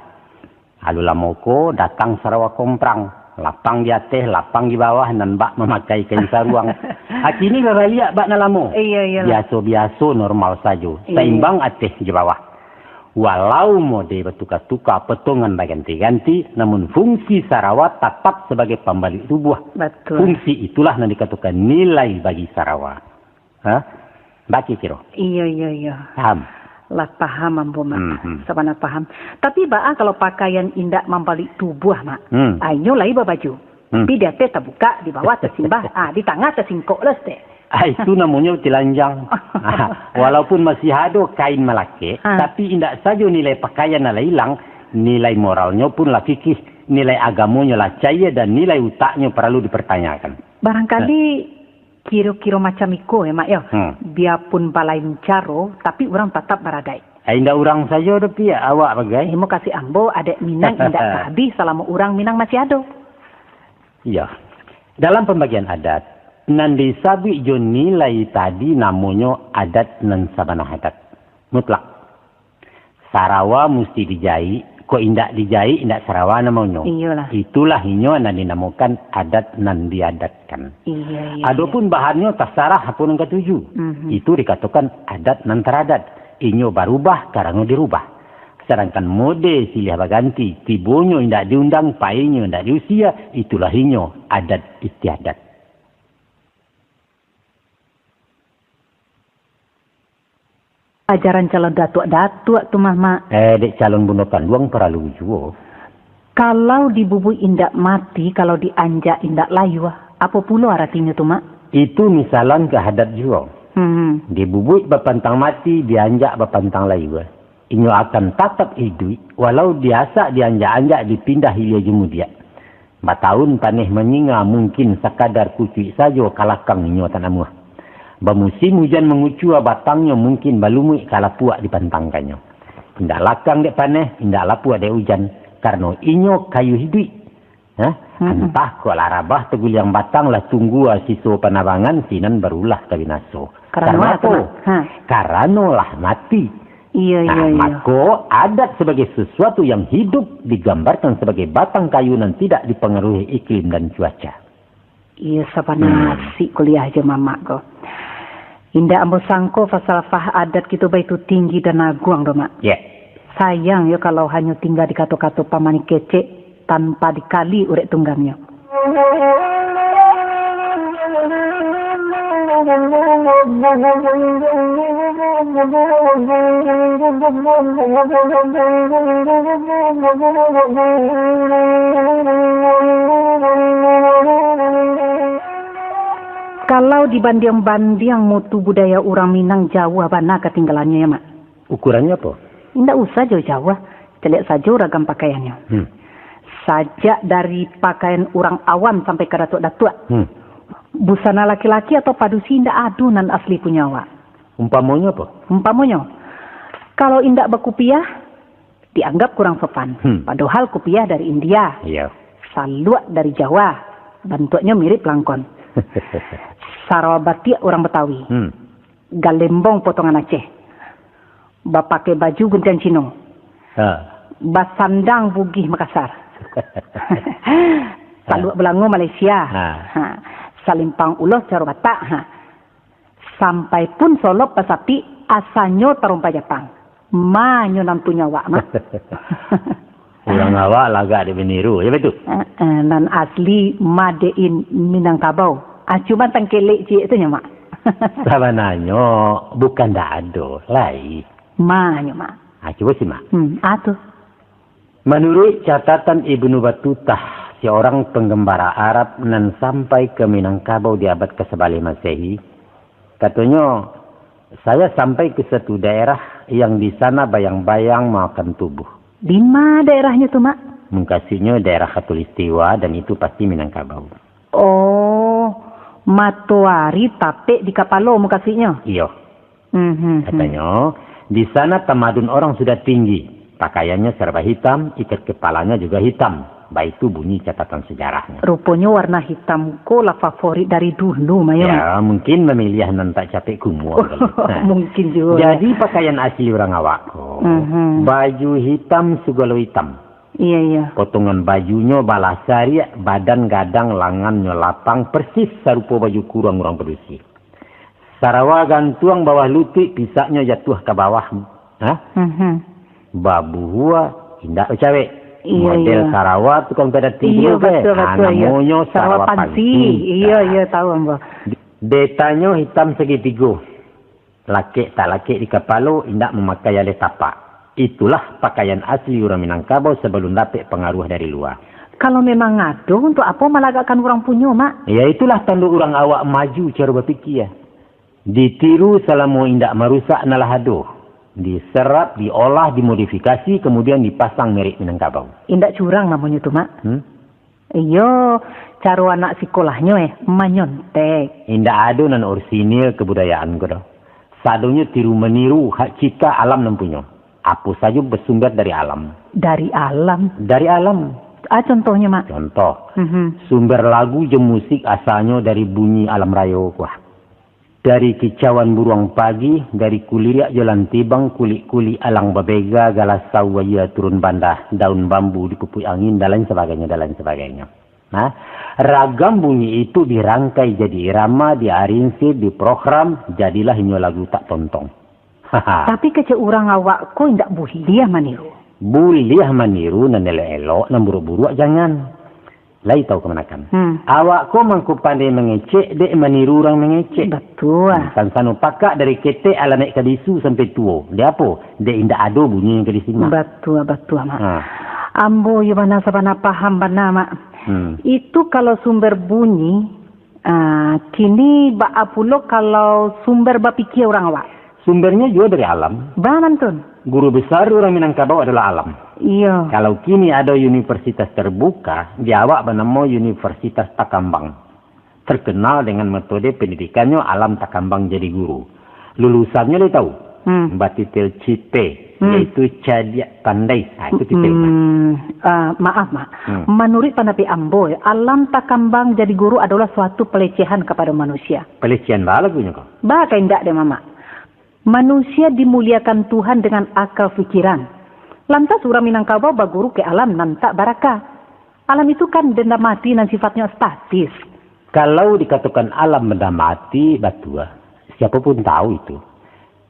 Alun lamo ko, datang sarawa komprang. Lapang di ateh, lapang di bawah, nan bak mamakai kain saruang. Akini babaliak bak nan lamo. Iyo, iyolah. Biaso-biaso, normal sajo. Iyo. Saimbang ateh jo bawah. Walau mode batuka-tuka, potongan baganti-ganti, namun fungsi sarawa tatap sabagai pambalik tubuah. Batul. Fungsi itulah nan dikatokan nilai bagi sarawa. Ha? Baki kiro. Iyo, iyo, iyo. Paham? Lah paham ambo, Mak. Mhm. Sabana paham. Tapi baa kalau pakaian indak mambalik tubuah, Mak? Hmm. Ah, inyo lai babaju. Hmm. Tapi di ateh tabukak, di bawah tasimbah, ah, di tangah tasingkok lah saketek. Ah, itu namonyo tilanjang. Ah, walaupun masih ado kain malakek, ah, tapi indak sajo nilai pakaian nan lah ilang, nilai moralnyo pun lah kikih, nilai agamonyo lah cayia, dan nilai utaknyo paralu dipertanyakan. Barangkali, ah, kiro-kiro macam iko, yo, Mak, yo. Hmm. Biapun balain caro, tapi urang tatap baradaik. Ah, indak urang sajo doh, Piak, awak bagai. Imo kasih ambo, adat Minang indak ka abih salamo urang Minang masih ado. Iyo. Dalam pambagian adat, nan disabuik jo nilai tadi namonyo adat nan sabana adat. Mutlak. Sarawa musti dijaik, kok indak dijaik, indak sarawa namonyo. Iyolah. Itulah inyo nan dinamokan adat nan diadatkan. Iyo, iyo, adopun iyo. Bahannyo tasarah apo nan katuju. Mhm. Itu dikatokan adat nan taradat. Inyo barubah karano dirubah. Sadangkan mode silih baganti, tibonyo indak diundang, painyo indak diusia, itulah inyo adat istiadat. Ajaran calon datuak-datuak tu mah, Mak. Eh, dek calon bundo kanduang paralu juo. Kalau dibubuik indak mati, kalau dianjak indak layua, apo pulo aratinyo tu, Mak? Itu misalan ka adat juo. Hmm. Dibubuik bapantang mati, dianjak bapantang layua. Inyo akan tatap iduik, walau diasak, dianjak-anjak, dipindah ilia jo mudiak. Bataun paneh manyinga, mungkin sakadar kucuik sajo ka lakang inyo tanamuah. Bamusim ujan mangucua, batangnyo mungkin balumuik ka lapuak dipantangkannyo. Indak lakang dek paneh, indak lapuak dek ujan, karano inyo kayu iduik. Hah? Mm-mm. Antah kok lah rabah taguliang batang, lah tunggua siso panabangan, sinan barulah ka binaso. Karano apo, Mak? Ha. Karano lah mati. Iyo, iyo, iyo. Nah, mako, adat sabagai sasuatu yang hidup digambarkan sabagai batang kayu nan tidak dipangaruhi iklim dan cuaca. Iyo, sabana asik kuliah jo mamak ko. Indak ambo sangko falsafah adat kito baitu tinggi dan aguang doh, Mak. Yeh. Sayang yo kalau hanyo tingga di kato-kato pamanih kecek, tanpa dikali urek tunggangnyo. Kalau dibandiang-bandiang, mutu budaya urang Minang jauah bana katinggalannyo, yo, Mak. Ukurannyo apo? Indak usah jauah-jauah, caliak sajo ragam pakaiannyo. Hmm. Sajak dari pakaian urang awam sampai ka datuak-datuak. Hmm. Busana laki-laki atau padusi indak ado nan asli punyo awak. Umpamonyo apo? Umpamonyo, kalau indak bakupiah, dianggap kurang sopan. Hmm. Padohal kupiah dari India. Iyo. Saluak dari Jawa, bantuaknyo mirip langkon. Sarawa batiak urang Betawi. Hmm. Galembong potongan Aceh. Bapakai baju guntiang Cino. Ha. Basandang Bugih Makassar. Saluak belango Malaysia. Ha. Ha. Salimpang ulos caro Batak. Ha. Sampai pun solop basapik, asanyo tarompa Japang. Ma nyo nan punyo awak, Mak. Urang awak lagak dek baniru, yo betul? Eh, eh, nan asli made in Minangkabau. Ah, cuma tangkelek ciek tu nyo, Mak. Sabananyo bukan ndak ado, lai. Ma nyo, Mak. Ah, cubo simak. Hmm, ah tu. Manuruik catatan Ibnu Batutah, seorang penggembara Arab nan sampai ke Minangkabau di abad kasabaleh Masehi, katonyo, "Saya sampai ke satu daerah yang di sana bayang-bayang makan tubuh." Di ma daerahnyo tu, Mak? Mukasuiknyo daerah Khatulistiwa dan itu pasti Minangkabau. Oh, matoari tapek di kapalo mukasuiknyo? Iyo. Mhm. Katonyo, di sana tamadun orang sudah tinggi, pakaiannya serba hitam, ikat kepalanya juga hitam. Baitu bunyi catatan sejarahnya. Ruponyo warna hitam ko lah favorit dari dulu, Mak, yo, Mak? Ya, mungkin mamiliah nan tak capek kumuang kali. Nah, mungkin juo, ya. Jadi pakaian asli urang awak ko, Mhm. baju hitam, sugalo hitam. Iya, iya. Potongan bajunyo balah sariak, badan gadang, langannyo lapang, persis sarupo baju kuruang urang padusi. Sarawa gantuang bawah lutuik, pisaknyo jatuah ka bawah. Ha? Mhm. Babuhua, indak bacawek. Iya, Model iya. sarawa tukang padatik Iya, dulu, kan? betul, Ah, betul, iya. namonyo Sarawa sarawa pansi. pansi. Iya, Ah. iya, tahu ambo. Betanyo hitam sagitigo. Lakek tak lakek di kapalo, indak mamakai aleh tapak. Itulah pakaian asli urang Minangkabau sabalun dapek pangaruah dari lua. Kalau memang ado, untuk apo malagakkan urang punyo, Mak? Ya, itulah tando urang awak maju caro bapikia. Ditiru salamo indak marusak nan lah ado. Diserap, diolah, dimodifikasi, kamudian dipasang merek Minangkabau. Indak curang namonyo tu, Mak. Hmm? Iyo, caro anak sikolahnyo, eh, manyontek. Indak ado nan orisinil kabudayaan ko doh. Sadonyo tiru-maniru, hak cipta alam nan punyo. Apo sajo basumber dari alam. Dari alam? Dari alam. Ah, contohnyo, Mak? Contoh, Mhm. sumber lagu jo musik asalnyo dari bunyi alam rayo ko. Dari kicauan buruang pagi, dari kuliriak jo lantibang, kulik-kulik alang babega, galasau waia turun bandah, daun bambu dipupuik angin, dan lain sabagainyo, dan lain sabagainyo. Nah, ragam bunyi itu dirangkai jadi irama, diarinsir, diprogram, jadilah inyo lagu tak tontong. Tapi kecek urang awak ko indak buliah maniru. Buliah maniru nan elok-elok, nan buruak-buruak jangan. Lai tahu kamanakan. Hmm. Awak ko mangko pandai mangecek, dek maniru urang mangecek. Batua. Hmm, sansano pakak dari ketek alah naik ka bisu sampai tuo. Dek apo? Dek indak ado bunyi nan ka disimak. Batua, batua, Mak. Ha. Ambo yo bana sabana paham bana, Mak. Hmm. Itu kalau sumber bunyi, ah, kini baa pulo kalau sumber bapikia urang awak? Sumbernyo juo dari alam. Ba mantun. Guru besar urang Minangkabau adalah alam. Iyo. Kalau kini ado universitas terbuka, di awak banamo Universitas Takambang. Terkenal dengan metode pendidikannyo alam takambang jadi guru. Lulusannyo lai tahu? Hmm. Batitel C P, Hmm. yaitu cadiak pandai. Ah, itu titelnyo. Hmm, ah, maaf, Mak. Hmm. Manuruik pandapek ambo, alam takambang jadi guru adolah suatu pelecehan kapado manusia. Pelecehan ba lagunyo ko? Ba ka indak dek Mamak. Manusia dimuliakan Tuhan dengan akal pikiran. Lantas urang Minangkabau baguru ka alam nan tak baraka. Alam itu kan benda mati nan sifatnyo statis. Kalau dikatokan alam benda mati, batua. Siapo pun tahu itu.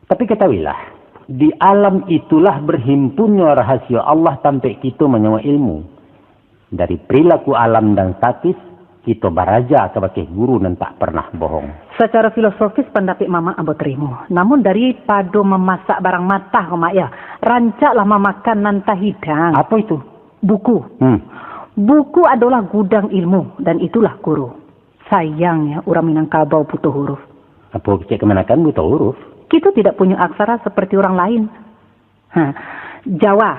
Tapi katahuilah, di alam itulah berhimpunnyo rahasio Allah tampek kito manyawa ilmu. Dari perilaku alam dan statis, kito baraja kabakeh guru nan tak pernah bohong. Sacaro filosofis pandapek Mamak ambo tarimo. Namun daripado mamasak barang matah ko, Mak, ya, rancaklah mamakan nan tahidang. Apo itu? Buku. Hmm. Buku adolah gudang ilmu, dan itulah guru. Sayang ya, urang Minangkabau buto huruf. Apo kecek kamanakan buto huruf? Kito tidak punyo aksara seperti urang lain. Ha, Jawa,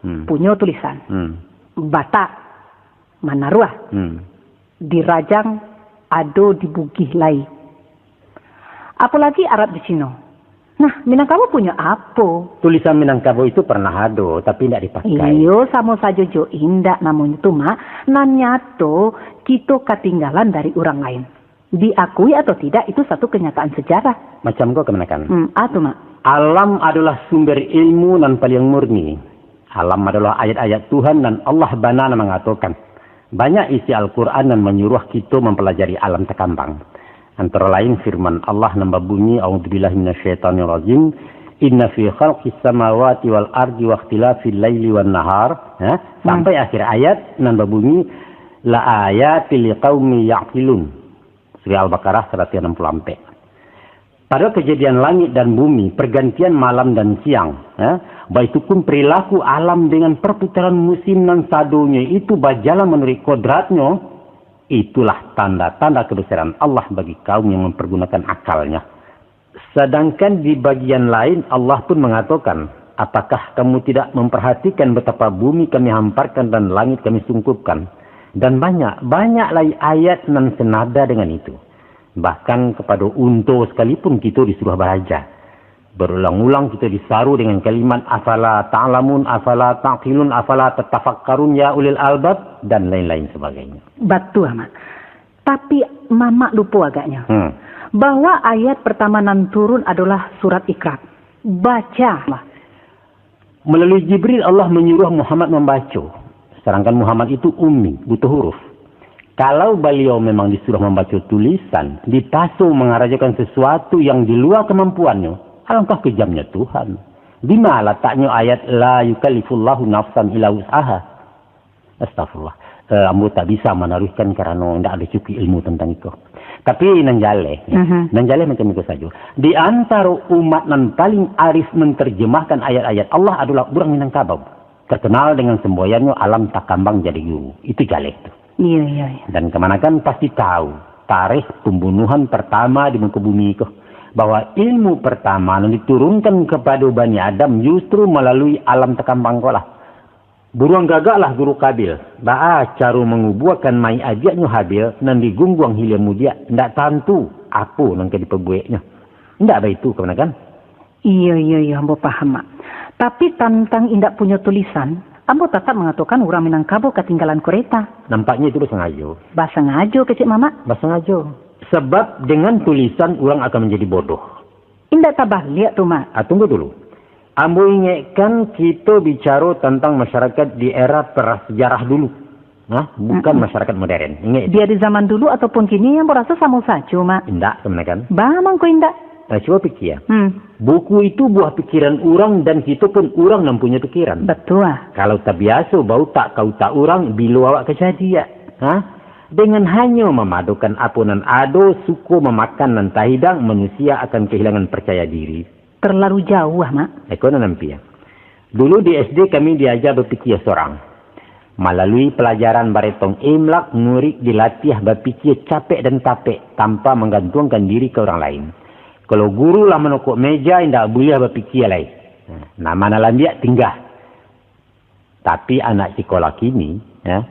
Hmm. punyo tulisan. Hmm. Batak, manaruah. Hmm. Di Rajang, ado di Bugih lai. Apolagi Arab jo Cino. Nah, Minangkabau punyo apo? Tulisan Minangkabau itu pernah ado, tapi indak dipakai. Iyo, samo sajo jo indak namonyo tu, Mak. Nan nyato, kito katinggalan dari urang lain. Diakui atau tidak, itu satu kenyataan sejarah. Macam ko kamanakan? Hmm, a tu, Mak. Alam adolah sumber ilmu nan paliang murni. Alam adolah ayat-ayat Tuhan nan Allah bana nan mangatokan. Banyak isi Al-Quran nan manyuruah kito mampalajari alam takambang. Antaro lain firman Allah nan babunyi, "A'udzubillahi minasyaitonirrajim. Inna fi khalqis samawati wal ardi wakhtilafil laili wan nahar." Ha? Sampai akhir ayat nan babunyi, "La ayatil liqaumi ya'qilun." Surah Al-Baqarah saratus anam puluh ampek. Pada kejadian langit dan bumi, pergantian malam dan siang, eh, baitu pun perilaku alam dengan perputaran musim nan sadonyo itu bajalan manuruik kodratnyo, itulah tanda-tanda kebesaran Allah bagi kaum yang mempergunakan akalnya. Sedangkan di bagian lain, Allah pun mengatakan, "Apakah kamu tidak memperhatikan betapa bumi Kami hamparkan dan langit Kami sungkupkan?" Dan banyak, banyak lai ayat nan senada dengan itu. Bahkan kapado unto sakalipun kito disuruah baraja. Barulang-ulang kito disaru dengan kalimat, "Afala ta'lamun, afala ta'qilun, afala tatafakkarun ya ulil albab," dan lain-lain sebagainya. Batua, Mak. Tapi, Mamak lupo agaknyo. Hmm. Bahwa ayat pertama nan turun adolah surat Iqra. Baca, Mak. Melalui Jibril, Allah manyuruah Muhammad mambaco, sadangkan Muhammad itu ummi, buta huruf. Kalau baliau memang disuruah mambaco tulisan, dipaso mangarajokan sesuatu yang di lua kamampuannyo, alangkah kejamnya Tuhan. Dima lataknyo ayat, "La yukallifullahu nafsan illa wus'aha"? Astagfirullah. Eh, ambo tak bisa manaruihkan karano indak ado cukuik ilmu tantang iko. Tapi nan jaleh, ya. Mhm. Nan jaleh macam iko sajo. Di antaro umat nan paling arif menterjemahkan ayat-ayat Allah adolah urang Minangkabau. Terkenal dengan semboyannyo alam takambang jadi guru. Itu jaleh tu. Iya, iya, iya. Dan kamanakan pasti tahu tarikh pembunuhan pertama di muka bumi ko, bahwa ilmu pertama nan diturunkan kepada Bani Adam justru melalui alam takambang ko lah. Buruang gagaklah Guru Kabil. Baa caro mangubuakan mayik adiaknyo Habil nan digungguang hilia mudiak, ndak tantu apo nan ka dipabuweknyo. Ndak baitu, kamanakan? Iyo, iyo, iyo, ambo paham, Mak. Tapi tantang indak punyo tulisan, ambo tatap mangatokan urang Minangkabau katinggalan kureta. Nampaknyo itu basangajo. Basangajo kecek Mamak? Basangajo. Sebab dengan tulisan urang akan manjadi bodoh. Indak tabaliak tu, Mak. Ah, tunggu dulu. Ambo ingekkan kito bicaro tantang masyarakat di era prasejarah dulu. Nah, bukan masyarakat modern. Ingat itu. Bia di zaman dulu ataupun kini, ambo raso samo sajo, Mak. Indak, kamanakan? Baa mangko indak? Nah, cubo pikia. Hmm. Buku itu buah pikiran urang dan kito pun urang nan punyo pikiran. Batua. Kalau tabiaso bautak ka utak urang, bilo awak ka cadiak? Ha? Dengan hanyo mamadokan apo nan ado, suko mamakan nan tahidang, manusia akan kahilangan parcaya diri. Terlalu jauah, Mak. Iko nan ampia. Dulu di S D kami diaja bapikia sorang. Malalui palajaran baretong imlak, murid dilatiah bapikia capek dan tapek tanpa manggantuangkan diri ka urang lain. Kalau guru lah manokok meja, indak buliah bapikia lai. Nah, nama nan lambiak tingga. Tapi anak sikolah kini, ya,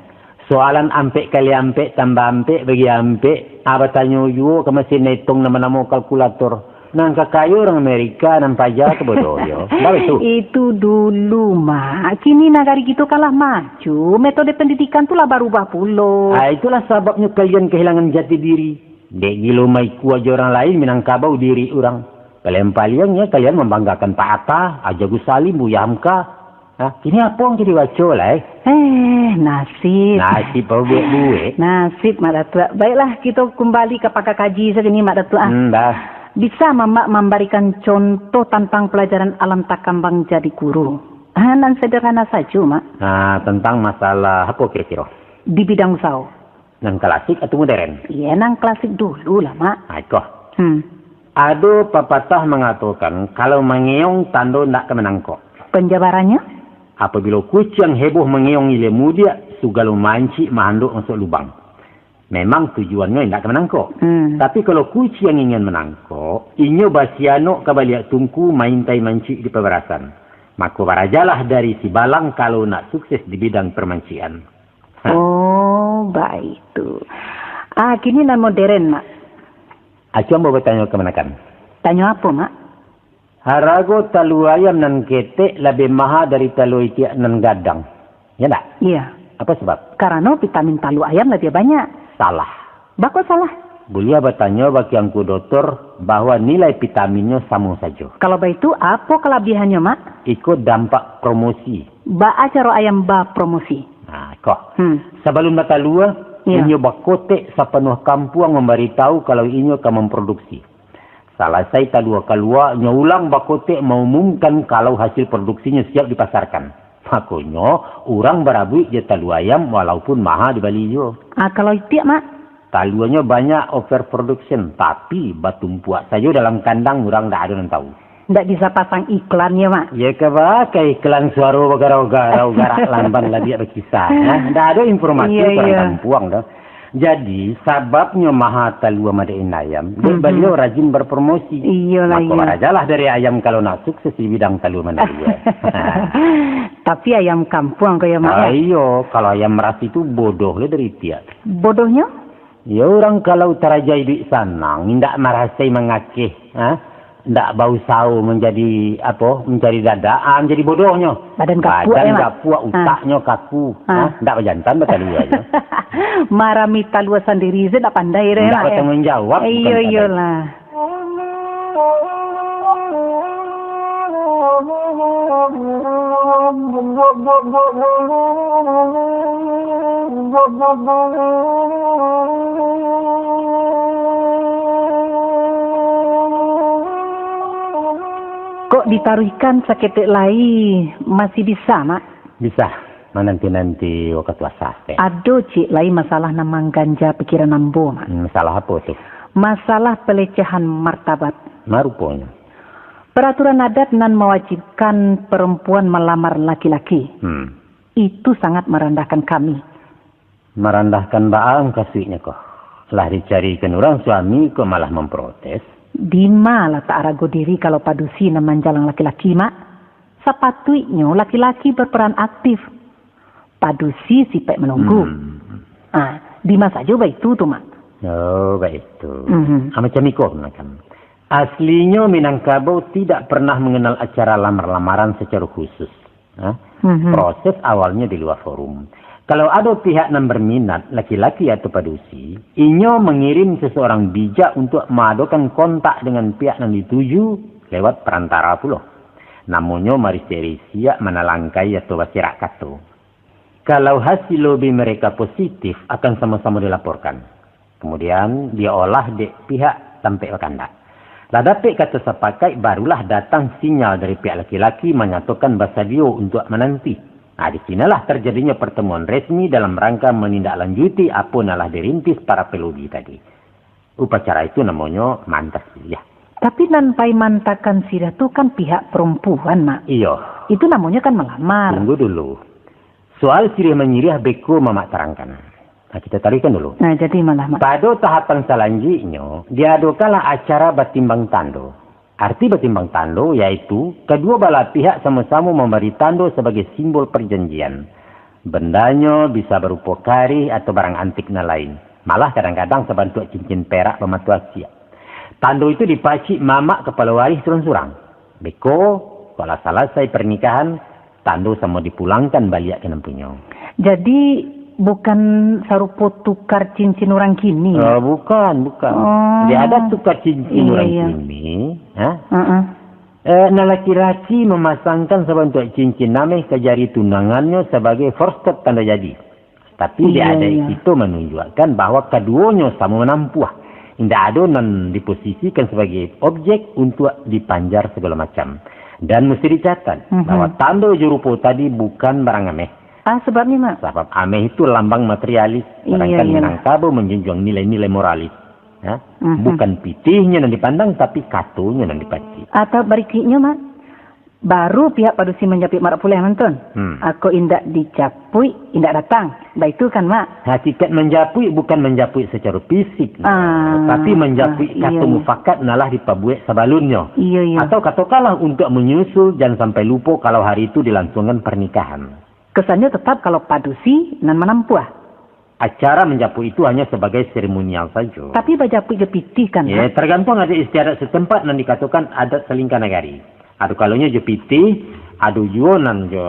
soalan ampek kali ampek tambah ampek bagi ampek, ah, batanyo juo ka masin etong nan banamo kalkulator. Nan kakayo urang Amerika, nan paja tu bodoh yo. Ndak betul? Itu dulu, Mak. Kini nagari kito kan lah maju, metode pendidikan tu lah barubah pulo. Ah, itulah sababnyo kalian kahilangan jati diri. Dek gilo maikua jo urang lain, Minangkabau diri urang. Paliang-paliang, ya, kalian mambanggakan Pak Hatta, Haji Agus Salim, Buya Hamka. Hah? Kini apo nan ka dibaco lai? Eh, nasib. Nasib buek-buek. Nasib, Mak Datuak. Baiklah, kito kumbali ka pangka kaji sakini, Mak Datuak, ah. Hmm, dah. Bisa Mamak mambarikan contoh tantang palajaran alam takambang jadi guru? Ah, nan sederhana sajo, Mak. Nah, tantang masalah apo kiro-kiro? Di bidang usaho. Nan klasik atau modern? Iya, nan klasik dulu lah, Mak. Ah, iko. Hmm. Ado papatah mangatokan, kalau mangeong tando ndak ka manangkok. Penjabarannya? Apabilo kuciang heboh mangeong ilia mudiak, sugalo mancik mahandok masuak lubang. Memang tujuannyo indak ka manangkok. Hmm. Tapi kalau kuciang ingin manangkok, inyo basianok ka baliak tungku maintai mancik di pabarasan. Mako barajalah dari sibalang kalau nak sukses di bidang permancikan. Ha. Oh, baitu. Ah, kini nan modern, Mak. Acuang mau batanyo kamanakan? Tanyo apo, Mak? Harago talua ayam nan ketek labiah maha dari talua itiak nan gadang. Ya ndak? Iya. Apa sabab? Karano vitamin talua ayam labiah banyak. Salah. Bako salah? Buliah batanyo bak Angku Dotor bahwa nilai vitaminnyo samo sajo. Kalau baitu, apo kalabihannyo, Mak? Iko dampak promosi. Baa caro ayam bapromosi? Nah, ko. Hmm. Sabalun batalua, Iya. inyo bakotek sapanuah kampuang mambaritahu kalau inyo ka mamproduksi. Salasai talua kalua, nyo ulang bakotek maumumkan kalau hasil produksinyo siap dipasarkan. Makonyo, urang barabuik jo talua ayam walaupun maha dibali juo. Ah, kalau itiak, Mak? Taluanyo banyak overproduction, tapi batumpuak sajo dalam kandang, urang ndak ado nan tahu. Ndak bisa pasang iklan yo, Mak? Ya ka baa ka iklan suaro bagarau-garau, garak lamban labiak bakisah, ha? Ndak ado informasi Iya, urang iya. kampuang doh. Jadi, sababnyo maha talua madek inayam, dek Mhm. baliau rajin berpromosi. Iyolah, Mako, iyo. barajalah dari ayam kalau nak sukses di bidang talua manalua. Tapi ayam kampuang ko yo, Mak, Ah, yo? iyo, kalau ayam ras itu bodoh lah dari itiak. Bodohnyo? Ya, urang kalau taraja iduik sanang, indak marasai mangakeh, ha? Ndak bausaho manjadi, apo, mancari dadak, ah, manjadi bodohnyo. Badan gapuak, Badan ya, Mak? gapuak, Ah. utaknyo kaku, Ah. ha? Ndak bajantan batalua nyo. Marami talua sandiri se ndak pandai, ya, Ndak Mak, ya? batangguang jawab, Iyo, bukan pandai. iyolah. Kok ditaruihkan saketek lai, masih bisa, Mak? Bisa, mananti-nanti wakatu asa, Tek. Ado ciek lai masalah nan mangganja pikiran ambo, Mak. Hmm, masalah apo tu? Masalah pelecehan martabat. Ma ruponyo? Peraturan adat nan mawajibkan perempuan malamar laki-laki. Hmm. Itu sangat merendahkan kami. Marandahkan baa ang kasuiknyo ko? Lah dicarikan urang suami, kok malah mamprotes? Dima latak arago diri kalau padusi nan manjalang laki-laki, Mak? Sapatuiknyo laki-laki berperan aktif. Padusi sipaik menunggu. Hmm. Ah, dima sajo baitu tu, Mak? Oh, baitu. Mhm. Ah, macam iko, kan. Aslinyo Minangkabau tidak pernah mengenal acara lamar-lamaran secara khusus. Ha? Mhm. Proses awalnyo di lua forum. Kalau ado pihak nan berminat, laki-laki atau padusi, inyo mangirim seseorang bijak untuak maadokan kontak dengan pihak nan dituju lewat perantara pulo. Namonyo marisek-risiak, manalangkai atau baserak kato. Kalau hasil lobi mereka positif, akan samo-samo dilaporkan. Kemudian, diolah dek pihak tampek bakandak. Lah dapek kato sapakaik, barulah datang sinyal dari pihak laki-laki manyatokan basadio untuak mananti. Nah, di sinolah tarjadinyo partamuan resmi dalam rangka manindaklanjuti apo nan lah dirintis para pelobi tadi. Upacara itu namonyo maanta siriah. Tapi nan pai maantakan siriah tu kan pihak perempuan, Mak. Iyo. Itu namonyo kan malamar. Tunggu dulu. Soal siriah manyiriah beko Mamak tarangkan. Nah, kita taruihkan dulu. Nah, jadi malah, Mak. Pado tahapan salanjuiknyo, diadokanlah acara batimbang tando. Arti batimbang tando, yaitu kaduo balah pihak samo-samo mambari tando sabagai simbol parjanjian. Bandanyo bisa barupo karih atau barang antik nan lain. Malah kadang-kadang sabantuak cincin perak bamato asiak. Tando itu dipacik mamak kapalo warih surang-surang. Beko, kok lah salasai parnikahan, tando samo dipulangkan baliak ka nan punyo. Jadi, bukan sarupo tukar cincin urang kini, ya? Eh, bukan, bukan. Oh. Di adat tukar cincin Iya, urang iya. kini, ha? Heeh. Eh, nan laki-laki mamasangkan sabantuak cincin ameh ka jari tunangannyo sabagai forstep tando jadi. Tapi, di Iya, adat iya. kito manunjuakkan bahwa kaduonyo samo manampuah. Indak ado nan diposisikan sabagai objek untuak dipanjar sagalo macam. Dan musti dicatat Mhm. bahwa tando jo rupo tadi bukan barang ameh. Ah, sababnyo, Mak? Sabab ameh itu lambang materialis, Iya, sedangkan iya. Minangkabau manjunjuang nilai-nilai moralis. Ya? Mhm. Bukan pitihnyo nan dipandang, tapi katonyo nan dipacik. Atau barikiknyo, Mak? Baru pihak padusi manjapuik marak puleh mantun. Hmm. Ako indak dijapuik, indak datang. Baitu kan, Mak? Hakikat manjapuik bukan manjapuik sacaro fisik, Ah, tapi manjapuik ah, iya, kato iya. mufakat nan lah dipabuek sabalunnyo. Iya, iya. Atau katokanlah untuak manyusul, jan sampai lupo kalau hari itu dilansuangkan parnikahan. Kesannyo tetap kalau padusi nan manampuah. Acara manjapuik itu hanyo sabagai seremonial sajo. Tapi bajapuik jo pitih kan, Mak? Ya, tergantung adat istiadat setempat nan dikatokan adat salingka nagari. Ado kalonyo jo pitih, ado juo nan jo,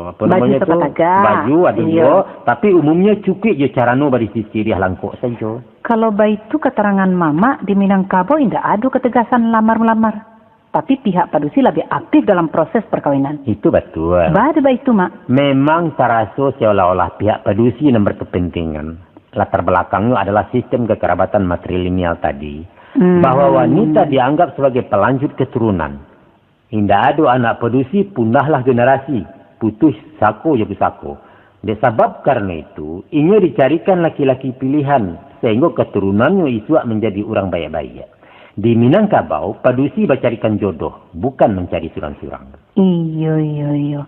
apo Baju namonyo tu, sapatagah. Baju, ado Iyo. juo, tapi umumnyo cukuik jo carano barisi siriah langkok sajo. Kalau baitu katarangan Mamak, di Minangkabau indak ado kategasan lamar-malamar. Tapi pihak padusi labiah aktif dalam proses perkawinan. Itu batua. Baa dek baitu, Mak? Memang taraso seolah-olah pihak padusi nan berkepentingan. Latar balakangnyo adalah sistem kekerabatan matrilineal tadi, Hmm. bahwa wanita dianggap sebagai pelanjut keturunan. Indak ado anak padusi, punahlah generasi, putuih sako jo pusako. Dek sabab karano itu, inyo dicarikan laki-laki pilihan, sahinggo katurunannyo isuak manjadi urang baiak-baiak. Di Minangkabau, padusi bacarikan jodoh, bukan mancari surang-surang. Iyo, iyo, iyo.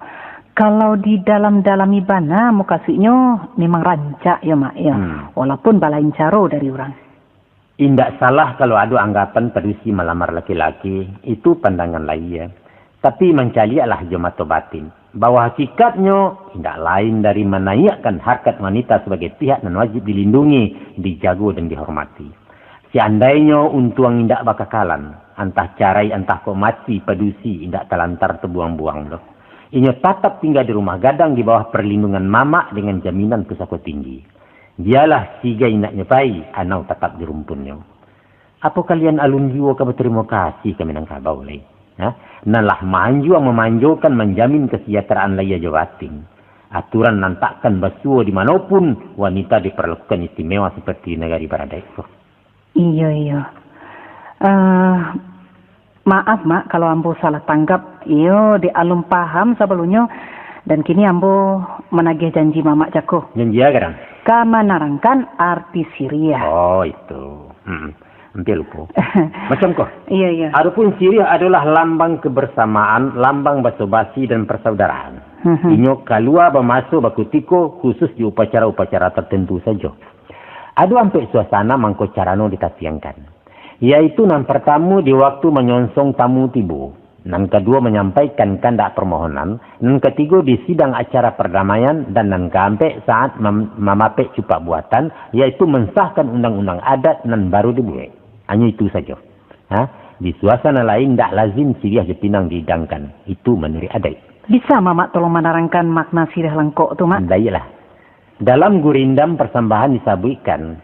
Kalau di dalam-dalami bana, mukasuiknyo memang rancak yo, Mak, yo. Hmm. Walaupun balain caro dari urang. Indak salah kalau ado anggapan padusi malamar laki-laki, itu pandangan lahia. Tapi mancaliaklah jo mato batin, bahwa hakikatnyo indak lain dari manaiakkan harkat wanita sabagai pihak nan wajib dilindungi, dijago, dan dihormati. Seandainyo untuang indak bakakalan, antah carai antah kok mati, padusi indak talantar tabuang-buang doh. Inyo tatap tingga di rumah gadang di bawah parlindungan mamak dengan jaminan pusako tinggi. Bialah sigai naknyo pai, anau tatap di rumpunnyo. Apo kalian alun juo ka batarimo kasih ka Minangkabau lai? Ha? Nan lah maanjuang mamanjokan manjamin kasajahteraan lahia jo batin. Aturan nan takkan basuo di mano pun, wanita diparlakukan istimewa saparti di nagari baradaik ko. Iyo, iyo. Eh, maaf, Mak, kalau ambo salah tanggap. Iyo, dek alun paham sabalunnyo, dan kini ambo managih janji Mamak cako. Janji a gadang? Ka manarangkan arti siriah. Oh, itu. Hmm. Ampia lupo. Macam ko. Iyo, iyo. Adopun siriah adolah lambang kebersamaan, lambang baso-basi dan persaudaraan. Mhm. Inyo kalua bamaso bakutiko, khusus di upacara-upacara tertentu sajo. Ado ampek suasana mangko carano ditatiangkan, yaitu nan partamo di waktu manyonsong tamu tibo, nan kaduo manyampaikan kandak parmohonan, nan katigo di sidang acara pardamaian, dan nan kaampek saat mam-, mamapek cupak buatan, yaitu mansahkan undang-undang adat nan baru dibuek. Hanyo itu sajo. Ha? Di suasana lain ndak lazim siriah jo pinang dihidangkan. Itu manuruik adaik. Bisa Mamak tolong manarangkan makna siriah langkok tu, Mak? Baiklah. Dalam gurindam parsambahan disabuikkan,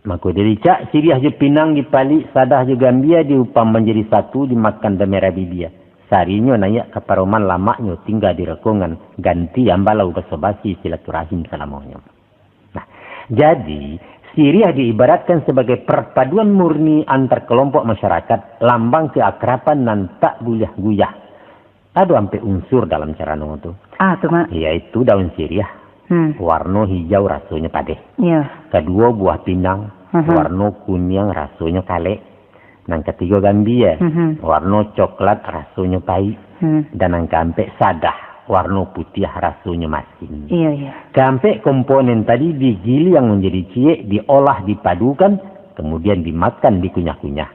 mako diricak siriah jo pinang dipalik, sadah jo gambia diupam manjadi satu, dimakan damerah bibia. Sarinyo naiak ka paroman, lamaknyo tingga di rokongan, ganti ambalau baso-basi silaturahim salamonyo. Nah, jadi, siriah diibaratkan sabagai parpaduan murni antar kalompok masyarakat, lambang keakraban nan tak buliah guyah. Ado ampek unsur dalam carano tu. Ah, tu, Mak. Yaitu daun siriah, Hmm. warno hijau rasonyo padeh. Iyo. Kaduo buah pinang, Mhm. warno kuniang rasonyo kalek. Nan katigo gambia, Mhm. warno coklat rasonyo paik. Hmm. Dan nan kaampek sadah, warno putiah rasonyo masin. Iyo, iyo. Kaampek komponen tadi digiliang manjadi ciek, diolah, dipadukan, kamudian dimakan, dikunyah-kunyah.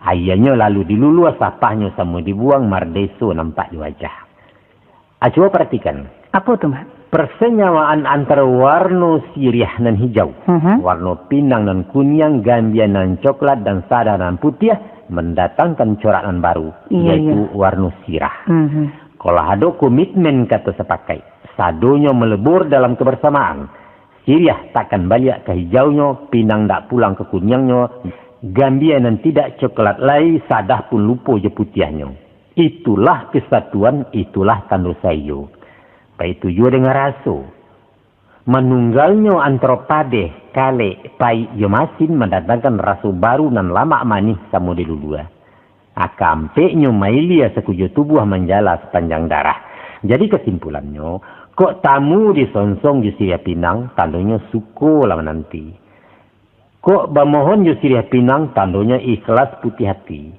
Aianyo lalu diluluah, sapahnyo samo dibuang, mardeso nampak di wajah. Ah, cubo paratikan. Apo tu, Mak? Parsenyawaan antaro warno siriah nan hijau, Mhm. warno pinang nan kuniang, gambia nan coklat, dan sadah nan putiah mandatangkan corak nan baru, Iyo, yaitu iyo. warno sirah. Mhm. Kalau ado komitmen kato sapakaik, sadonyo malebur dalam kabarsamaan. Siriah takkan baliak ka hijaunyo, pinang ndak pulang ka kuniangnyo, gambia nan tidak coklat lai, sadah pun lupo jo putiahnyo. Itulah kesatuan, itulah tando saiyo. Baitu juo dengan raso. Manunggalnyo antaro padeh, kalek, paik, jo masin mandatangkan raso baru nan lamak manih samo dilulua. Akampeknyo mailia sakujuah tubuah manjala sapanjang darah. Jadi kasimpulannyo, kok tamu disonsong jo siriah pinang, tandonyo suko lah mananti. Kok bamohon jo siriah pinang, tandonyo ikhlas putiah ati.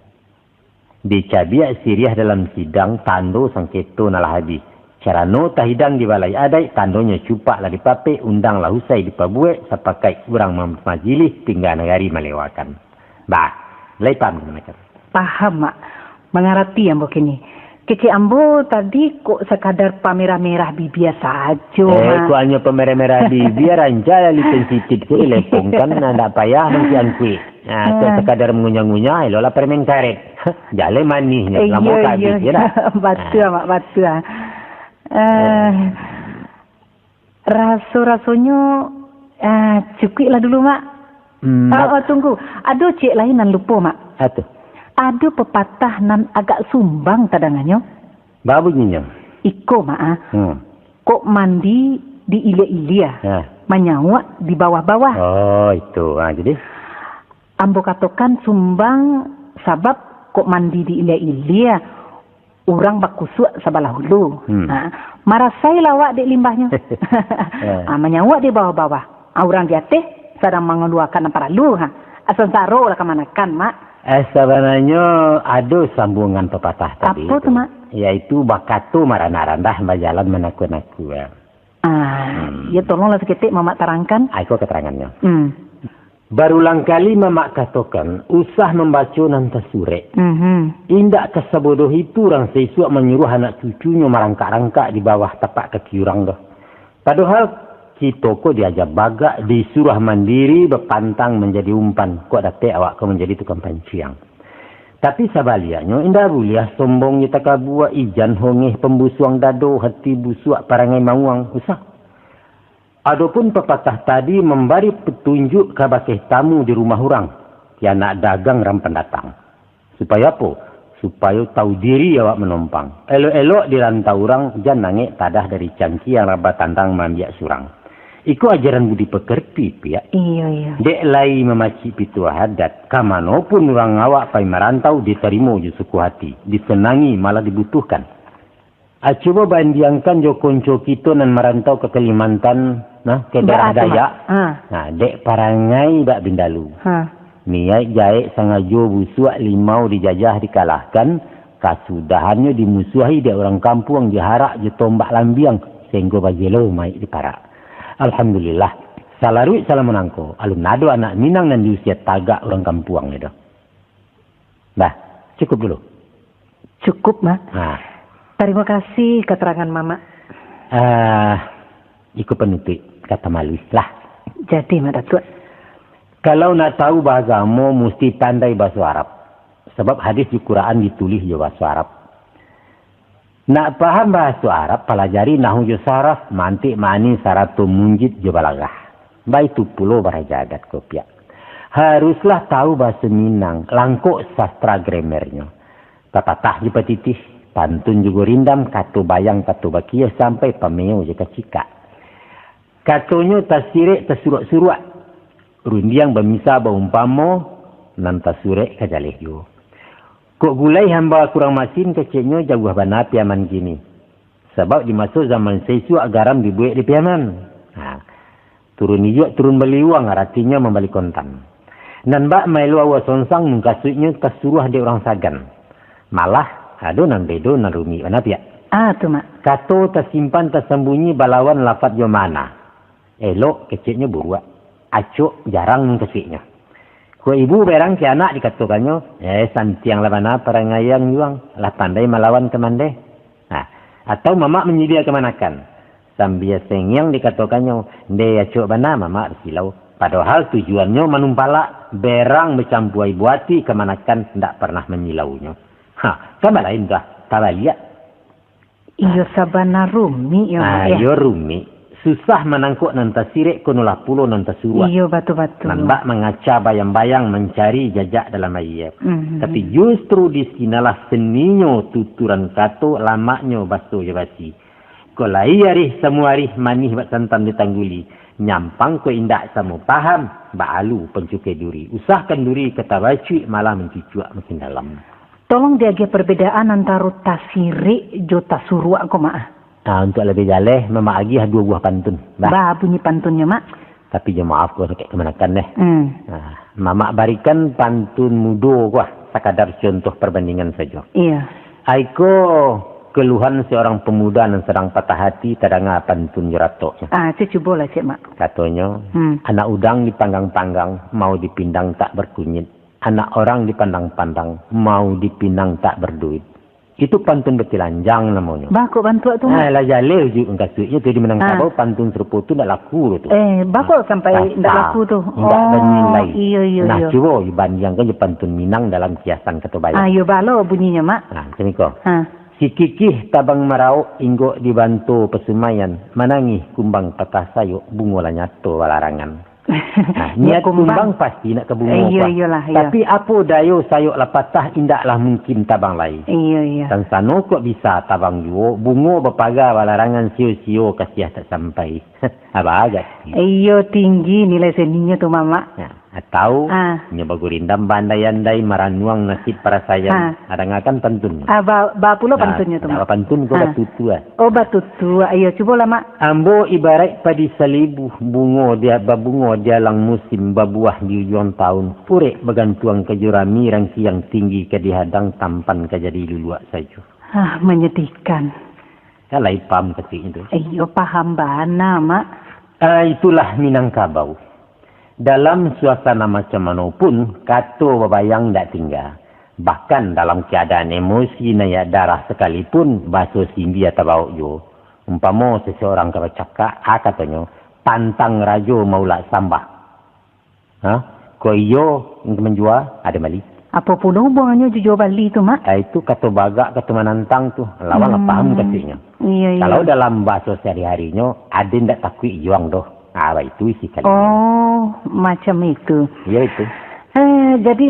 Dicabiak siriah dalam sidang, tando sangketo nan lah abih. Carano tahidang di balai adaik, tandonyo cupak lah dipapek, undang lah usai dipabuek, sapakaik urang mamajilih, tingga nagari malewakan. Bah, lai paham ka manakan? Paham, Mak. Mangarati ambo kini. Kecek ambo tadi kok sakadar pamerah-merah bibia sajo, Eh, Mak. Kok hanyo pamerah-merah bibia, rancak lah lipen sitit tu dilepongkan, nah, ndak payah mangkuik-angkuik. Nah, kok Eh. sakadar mangunyah-ngunyah, eloklah permen karet. Jaleh manih nyo, Eh, lamo iyo, ka iyo. abih, yo dak? Batua, Ah. Mak, batua. Eh, Raso-rasonyo, ah, cukuiklah dulu, Mak. Hmm, Ah, Mak. Oh, tunggu. Ado ciek lain nan lupo, Mak. Apo tu? Ado pepatah nan agak sumbang tadanganyo. Baa bunyinyo? Iko, Mak, ah. Hmm. Kok mandi di ilia-ilia, Ha. manyauak di bawah-bawah. Oh, itu. Ha, jadi? Ambo katokan sumbang sabab kok mandi di ilia-ilia, urang bakusuak sabalah ulu. Hmm. Ha, marasailah awak dek limbahnyo. Ya. Ha, manyauak di bawah-bawah. Ha, urang di ateh sadang mangaluakan nan paralu. Ha, sansaro lah kamanakan, Mak. Eh, sabananyo ado sambuangan papatah tadi Apo tu, tu, Mak? yaitu bakato maranak randah, bajalan manakua-nakua. Ah, Hmm. ya, tolonglah saketek Mamak tarangkan. Ah, iko keterangannyo. Hmm. Barulang kali Mamak katokan, usah mambaco nan tasurek. Mhm. Indak ka sabodoh itu urang saisuak manyuruah anak cucunyo marangkak-rangkak di bawah tapak kaki urang doh. Padohal, kito ko diaja bagak, disuruah mandiri, bapantang manjadi umpan, kok dapek awak ko manjadi tukang panciang. Tapi sabaliaknyo, indak buliah sombong jo takabua, ijan hongeh pambusuang dado, hati busuak parangai mauang, usah. Adopun papatah tadi mambari patunjuak kabake tamu di rumah urang, di anak dagang rang pandatang. Supayo apo? Supayo tahu diri awak manompang. Elok-elok di rantau urang, jan angek tadah dari cangkia raba tandang maambiak surang. Iko ajaran budi pakarti, Piak. Iyo, iyo. Dek lai mamacik pituah adat, ka mano pun urang awak pai marantau ditarimo jo suko hati, disanangi, malah dibutuhkan. Ah, cubo bandiangkan jo konco kito nan marantau ka Kalimantan, nah, ka Bak daerah Aceh, Dayak. Ha. Nah, dek parangai bak bindalu. Ha. Niaik gaek sangajo busuak limau dijajah dikalahkan, kasudahannyo dimusuahi dek urang kampuang jo harak jo tombak lambiang, sahinggo bagelo mayik diparak. Alhamdulillah, salaruik salah manangko, alun ado anak Minang nan diusia tagak urang kampuang ni doh. Dah, cukup dulu. Cukup, Mak. Ha. Tarimo kasih katerangan Mamak. Ah, iko panutuik, kato maluih lah. Jadi, Mak Datuak. Kalau nak tahu baagamo, musti pandai bahaso Arab. Sabab hadis jo Quran ditulih jo bahaso Arab. Nak paham bahaso Arab, palajari nahwu jo saraf, mantik, ma'ani, sarato, munjid, jo balaghah. Baitu pulo baraja adat ko, Piak. Haruslah tahu bahaso Minang, langkok sastra grammarnyo. Papatah jo patitih, pantun jo gurindam, kato bayang, kato bakiah, sampai pameo jo kacikak. Katonyo tasirek tasuruak-suruak, rundiang bamisa baumpamo, nan tasurek ka jaleh juo. Kok gulai hamba kurang masin, keceknyo jauah bana piaman kini. Sabab di maso zaman saisuak garam dibuek di piaman. Ha. Turun ijuak, turun baliuang, aratinyo mambali kontan. Nan bak maelo aua songsang, mukasuiknyo tasuruah dek urang sagan. Malah, ado nan bedo, nan rumik bana, Piak. Ah, tu, Mak. Kato tasimpan tasambunyi balawan lafat jo makna. Elok keceknyo buruak, acok jarang mukasuiknyo. Kok ibu berang ka anak dikatokannyo, eh, santianglah bana parangaian juang, lah pandai malawan kamandeh. Nah, atau mamak manyadiakan kamanakan, sambia sengiang dikatokannyo, ndeh acok bana mamak basilau. Padohal tujuannyo manumpalak, berang bacampua ibu ati, kamanakan ndak parnah manyilaunyo. Ha, kan balain tu ah, tabaliak. Iyo, sabana rumik yo, Mak, Ah, yo. Iyo rumik. Susah manangkok nan tasirek, konolah pulo nan tasuruak. Iyo, batua-batua. Nan bak mangaca bayang-bayang mancari jajak dalam aia. Mhm. Tapi justru di sinalah seninyo tuturan kato, lamaknyo baso jo basi. Kok lai arih samo arih, manih bak santan ditangguli. Nyampang kok indak samo paham, bak alu pancukai duri. Usahkan duri ka tabacuik, malah mancucuak makin dalam. Tolong diagiah perbedaan antaro tasirek jo tasuruak ko, Mak. Ah, untuak labiah jaleh, Mamak agiah duo buah pantun. Bah. Bah, bunyi pantunnyo, Mak. Tapi jo maaf ko sakik kamanakan deh. Hmm. Ah, Mamak barikan pantun mudo ko ah, sakadar contoh perbandingan sajo. Iya. Aiko keluhan seorang pemuda nan sadang patah hati, tadanga pantun jo ratoknyo. Ah, cek cubolah, cek, Mak. Katonyo, Hmm. anak udang dipanggang-panggang, mau dipindang tak berkunyit. Anak orang dipandang-pandang, mau dipinang tak berduit. Itu pantun batilanjang namonyo. Baa kok bantuak tu, Mak? Ah, lah jaleh ujuik mukasuiknyo tu di Minangkabau, pantun sarupo tu ndak laku tu. Eh, baa kok sampai ndak laku tu? Ndak banilai. Iyo, iyo, nah, iyo. Cubo dibandiangkan jo pantun Minang dalam kiasan kato bayang. Ah, iyo, baa lo bunyinyo, Mak? Nah, macam iko. Ha. Sikikih tabang marauk inggok di banto pasumayan, manangih kumbang patah sayok, bungo lah nyato balarangan. Nah, niat kumbang pasti nak ka bungo. Iyo, iyolah, iyo. Tapi apo dayo sayok lah patah, indaklah mungkin tabang lai. Iyo, iyo. Tansano kok bisa tabang juo, bungo bapaga balarangan, sio-sio kasiah tak sampai. Abah agak tinggi. Iyo, tinggi nilai seninyo tu, Mamak. Nah, atau nyo bagurindam baandai-andai, maranuang nasib parasaian. Ha. Adangakan pantun. Ah, ba-, ba pulo pantunnyo tu, Mak? Pantun ko batutua. Oh, batutua. Iyo, cubolah, Mak. Ambo ibaraik padi salibu, bungo dia babungo di alang musim, babuah di ujuang taun, urek bagantuang ka jurami, rangkiang tinggi ka dihadang, tampan ka jadi luluak sajo. Ah, menyedihkan. Kan lai paham katiaknyo tu? Iyo, paham bana, Mak. Ah, itulah Minangkabau. Dalam suasana macam mano pun, kato babayang indak tingga. Bahkan dalam keadaan emosi naiak darah sakalipun, baso simbia tabaok juo. Umpamo seseorang ka bacakak, a katonyo, "Pantang rajo maulak sambah." Ha? Kok iyo, manjua, ado mali. Apo pulo hubungannyo jo jua bali tu, Mak? Ah, itu kato bagak, kato manantang tu. Lawan lah paham katiaknyo. Iyo, iyo. Kalau dalam bahaso sehari-harinyo, ado indak takuik juang doh. Ah, itu isi kalimat. Oh, macam itu. Iyo, itu. Eh, jadi